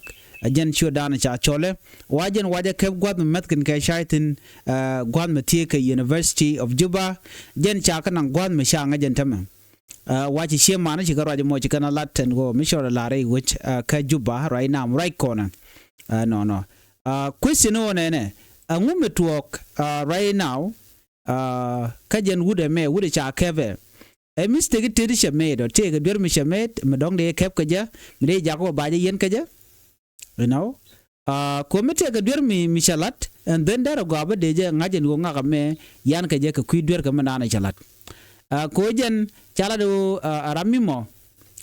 ɛ jɛn ciötdan ca cɔlɛ. Wa jɛn wa jɛ kɛp gua̱th mi mäth kɛn kɛ cay thi̱n, ɛ, gua̱th mi thiee kɛ University of Juba. Jɛn ca kä naŋ gua̱th mi ca ŋäc jɛn tämɛ. Ɛ, wa ci cie man ci kä ruac mɔ ci kɛn a lat ɛn ɣöö mi cɔl a lar rɛy wec, ɛ, kä Juba ruac nam ruac kɔnɛ. Ɛ, nɔnɔ. Ɛ, question ɣöö nɛnɛ. Ɛŋu mi tuɔɔk, ɛ, right now, ɛ, kä jɛn wut ɛmɛ, wut ɛ ca kɛpɛ. Ɛ mistake tëë ti cɛ made ɔ, tëëkɛ duer mi cɛ made, mi dɔ̱ŋ dee kɛp kɛ jɛ, mi dee jak wä ba jɛ yɛn kɛ jɛ. You know, uh, komi tëëkɛ duer mi, mi cɛ lat, and then derɛ gɔaa bä dee jɛ ŋa̱c ɛn ɣöö ŋakɛ mɛ yan kɛ jɛ kɛ kui̱ duer kɛ mi naan cɛ lat. Uh, ko jɛn ca lat ɣöö, uh, a ram mi mɔ,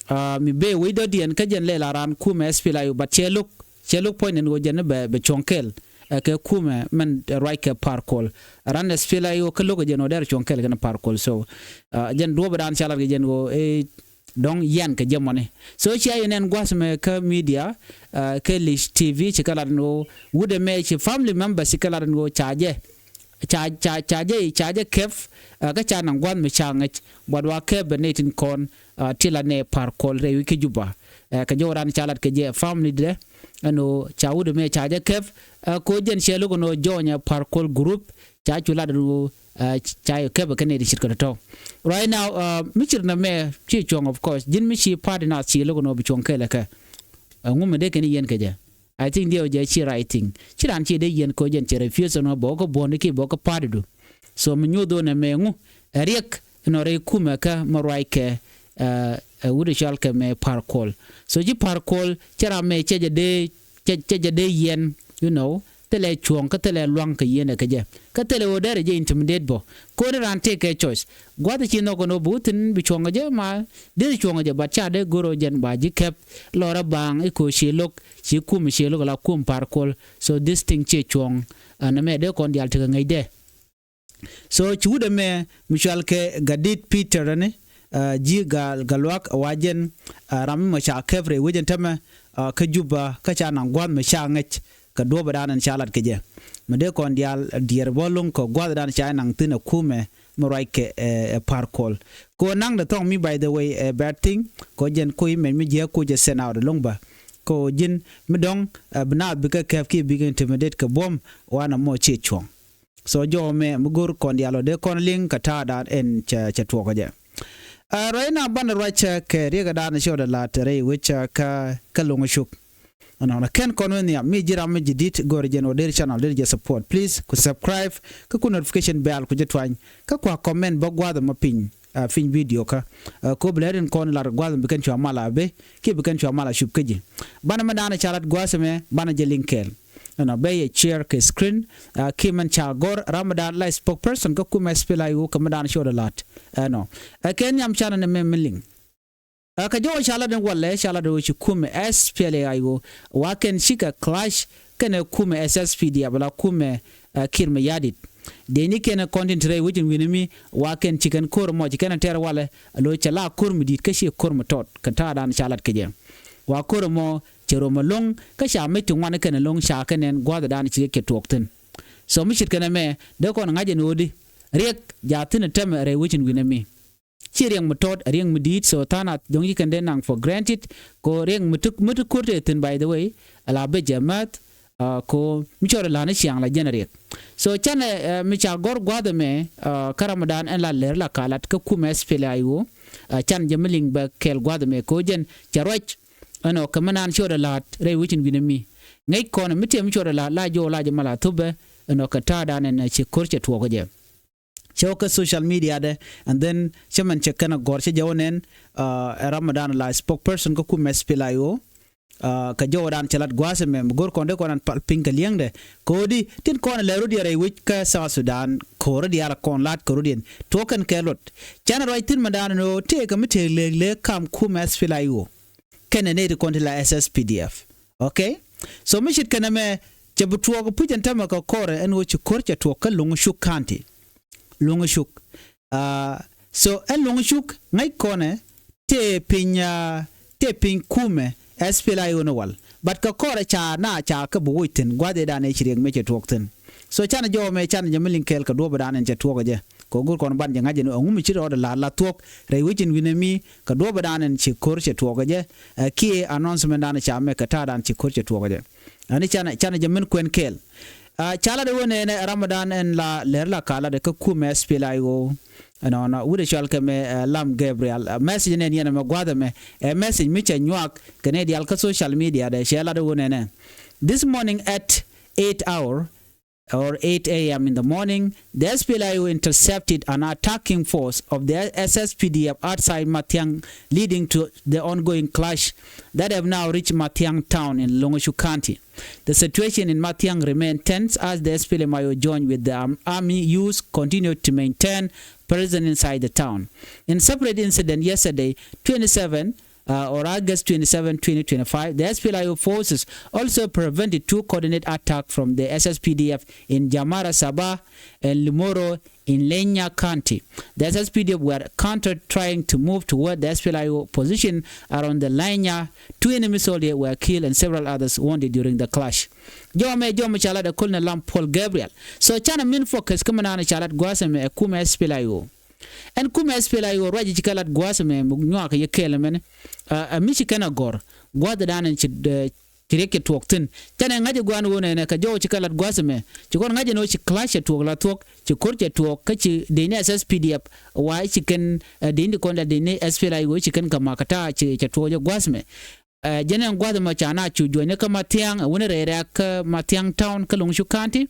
uh, mi bee wec dɔ̱diɛn kä jɛn lɛl a raan kumɛ S P L A I O, but cɛ lo̱k, cɛ lo̱k puɔ̱ny ɛn ɣöö jɛn bɛ, bɛ cuɔ̱ŋ kɛl, uh, kɛ kumɛ mɛn, uh, ruac kɛ Par Kuol. A raan S P L A I O kä lo̱k ɛ jɛn ɣöö derɛ cuɔ̱ŋ kɛl kɛn Par Kuol. So, uh, jɛn duɔ̱ɔ̱p ɛ daan ca lat kɛ jɛn ɣöö, eh, dɔ̱ŋ yian kɛ jɛ mɔni. So cia yɛn ɛn gua̱th mɛ kä media, uh, kɛ Lich T V ci kɛ lat ɛn ɣöö wut ɛmɛ ci family members ci kɛ lat ɛn ɣöö ca jɛ, ca, ca, ca jɛ, ca jɛ kɛp, uh, kä ca naŋ gua̱th mi ca ŋäc, but wa kɛp bɛ nɛy tin kɔn, uh, ti la nɛ Par Kuol rɛy wec kä Juba. Uh, kɛ jɔwdan ca lat kɛ jɛ family dɛ ɛn ɣöö ca wut ɛmɛ ca jɛ kɛp, uh, ko jɛn cɛ lo̱k ɛn ɣöö join ɛ Par Kuol group, ca cu lat ru, uh, ca yɛ kɛpɛ kɛn iti cit kɛ tɔ̱tɔ̱. Right now, uh, mi cit nɛ mɛ ci cuɔ̱ŋ, of course, ji̱n mi ci party na ci lo̱k nɔ bi cuɔ̱ŋ kɛlɛ kɛ. Uh, ŋu mi dee kɛn yɛn kɛ jɛ. I think diɛ wä jɛ ci right thing. Ci ran ci dee yɛn kɛ jɛn cɛ refuse nɔ bɔ kɛ buɔ̱n ki bɔ kɛ party du. So mi nyuth wä nɛ mɛ ŋu ɛ riɛk nɔ rɛy kumɛ kɛ mɛ ruac kɛ, uh, uh, wut cɔal kɛ mɛ Par Kuol. So ci Par Kuol cɛ ram mɛ cɛ jɛ dee cɛ, cɛ jɛ dee yɛn, you know, thilɛ cuɔ̱ŋ kä thilɛ lua̱ŋ kɛ yɛn ɛ kɛ jɛ. Kä thilɛ ɣöö derɛ jɛ intimidate bɔ. Koni raan tëëkɛ choice. Gua̱th ci nhɔk kɛn ɣöö bi wä thi̱n bi cuɔ̱ŋ kɛ jɛ ma dee cuɔ̱ŋ kɛ jɛ, but ca dee go̱r ɣöö jɛn ba ji̱ kɛp lɔrä baaŋ i̱ ko̱ ci lo̱k, ci kum ci lo̱k la kum Par Kuol. So this thing ci cuɔ̱ŋ. Ɛn ɛmɛ dee kɔn diaal tekɛ ŋäcdɛ. So ci wut ɛmɛ mi cual kɛ Gadit Peter ni, uh, ji̱ Gal, Galwak wa jɛn, uh, ram mi mɔ ca kɛp rɛy wecɛn tämɛ, uh, kä Juba kä ca naŋ gua̱th mi ca ŋäc kɛ duɔ̱ɔ̱p ɛ daan ɛn ca lat kɛ jɛ. Mi dee kɔn diaal diɛɛr bä lo̱ŋ kɛ gua̱th ɛ daan ca naŋ thi̱n ɛ kumɛ mi ruac kɛ, eh, ɛ Par Kuol. Kɛ ɣöö naŋdɛ thɔŋ mi, by the way, ɛ bad thing, kɛ ɣöö jɛn koc mɛn mi jiäk koc ɛ send out ɛlɔ̱ŋ bä. Kɛ ɣöö ji̱n mi dɔ̱ŋ, eh, bi naath bikɛ kɛp kiɛ bikɛ intimidate kɛ buɔ̱m, wanɛ mɔ ciɛ cuɔ̱ŋ. So jɔw mɛ mi go̱r kɔn diaal ɔ dee kɔn liŋ kɛ ta̱a̱dan ɛn cɛ, cɛ tuɔɔkä jɛ. Ɛ, ruac na banɛ ruac, ɛ, kɛ riɛkɛ daan cɛ ɣöö dee la̱t rɛy wec, ɛ, kä, kä Loŋ Cuk. Ɛnɔnɔ kɛn kɔn wä nhiam mi ji̱ ram mi ji̱ di̱t go̱r jɛn ɣöö dee channel dee jɛ support. Please ku subscribe kä ku notification bell ku jɛ tuany. Kä kua comment bä gua̱a̱th ɛmɔ piny, ɛ, piny video kä. Ɛ, ko bi lɛ rin kɔn lar gua̱a̱th ɛmɔ bi kɛn cua mal a ben kiɛ bi kɛn cua mal a cup kä ji̱. Banɛ mɛ daan ca lat gua̱a̱th ɛmɛ banɛ jɛ liŋ kɛɛl. Ɛnɔ bɛ yɛ share kɛ screen, ɛ, ki mɛn ca gɔr ram mi daan la spokesperson kä kumɛ S P L A I O kɛ mi daan cɛ ɣöö dee la̱t. Ɛnɔ. Ɛ kɛ nhiam canɛ ni mɛ mi liŋ. Ɛ kɛ jɔwä ca lat ni walɛ ca lat ɣöö ci kumɛ S P L A I O wa kɛn cikɛ clash kɛnɛ kumɛ S S P D F la kumɛ, ɛ, Kiir Mayardit. Dee ni kɛn kɔn tin te rɛy wec in wi̱ni mi wa kɛn ci kɛn ko̱r mɔ ci kɛn tɛr walɛ, lo cɛ la ko̱r mi di̱i̱t kä ci ko̱r mi tɔt kɛ ta̱a̱ daan ca lat kɛ jɛ. Wa ko̱r mɔ cɛ rom ɛlɔ̱ŋ kä ca mec ti ŋuan kɛn ɛlɔ̱ŋ ca kɛn ɛn gua̱a̱th daan ci kɛ tuɔɔk thi̱n. So mi ce̱tkɛ nɛmɛ dee kɔn ŋa̱c ɛn ɣöödi, Riɛk jaathin ɛ tämɛ rɛy wecin wi̱nɛ mi. Ci riɛk mi tɔt ɛ riɛk mi di̱i̱t, so tha̱a̱ŋ nath jɔ̱ŋ ci kɛn dee naŋ for granted. Ko riɛk mi ti, mi ti ko̱r tëë thi̱n, by the way, ala bɛ jɛ määth, ko mi cɔɔr ɛ la̱a̱n i̱ ciaŋ la jɛn ɛ riɛk. So canɛ mi ca gɔ̱r gua̱a̱th ɛmɛ kä ram mi daan ɛn la lɛr la kalat kä kumɛ SPLA-IO. Can jɛ mi liŋ bɛ kɛɛl gua̱a̱th ɛmɛ ko jɛn cɛ ruac. Ɛnɔ kɛ mi naan cɔɔr ɛ la̱a̱t rɛy wecin wi̱nɛ mi. Ŋäc kɔn mi tiɛm cɔɔr ɛ la̱a̱t la jɔw la jɛ ma la thupɛ. Ɛnɔ kɛ ta̱a̱ daan ɛn ci ko̱r cɛ tuɔɔk ɛ jɛ. Cɛ wä kä social media dɛ, and then cɛ mɛn cɛ kɛn a gɔr cɛ jɛ wä nɛn ɛ ram mi daan la spokesperson kä kumɛ SPLA-IO. Kɛ jɔwä daan cɛ lat gua̱a̱th ɛmɛ mi go̱r kɔn dee kɔn an pal piny kɛ li̱eŋdɛ. Ko̱di tin kɔn lɛ rut yɛ rɛy wec kä South Sudan ko̱r diaal kɔn lat kɛ rut yɛn tuɔk kɛn kɛ luɔt. Canɛ ruac thi̱n mi daan ni ɣöö tëëkɛ mi tëëk lëëk lëëk kam kumɛ SPLA-IO kɛnɛ nɛy ti kɔn ti la SSPDF. Okay. So mi cit kɛnɛ mɛ cɛ bi tuɔɔk puc ɛn tämɛ kɛ kɔrɛ ɛn ɣöö ci ko̱r cɛ tuɔɔk kä Loŋ Cuk County. Loŋ Cuk. So ɛn Loŋ Cuk ŋäc kɔnɛ tëë piny, tëë piny kumɛ SPLA-IO ni wal. But kɛ kɔrɛ ca na ca kä bi woc thi̱n gua̱th ëëdan ëë ci riɛk mëë cɛ tuɔɔk thi̱n. So canɛ jɔw mɛ canɛ jɛ mi liŋ kɛɛl kɛ duɔ̱ɔ̱p ëëdan ɛn cɛ tuɔɔk ɛ jɛ. Kɛ go̱r kɔn ban jɛ ŋa̱c ɛn ɛ ŋu mi ci rɔɔdɛ la̱r la thuɔ̱k rɛy wec in wi̱nɛ mi kɛ duɔ̱ɔ̱p ëëdan ɛn ci ko̱r cɛ tuɔɔk ɛ jɛ. Kiɛ announcement dan ca mɛ kɛ ta̱a̱ dan ci ko̱r cɛ tuɔɔk ɛ jɛ. Ani canɛ, canɛ jɛ min kuɛn kɛɛl. Ca lat ɛ wä nɛnɛ ram mi dan ɛn la lɛr la ka lat ɛ kä kumɛ SPLA-IO. Ɛnɔnɔ wut ɛ cɔal kɛ mɛ Lam Gabriel. Message nɛn yɛn ɛmɛ gua̱a̱th ɛmɛ ɛ message mi cɛ nyuak kɛ nɛ diaal kä social media dɛ cɛ lat ɛ wä nɛnɛ. This morning at eight hour or eight a m in the morning, the SPLA-IO intercepted an attacking force of the SSPDF outside Mathiang, leading to the ongoing clash that have now reached Mathiang town in Loŋ Cuk County. The situation in Mathiang remained tense as the SPLM-IO joined with the army use continued to maintain presence inside the town. In separate incident yesterday, twenty-seven uh, or August twenty-seven, twenty twenty-five, the SPLA-IO forces also prevented two coordinated attacks from the SSPDF in Jamara Saba and Limoro in Lenya County. The SSPDF were countered trying to move toward the SPLA-IO position around the Lenya. Two enemy soldiers were killed and several others wounded during the clash. Jɔmɛ jɔmɛ ca lat ɛ Colonel Lam Paul Gabriel. So canɛ min focus kä mi naan ca lat gua̱a̱th ɛmɛ ɛ kumɛ SPLA-IO. Ɛn kumɛ SPLA-IO ruac ci kɛ lat gua̱a̱th ɛmɛ mi nyuak yɛ kɛɛl ɛmɛn. Ɛ mi ci kɛn a gɔr gua̱a̱th dan ɛn ci ci riɛk cɛ tuɔɔk thi̱n. Canɛ ŋa̱c ɛ gua̱a̱n ɣöö nɛnɛ kɛ jɔw ci kɛ lat gua̱a̱th ɛmɛ ci kɔn ŋa̱c ɛn ɣöö ci clash cɛ tuɔɔk la thuɔ̱k ci ko̱r cɛ tuɔɔk kä ci deni SSPDF wa ci kɛn deni kɔn la deni SPLA-IO ci kɛn kɛ mak kɛ ta̱a̱ ci cɛ tuɔɔk jɛ gua̱a̱th ɛmɛ. Jɛn ɛn gua̱a̱th ɛmɔ ca na cu juɔ̱nyni kä Mathiaŋ ɛ wuni rɛy rɛ̈ɛ̈k kä Mathiaŋ town kä Loŋ Cuk County.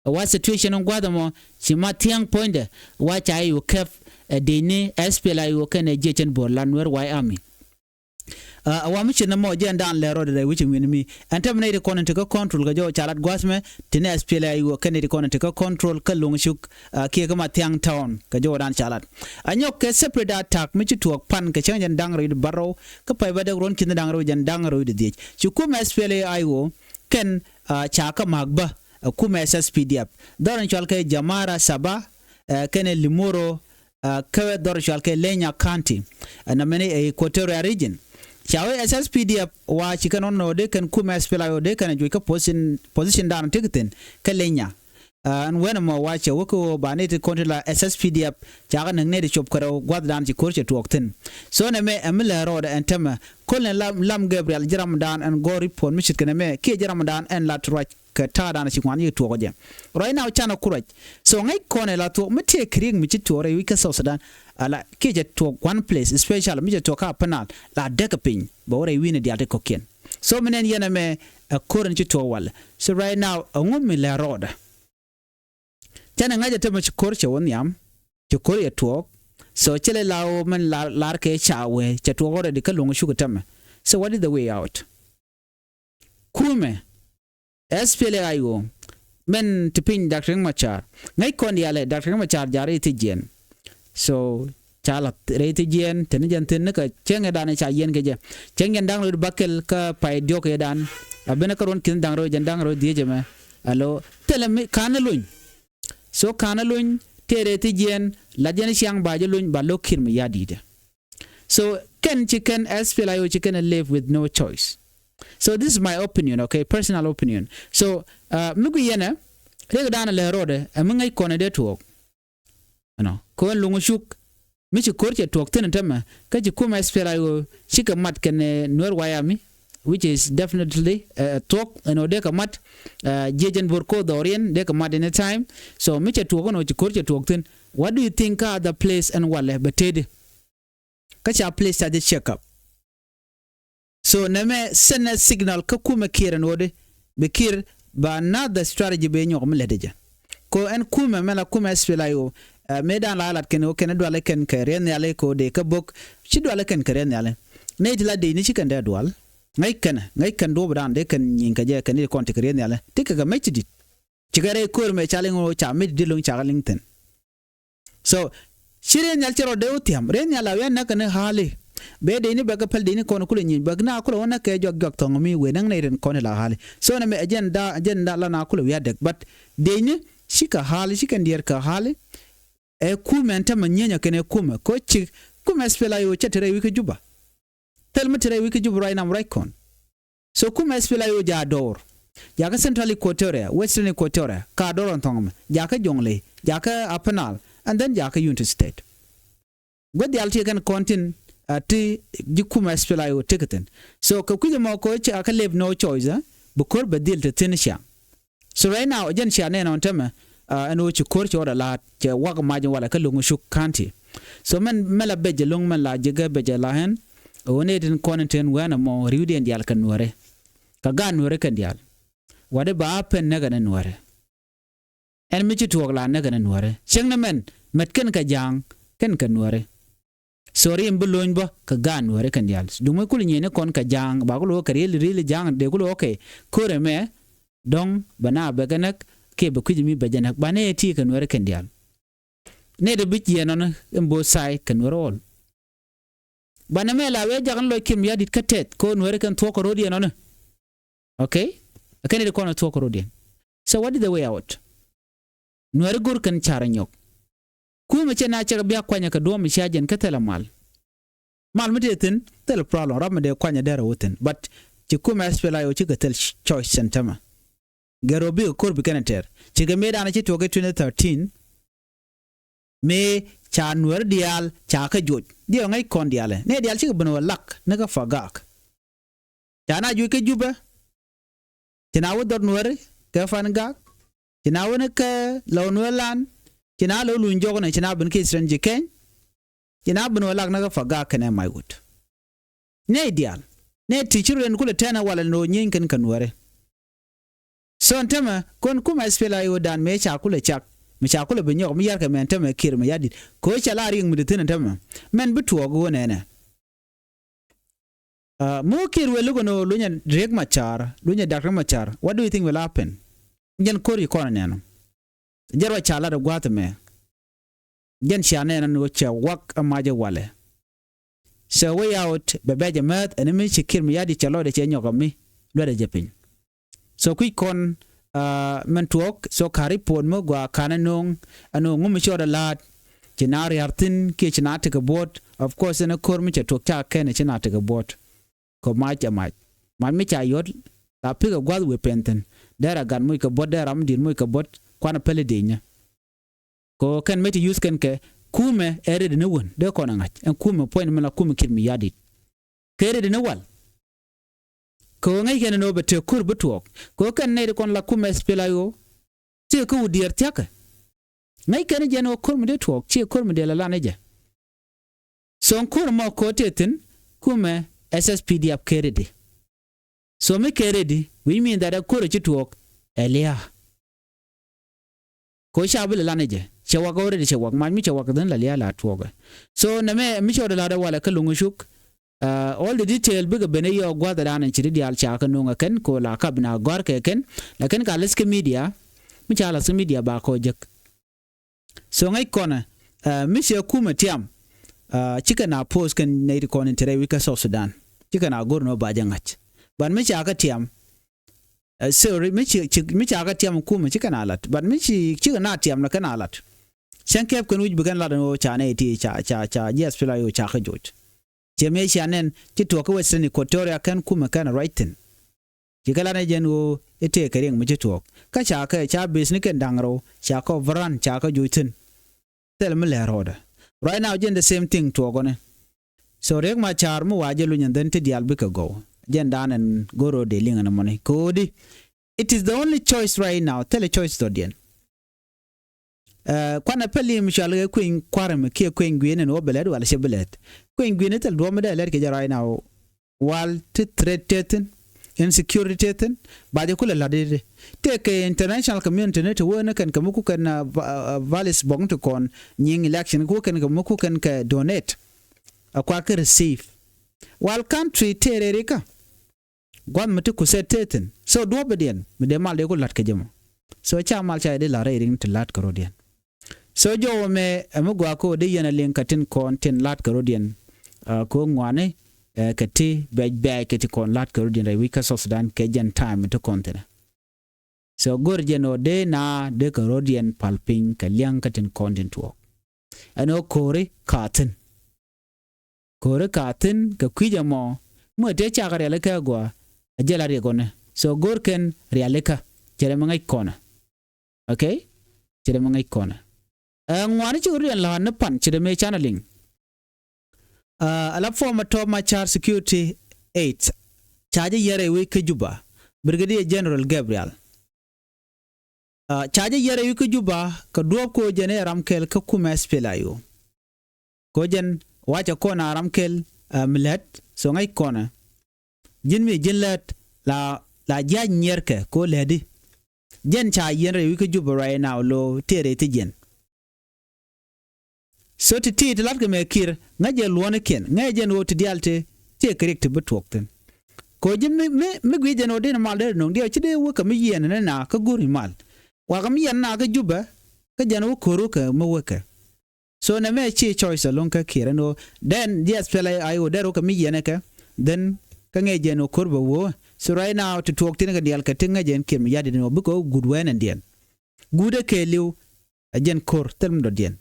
Wa situation ɛn gua̱a̱th ɛmɔ ci Mathiaŋ puɔ̱nydɛ wa ca i̱ yu kɛp ɛ deni SPLA-IO kɛnɛ jiɛcɛn bo̱r la Nuer White Army. A wa mi ci nɛ mɔ jɛ ɛn daan lɛ rɔɔdɛ rɛy wi̱c in wi̱n mi ɛn tɛm nɛy ti kɔn in ti kä control kɛ jɔw ca lat gua̱a̱th mɛ ti nɛ SPLA-IO kɛn nɛy ti kɔn in ti kä control kä Loŋ Cuk kiɛ kä Mathiaŋ town kɛ jɔw dan ca lat. A nyɔk kɛ separate attack mi ci tuɔɔk pan kɛ cäŋ jɛn da̱ŋ rɛw di bärɔw kä pay bä dek ruɔ̱n ki̱n da̱ŋ rɛw jɛn da̱ŋ rɛw di dhiec ci kumɛ SPLA-IO kɛn ca kä ma̱a̱k bä. Kumɛ SSPDF dhɔr in cɔal kɛ Jamara Saba kɛnɛ Limoro kä dhɔr cɔal kɛ Lenya County. Ɛn nɔmɛni ɛ Equatoria region ca wee SSPDF wa ci kɛn ɣɔn nɔ dee kɛn kumɛ SPLA-IO dee kɛn ɛ juɔc kä position, position dan ti kɛ thi̱n kä Lenya. Ɛn wen ɛmɔ wa cɛ wä kä ɣöö ba nɛy ti kɔn ti la SSPDF ca kɛ näk nɛy ti cop kɛ rɛw gua̱th dan ci ko̱r cɛ tuɔɔk thi̱n. So nɛmɛ ɛ mi lɛ rɔɔdɛ ɛn tɛmɛ. Colonel Lam, Lam Gabriel ji̱ ram dan ɛn gɔ̱r report mi ce̱tkɛ nɛmɛ kiɛ ji̱ ram dan ɛn la ti ruac kɛ ta̱a̱ dan ci ŋuan yik tuɔɔk jɛ. Right now canɛ ku ruac. So ŋäc kɔn ɛ la thuɔɔk mi tëë kɛ riɛk mi ci tuɔɔk rɛy wi̱c kä South Sudan. Ala kiɛ cɛ tuɔɔk one place, especially mi cɛ tuɔɔk kä Upper Nile la däk kɛ piny bɛ wä rɛy wi̱i̱ni diaal ti kɔ̱kiɛn. So mi nɛn yɛn ɛmɛ ɛ ko̱r ɛn ci tuɔɔk walɛ. So right now ɛŋu mi lɛ rɔɔdɛ. Canɛ ŋa̱c ɛ tämɛ ci ko̱r cɛ wä nhiam ci ko̱r yɛ tuɔɔk. So cɛ lɛ la ɣöö mɛn lar, lar kɛ ca wee cɛ tuɔɔk already kä Loŋ Cuk tämɛ. So what is the way out? Kumɛ SPLA-IO mɛn ti piny Doctor Riek Machar. Ŋäc kɔn diaalɛ Doctor Riek Machar ja̱ rɛy thiec jiɛn. So ca la̱th rɛy thiec jiɛn teni jɛn thi̱n ni kɛ cäŋ ɛ dan ca yiɛn kɛ jɛ. Cäŋ jɛn da̱ŋ rɛw di bäkɛl kä pay diɔ̱k ɛ dan. A ben kä ruɔ̱n ki̱n da̱ŋ rɛw jɛn da̱ŋ rɛw dhiec ɛmɛ. Alo thilɛ mi ka̱n ni luny. So ka̱n ni luny tëë rɛy thiec jiɛn la jɛn ciaŋ ba jɛ luny ba lo̱k Kiir Mayardit. So kɛn ci kɛn SPLA-IO ci kɛn live with no choice. So this is my opinion, okay, personal opinion. So mi gui yɛnɛ riɛk dan lɛ rɔɔdɛ ɛ mi ŋäc kɔn ɛ dee tuɔɔk. Ɛnɔ kɛ ɣän Luŋ Cuk mi ci ko̱r cɛ tuɔɔk thi̱n tämɛ kä ci kumɛ SPLA-IO cikɛ mat kɛnɛ Nuer White Army, which is definitely, uh, thuɔ̱k ɛn ɣöö dee kɛ mat, uh, jiɛc ɛn bo̱r ko̱r dhɔriɛn dee kɛ mat any time. So mi cɛ tuɔɔk ɛn ɣöö ci ko̱r cɛ tuɔɔk thi̱n, what do you think kä other place ɛn walɛ bɛ tëëdi? Kä ca place ca jɛ check up. So nɛmɛ send a signal kä kumɛ Kiir ɛn ɣöö dee bi Kiir ba another strategy bɛ nyɔk mi lät jɛ. Ko ɛn kumɛ mɛ la kumɛ SPLA-IO, uh, mëë dan la lat kɛn ɣöö kɛn dual kɛn kɛ riɛn nhiali ko dee kä bok ci dual kɛn kɛ riɛn nhiali. Nɛy ti la dee ni ci kɛn dee dual. Ŋäc kɛn, ŋäc kɛn duɔ̱ɔ̱p dan dee kɛn nyin kɛ jɛ kɛn ni kɔn ti kɛ riɛn nhiali. Ti kɛ kɛ mec ti dit. Ci kɛ rɛy ko̱r mɛ ca liŋ ɣöö ca mec ti dit lo̱ŋ ca kɛ liŋ thi̱n. So ci riɛn nhial cɛ rɔ dee wä thiam, riɛn nhial la wi̱i̱ a näk kɛn i̱ ha̱a̱li. Bee dee ni bɛ kɛ päl dee ni kɔn kulɛ nyieny bɛ na kulɛ wä näk kɛ juak juak thɔŋ mi wee näk nɛy rin kɔn ila ha̱a̱li. So nɛmɛ ɛ jɛn da, jɛn da la na kulɛ wi̱i̱ a dek, but dee ni cikɛ ha̱a̱li, cikɛ diɛɛr kɛ ha̱a̱li. Ɛ kumɛ ɛn tämɛ nyieny ɛ kɛn ɛ kumɛ ko ci kumɛ SPLA-IO cɛ te rɛy wi̱i̱ kä Juba. Thil mi te rɛy wi̱i̱ kä Juba right now, right kɔn. So kumɛ SPLA-IO jaa dɔɔr. Jakä Central Equatoria, Western Equatoria, ka dɔɔr ɔn thɔŋ mɛ. Jakä Jonglei, jakä Upper Nile, and then jakä Unity State. Gua̱th diaal ti kɛn kɔn tin, uh, ti ji̱ kumɛ SPLA-IO ti kɛ thi̱n. So kɛ kui̱c ɛmɔ kɛ ɣöö ca kɛ lep no choice, uh, bi ko̱r bɛ dhil te thi̱n ciaŋ. So right now jɛn cia nɛn ɔn tämɛ, uh, ɛn ɣöö ci ko̱r ci ɣɔt a la̱a̱t cɛ wak mac walɛ kä Loŋ Cuk County. So mɛn mɛ la bec ɛlɔ̱ŋ mɛn la jekɛ bec ɛ la ɣän ɣöö nɛy tin kɔn in ten wɛn ɛmɔ ri̱wdiɛn diaal kɛ Nuäärɛ. Kɛ gaat Nuäärɛ kɛn diaal. Wa̱dɛ ba a pen näk ɛn ɛ Nuäärɛ. Ɛn mi ci tuɔɔk la näk ɛn ɛ Nuäärɛ. Cieŋ ni mɛn mɛt kɛn kɛ Ja̱a̱ŋ kɛn kɛ Nuäärɛ. So riɛm bi lo̱ny bä kɛ gaat Nuäärɛ kɛn diaal. Duŋ mi kul nyieen ni kɔn kɛ Ja̱a̱ŋ ba kul wä kɛ riel riel Ja̱a̱ŋ dee kul wä kɛ ko̱r ɛmɛ. Dɔ̱ŋ bɛ na bɛ kɛ näk kiɛ bɛ kui̱c mi bɛ jɛ näk ba nɛ ɛ ti kɛ Nuäärɛ kɛn diaal. Nɛ dee bi jiɛɛn ɔni in both side kɛ Nuäärɛ all. Banɛ mɛ la wee jakä ni lɔc Kiir Mayardit kä tɛth kɛ ɣöö Nuäärɛ kɛn thuɔ̱k kɛ ro̱diɛn ɔni. Okay? Ɛ kɛn i̱ di kɔn ɛ thuɔ̱k kɛ ro̱diɛn. So what is the way out? Nuäärɛ go̱r kɛn carɛ nyɔk. Kumɛ cɛ na cɛ kɛ bia kuanyɛ kɛ duɔ̱ɔ̱m mi cia jɛn kä thilɛ mal. Mal mi tëë thi̱n thilɛ problem, rap mi dee kuanyɛ dee rɛ wä thi̱n. But ci kumɛ SPLA-IO cikɛ thil choice cɛn tämɛ. Gɛr rɔ bikɛ ko̱r bi kɛn ɛ tɛr. Cikɛ mëë danɛ ci tuɔɔk i̱ twenty thirteen. Mëë ca Nuäärɛ diaal ca kä joc. Diɛw ŋäc kɔn diaalɛ. Nɛ diaal cikɛ ben wä lak ni kä Pagak. Ca na juc kä Jubɛ. Ci na wä dhɔr Nuäärɛ kɛ Pangak. Ci na wä ni kä Lɔw Nuäärlan. Ci na Lɔw Luny Jɔknɛ, ci na ben kä Eastern Jikɛny. Ci na ben wä lak ni kä Pagak kɛnɛ Maiwut. Nɛy diaal. Nɛy ti ci rɔ den kulɛ tɛnɛ walɛ ni rɔ nyieeny kɛn kɛ Nuäärɛ. So ɛn tämɛ kɔn kumɛ SPLA-IO dan mëë ca kulɛ cak, mi ca kulɛ bi nyɔk mi yarkɛ mɛ ɛn tämɛ Kiir Mayardit. Kɛ ɣöö cɛ la riɛk mi di thi̱n ɛn tämɛ. Mɛn bi tuɔɔk ɣöö nɛnɛ. Uh, mi wä Kiir wëë lukɛ ni ɣöö lunyɛ Riek Machar, lunyɛ Doctor Machar. What do you think will happen? Jɛn ko̱r ci kɔn ɛ nɛn ɔ. Jɛn ruac ca lat ɛ gua̱a̱th ɛmɛ. Jɛn cia nɛn ɛn ɣöö cɛ wak ɛ mac ɛ walɛ. So way out bɛ bɛc ɛ määth ɛn mi ci Kiir Mayardit cɛ lɔcdɛ cɛ nyɔk ɛ mi luɛtdɛ jɛ piny. So kui̱c kɔn, uh, mɛn tuɔɔk, so ka report mi gɔaa ka̱n ɛ no̱o̱ŋ, ɛ no̱o̱ŋ ŋu mi cɔɔdɛ la̱a̱t, ci na ria̱r thi̱n kiɛ ci na tekɛ buɔ̱t. Of course ɛn ɛ ko̱r mi cɛ tuɔɔk ca kɛn ɛ ci na tekɛ buɔ̱t. Kɛ mac ɛ mac. Mac mi ca yɔ̱t la pikɛ gua̱th wëë pɛn thi̱n. Dee ra gat moc kɛ buɔ̱t, dee ra mi di̱i̱t moc kɛ buɔ̱t, kuanɛ päli dee nyä. Kɛ ɣöö kɛn mëë ti yuth kɛn kɛ kumɛ ɛ rɛt ni wän dee kɔn ɛ ŋa̱c ɛn kumɛ puɔ̱ny ni mɛn la kumɛ Kiir Mayardit. Kɛ rɛt ni wal. Kɛ ɣöö ŋäc kɛn ni ɣöö bɛ tëë ko̱r bi tuɔɔk. Kɛ ɣöö kɛn nɛy ti kɔn la kumɛ SPLA-IO. Tëë kä wut diɛɛr thia̱kɛ. Ŋäc kɛn jɛn ɣöö ko̱r mi dee tuɔɔk, ciɛ ko̱r mi dee la lan ɛ jɛ. So ɛn ko̱r mɔ ko̱r tëë thi̱n, kumɛ SSPDF kɛ rɛt di. So mi kɛ rɛt di, which mean that ɛ ko̱r ɛ ci tuɔɔk, ɛ lia̱a̱. Ko ca bi lɛ lan ɛ jɛ, cɛ wak already cɛ wak, mac mi cɛ wak thi̱n la lia̱a̱ la tuɔɔkɛ. So nɛmɛ mi cɛ wä dee la̱t ɛ walɛ kä Loŋ Cuk. Uh, all the detail bikɛ ben ɛ yɔɔk gua̱th ɛ da̱a̱n ɛn ci di diaal ca kɛ no̱o̱ŋ ɛ kɛn ko la kap na gɔ̱a̱r kɛ kɛn. Lakin ka läth kä media, mi ca läth kä media ba kɔ jek. So ŋäc kɔnɛ, uh, mi cɛ kumɛ tiam, uh, cikɛ na post kɛn nɛy ti kɔn in te rɛy wi̱c kä South Sudan. Cikɛ na go̱r ni wä ba jɛ ŋa̱c. But mi ca kɛ tiam, uh, sorry, mi ci, ci, mi ca kɛ tiam kumɛ cikɛ na lat. But mi ci, cikɛ na tiam la kɛn a lat. Cäŋ kɛp kɛn wi̱c bi kɛn lat ni wä ca nɛy ti ca, ca, ca, jiath pila yo ca kɛ joc. Ciɛ mëë cia nɛn ci tuɔɔk kä Western Equatoria kɛn kumɛ kɛn ruac thi̱n. Ci kɛ lat ni jɛn ɣöö i̱ tëëkɛ riɛŋ mi ci tuɔɔk. Kä ca kɛ ca beth ni kɛn da̱ŋ rɛw ca kɛ overrun ca kɛ joc thi̱n. Thil mi lɛr rɔɔdɛ. Right now jɛn the same thing tuɔɔkɔni. So Riek Machar mi wa jɛ luny and then ti diaal bikɛ gɔw. Jɛn dan ɛn go̱r rɔɔdɛ liŋ ɛn mɔni kodi. It is the only choice right now. Thilɛ choice dɔ̱diɛn. Kuanɛ pɛli mi cual kɛ kueny kuarɛ mi kiɛ kueny gui̱n ɛn wä bɛ lɛt wala cɛ bɛ lɛt. Kueny gui̱n thil duɔ̱ɔ̱p mi dee lɛt kɛ jɛ right now. Wal ti threat tethin, insecurity tethin, ba jɛ kulɛ la̱t i̱di. Tëëkɛ international community ni ti wee ni kɛn kɛ mi ku kɛn valis bɔk ni ti kɔn nyiŋ election ku kɛn kɛ mi ku kɛn kɛ donate. A kuak kɛ receive. Wal country tëë rɛri kä gua̱th mi ti kusɛ tethin. So duɔ̱ɔ̱pɛ diɛn mi dee mal dee ku la̱t kɛ jɛ mɔ. So ca mal ca i̱di la̱t rɛy riŋ ti la̱t kɛ rɔ̱diɛn. So jɔwä mɛ ɛ mi gɔaa ko dee yɛn a liŋ kä tin kɔn tin la̱t kɛ rɔ̱diɛn. Ko ŋuani kɛ ti bɛc bɛc kɛ ti kɔn la̱t kɛ rɔ̱diɛn rɛy wi̱c kä South Sudan kɛ jɛn time ti kɔn thinɛ. So go̱r jɛn ɔ dee na dee kɛ rɔ̱diɛn pal piny kɛ lia̱ŋ kä tin kɔn tin tuɔɔk. Ɛn ɔ ko̱ri ka thin. Ko̱ri ka thin kɛ kui̱c ɛmɔ mi ɛ tëë cakɛ rialikä ɛ gɔaa. Ɛ jɛ la riɛk ɔnɛ so go̱r kɛn rialikä. Cɛ rɛ mi ŋäc kɔnɛ. Okay. Cɛ rɛ mi ŋäc kɔnɛ. Ɛ ŋuani ci riɛn la̱a̱n ni pan cɛ rɛ mi canɛ liŋ. Ala former Riek Machar security aid ca jɛ yɛrɛ wi̱i̱ kä Juba. Brigadier General Gabriel ca jɛ yɛrɛ wi̱i̱ kä Juba kɛ duɔ̱ɔ̱p ko jɛn ɛ ram kɛl kä kumɛ SPLA-IO. Ko jɛn wacɛ kɔn a ram kɛl mi lät so ŋäc kɔnɛ. Ji̱n mi ji̱n lät la la jiac nyiɛrkɛ ko lätdi. Jɛn ca yɛn rɛy wi̱i̱ kä Juba right now lo tëë rɛy thi jɛn. So ti ti ti latkɛ mɛ Kiir ŋäc jɛ luɔ̱nikiɛn ŋäc jɛn ɣöö ti diaal ti ti kɛ riɛk ti bi tuɔɔk thi̱n. Kɛ ɣöö ji̱ mi mi mi gui̱c jɛn ɣöö dee ni mal dee ri no̱o̱ŋ diaal ci dee wek kɛ mi yiɛn ni na kä go̱r i̱ mal. Wakä mi yiɛn na kä Jubɛ kä jɛn wä ko̱r wä kɛ mi wek kɛ. So nɛ mɛ ci choice ɛlɔ̱ŋ kä Kiir ɛn ɣöö dɛn ji̱ SPLA-IO dee ri wä kɛ mi yiɛn ɛ kɛ. Then kä ŋäc jɛn ɣöö ko̱r bɛ wä. So right now ti tuɔɔk thi̱n kɛ diaal kɛ ti ŋäc jɛn Kiir mi ya̱di̱t ɛn ɣöö bikɛ wä guut wɛɛn ɛn diɛn. Guut ɛ kɛɛliw. Ɛ jɛn ko̱r thil mi dɔ̱diɛn.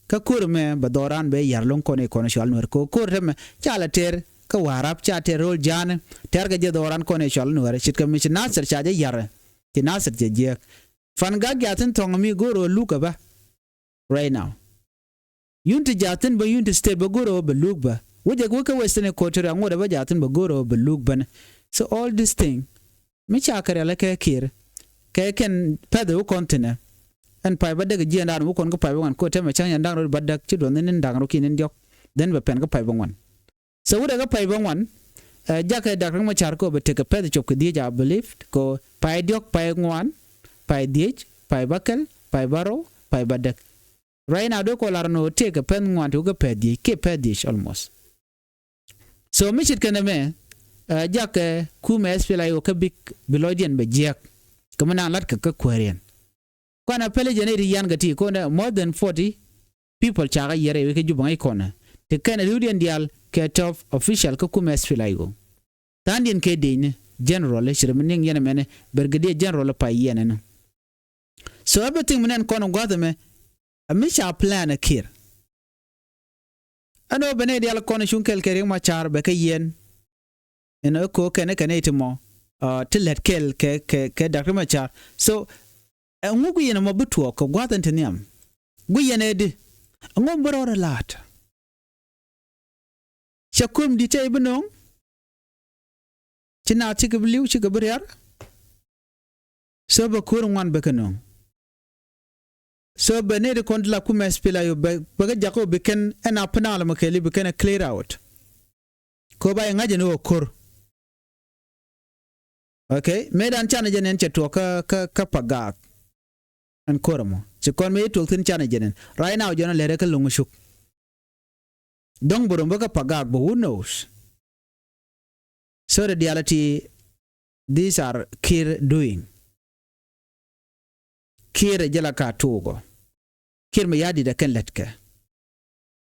Kä ko̱r ɛmɛ bɛ dhɔran bɛ yar lo̱ŋ kɔn i̱ kɔn cual nuɛr kɛ ko̱r tɛmɛ ca lɛ tɛr kä Warap ca tɛr ro̱l ja̱a̱ni. Tɛr kɛ jɛ dhɔran kɔn i̱ cual nuɛr ce̱tkɛ mi ci Nasir ca jɛ yar. Ci Nasir cɛ jiɛk. Fan gak ja̱thin thɔŋ mi go̱r ɣöö luk ɛ bä. Right now. Unity ja̱thin bä Unity State bä go̱r ɣöö bɛ luk bä. Wä jɛ wä kä Western Equatoria ŋot ɛ bä ja̱thin bä go̱r ɣöö bɛ luk bänɛ. So all this thing mi ca kɛ rial kɛ Kiir kɛ kɛn pɛth wä kɔn thi̱nɛ. Ɛn pay bädäk jiɛn daan wä kɔn kä pay bä ŋuan ko tɛmɛ cäŋ yɛn da̱ŋ rɔ bädäk ci duɔth ni da̱ŋ rɔ ki̱n in diɔ̱k. Then bɛ pɛn kä pay bä ŋuan. So wut ɛ kä pay bä ŋuan. Ɛ jakɛ Dak Riek Machar ko bɛ tekɛ pɛth cop kɛ dhiec a believe ko pay diɔ̱k pay ŋuan. Pay dhiec pay bäkɛl pay bärɔw pay bädäk. Right now dee kɔ lar nɔ tekɛ pɛth ŋuan ti wä kä pɛth dhiec kiɛ pɛth dhiec almost. So mi ce̱tkɛ nɛmɛ ɛ jakɛ kumɛ SPLA-IO kä bik bi lɔcdiɛn bɛ jiɛk. Kɛ mi naaŋ la̱tkɛ kä kuääriɛn. Kɔn a pɛli jɛn i̱ ri yan kɛ ti kɔn more than forty people ca kä yiɛr ɛ wek kä Juba ŋäc kɔn ɛ ti kɛn a riwdiɛn diaal kɛ top official kä kumɛ SPLA-IO. Tha̱a̱ŋdiɛn kɛ dec ni general ci rɛ mi niŋ yɛn ɛmɛni brigadier general pay yɛn ɛnɔ. So everything mi nɛn kɔn gua̱th ɛmɛ a mi ca plan ɛ Kiir. Ɛn ɣöö bɛ nɛy diaal kɔn cuŋ kɛl kɛ Riek Machar bɛ kɛ yiɛn. Ɛn ɣöö ko kɛn kɛ nɛy ti mɔ ti lät kɛl kɛ kɛ kɛ Dak Riek Machar. So ɛŋu guic yɛn ɛmɔ bi tuɔɔk kɛ gua̱th ɛn ti nhiam. Guic yɛn ɛ di ɛŋu bi rɔɔdɛ la̱a̱t. Cɛ ko̱m di̱t cɛ i̱ bi no̱o̱ŋ. Ci naath cikɛ bi li̱w cikɛ bi riar. So bɛ ko̱r ŋuan bɛ kɛ no̱o̱ŋ. So bɛ nɛy ti kɔn ti la kumɛ SPLA-IO bɛ bɛ kɛ jakä bi kɛn ɛn a pinaal mɛ kɛɛli bi kɛn ɛ clear out. Ko ba yɛ ŋa̱c ɛn ɣöö ko̱r. Okay mëë dan canɛ jɛ nɛn cɛ tuɔɔk kä kä kä Pagak. Ɛn ko̱r ɛmɔ ci kɔn mëë tuɔɔk thi̱n canɛ jɛ nɛn right now jɔn ɛ lɛrɛ kä lo̱ŋ cuk. Dɔ̱ŋ bä rom bä kä Pagak bä who knows. So the reality these are Kiir doing. Kiir ɛ jɛ la ka tuukɔ. Kiir mi ya̱di̱t ɛ kɛn lät kɛ.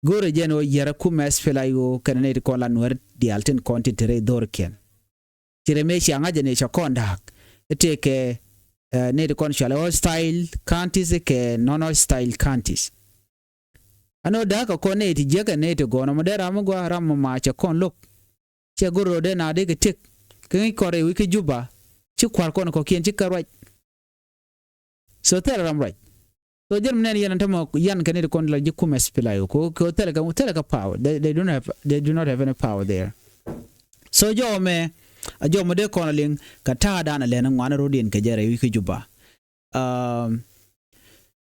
Go̱o̱rɛ jɛn ɣöö yiɛrɛ kumɛ SPLA-IO kɛnɛ nɛy ti kɔn la nuɛr diaal tin kɔn tin te rɛy dho̱rkiɛn. Ci rɛ mëë cia ŋa̱c jɛ ni cɛ kɔn da̱a̱k. Ɛ tëëkɛ nɛy ti kɔn cualɛ hostile counties kɛ non hostile counties. Ɛn ɣöö da̱a̱k kɛ kɔn nɛy ti jiäkɛ nɛy ti gɔ̱ɔ̱n ɛmɔ dee ram mi gɔaa ram mi ma cɛ kɔn lo̱k. Cɛ go̱r rɔɔdɛ na dee kɛ tëk kɛ ŋi̱c kɔn rɛy wi̱c kä Juba. Ci kua̱r kɔn kɔ̱kiɛn ci kɛ ruac. So thilɛ ram ruac. So jɛn mi nɛn yɛn ɛn tämɛ yan kɛ ni ti kɔn la ji̱ kumɛ SPLA-IO ko ko thilɛ kɛ thilɛ kɛ power. They, they don't have, they do not have any power there. So jɔw mɛ a jɔw mɛ dee kɔn a liŋ kɛ ta̱a̱ dan a lɛn ŋuan a rot in kɛ jɛ rɛy wi̱i̱ kä Juba. Um,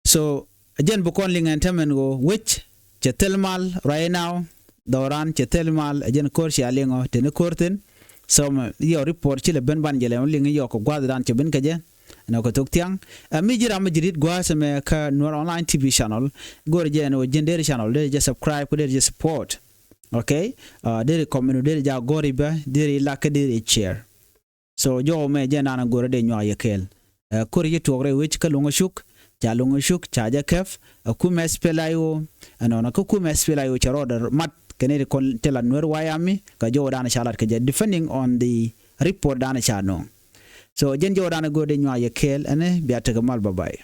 so a jɛn bi kɔn liŋ ɛn tämɛn ɣöö wec cɛ thil mal right now. Dhɔran cɛ thil mal a jɛn ko̱r cia liŋ ɔ teni ko̱r thin. So mɛ yɔ report ci lɛ ben ban jɛ lɛ liŋ yɔ kɛ gua̱th dan cɛ ben kɛ jɛ. Ɛn ɔ kɛ thok thiaŋ. Ɛ mi ji̱ ram mi ji̱ rit gua̱a̱th ɛmɛ kä Nuer Online T V channel. Go̱r jɛ ɛn ɔ ji̱n deri channel deri jɛ subscribe kɛ deri jɛ support. Okay. Uh, deri comment deri jɛ a go̱r ibɛ deri like kɛ deri share. So jɔw mɛ jɛ nan a go̱r dee nyuak yɛ kɛɛl. Ɛ ko̱r ci tuɔk rɛy wec kä luŋä cuk ca luŋä cuk ca jɛ kɛp. Ɛ kumɛ SPLA-IO ɛnɔnɔ kä kumɛ SPLA-IO cɛ rɔɔdɛ mat kɛ ni ti kɔn ti la Nuer White Army kɛ jɔw dan ca lat kɛ jɛ depending on the report dan ca no̱o̱ŋ. So jɛn jɔw dan a go̱r dee nyuak yɛ kɛɛl ɛn bia tekɛ mal, bye bye.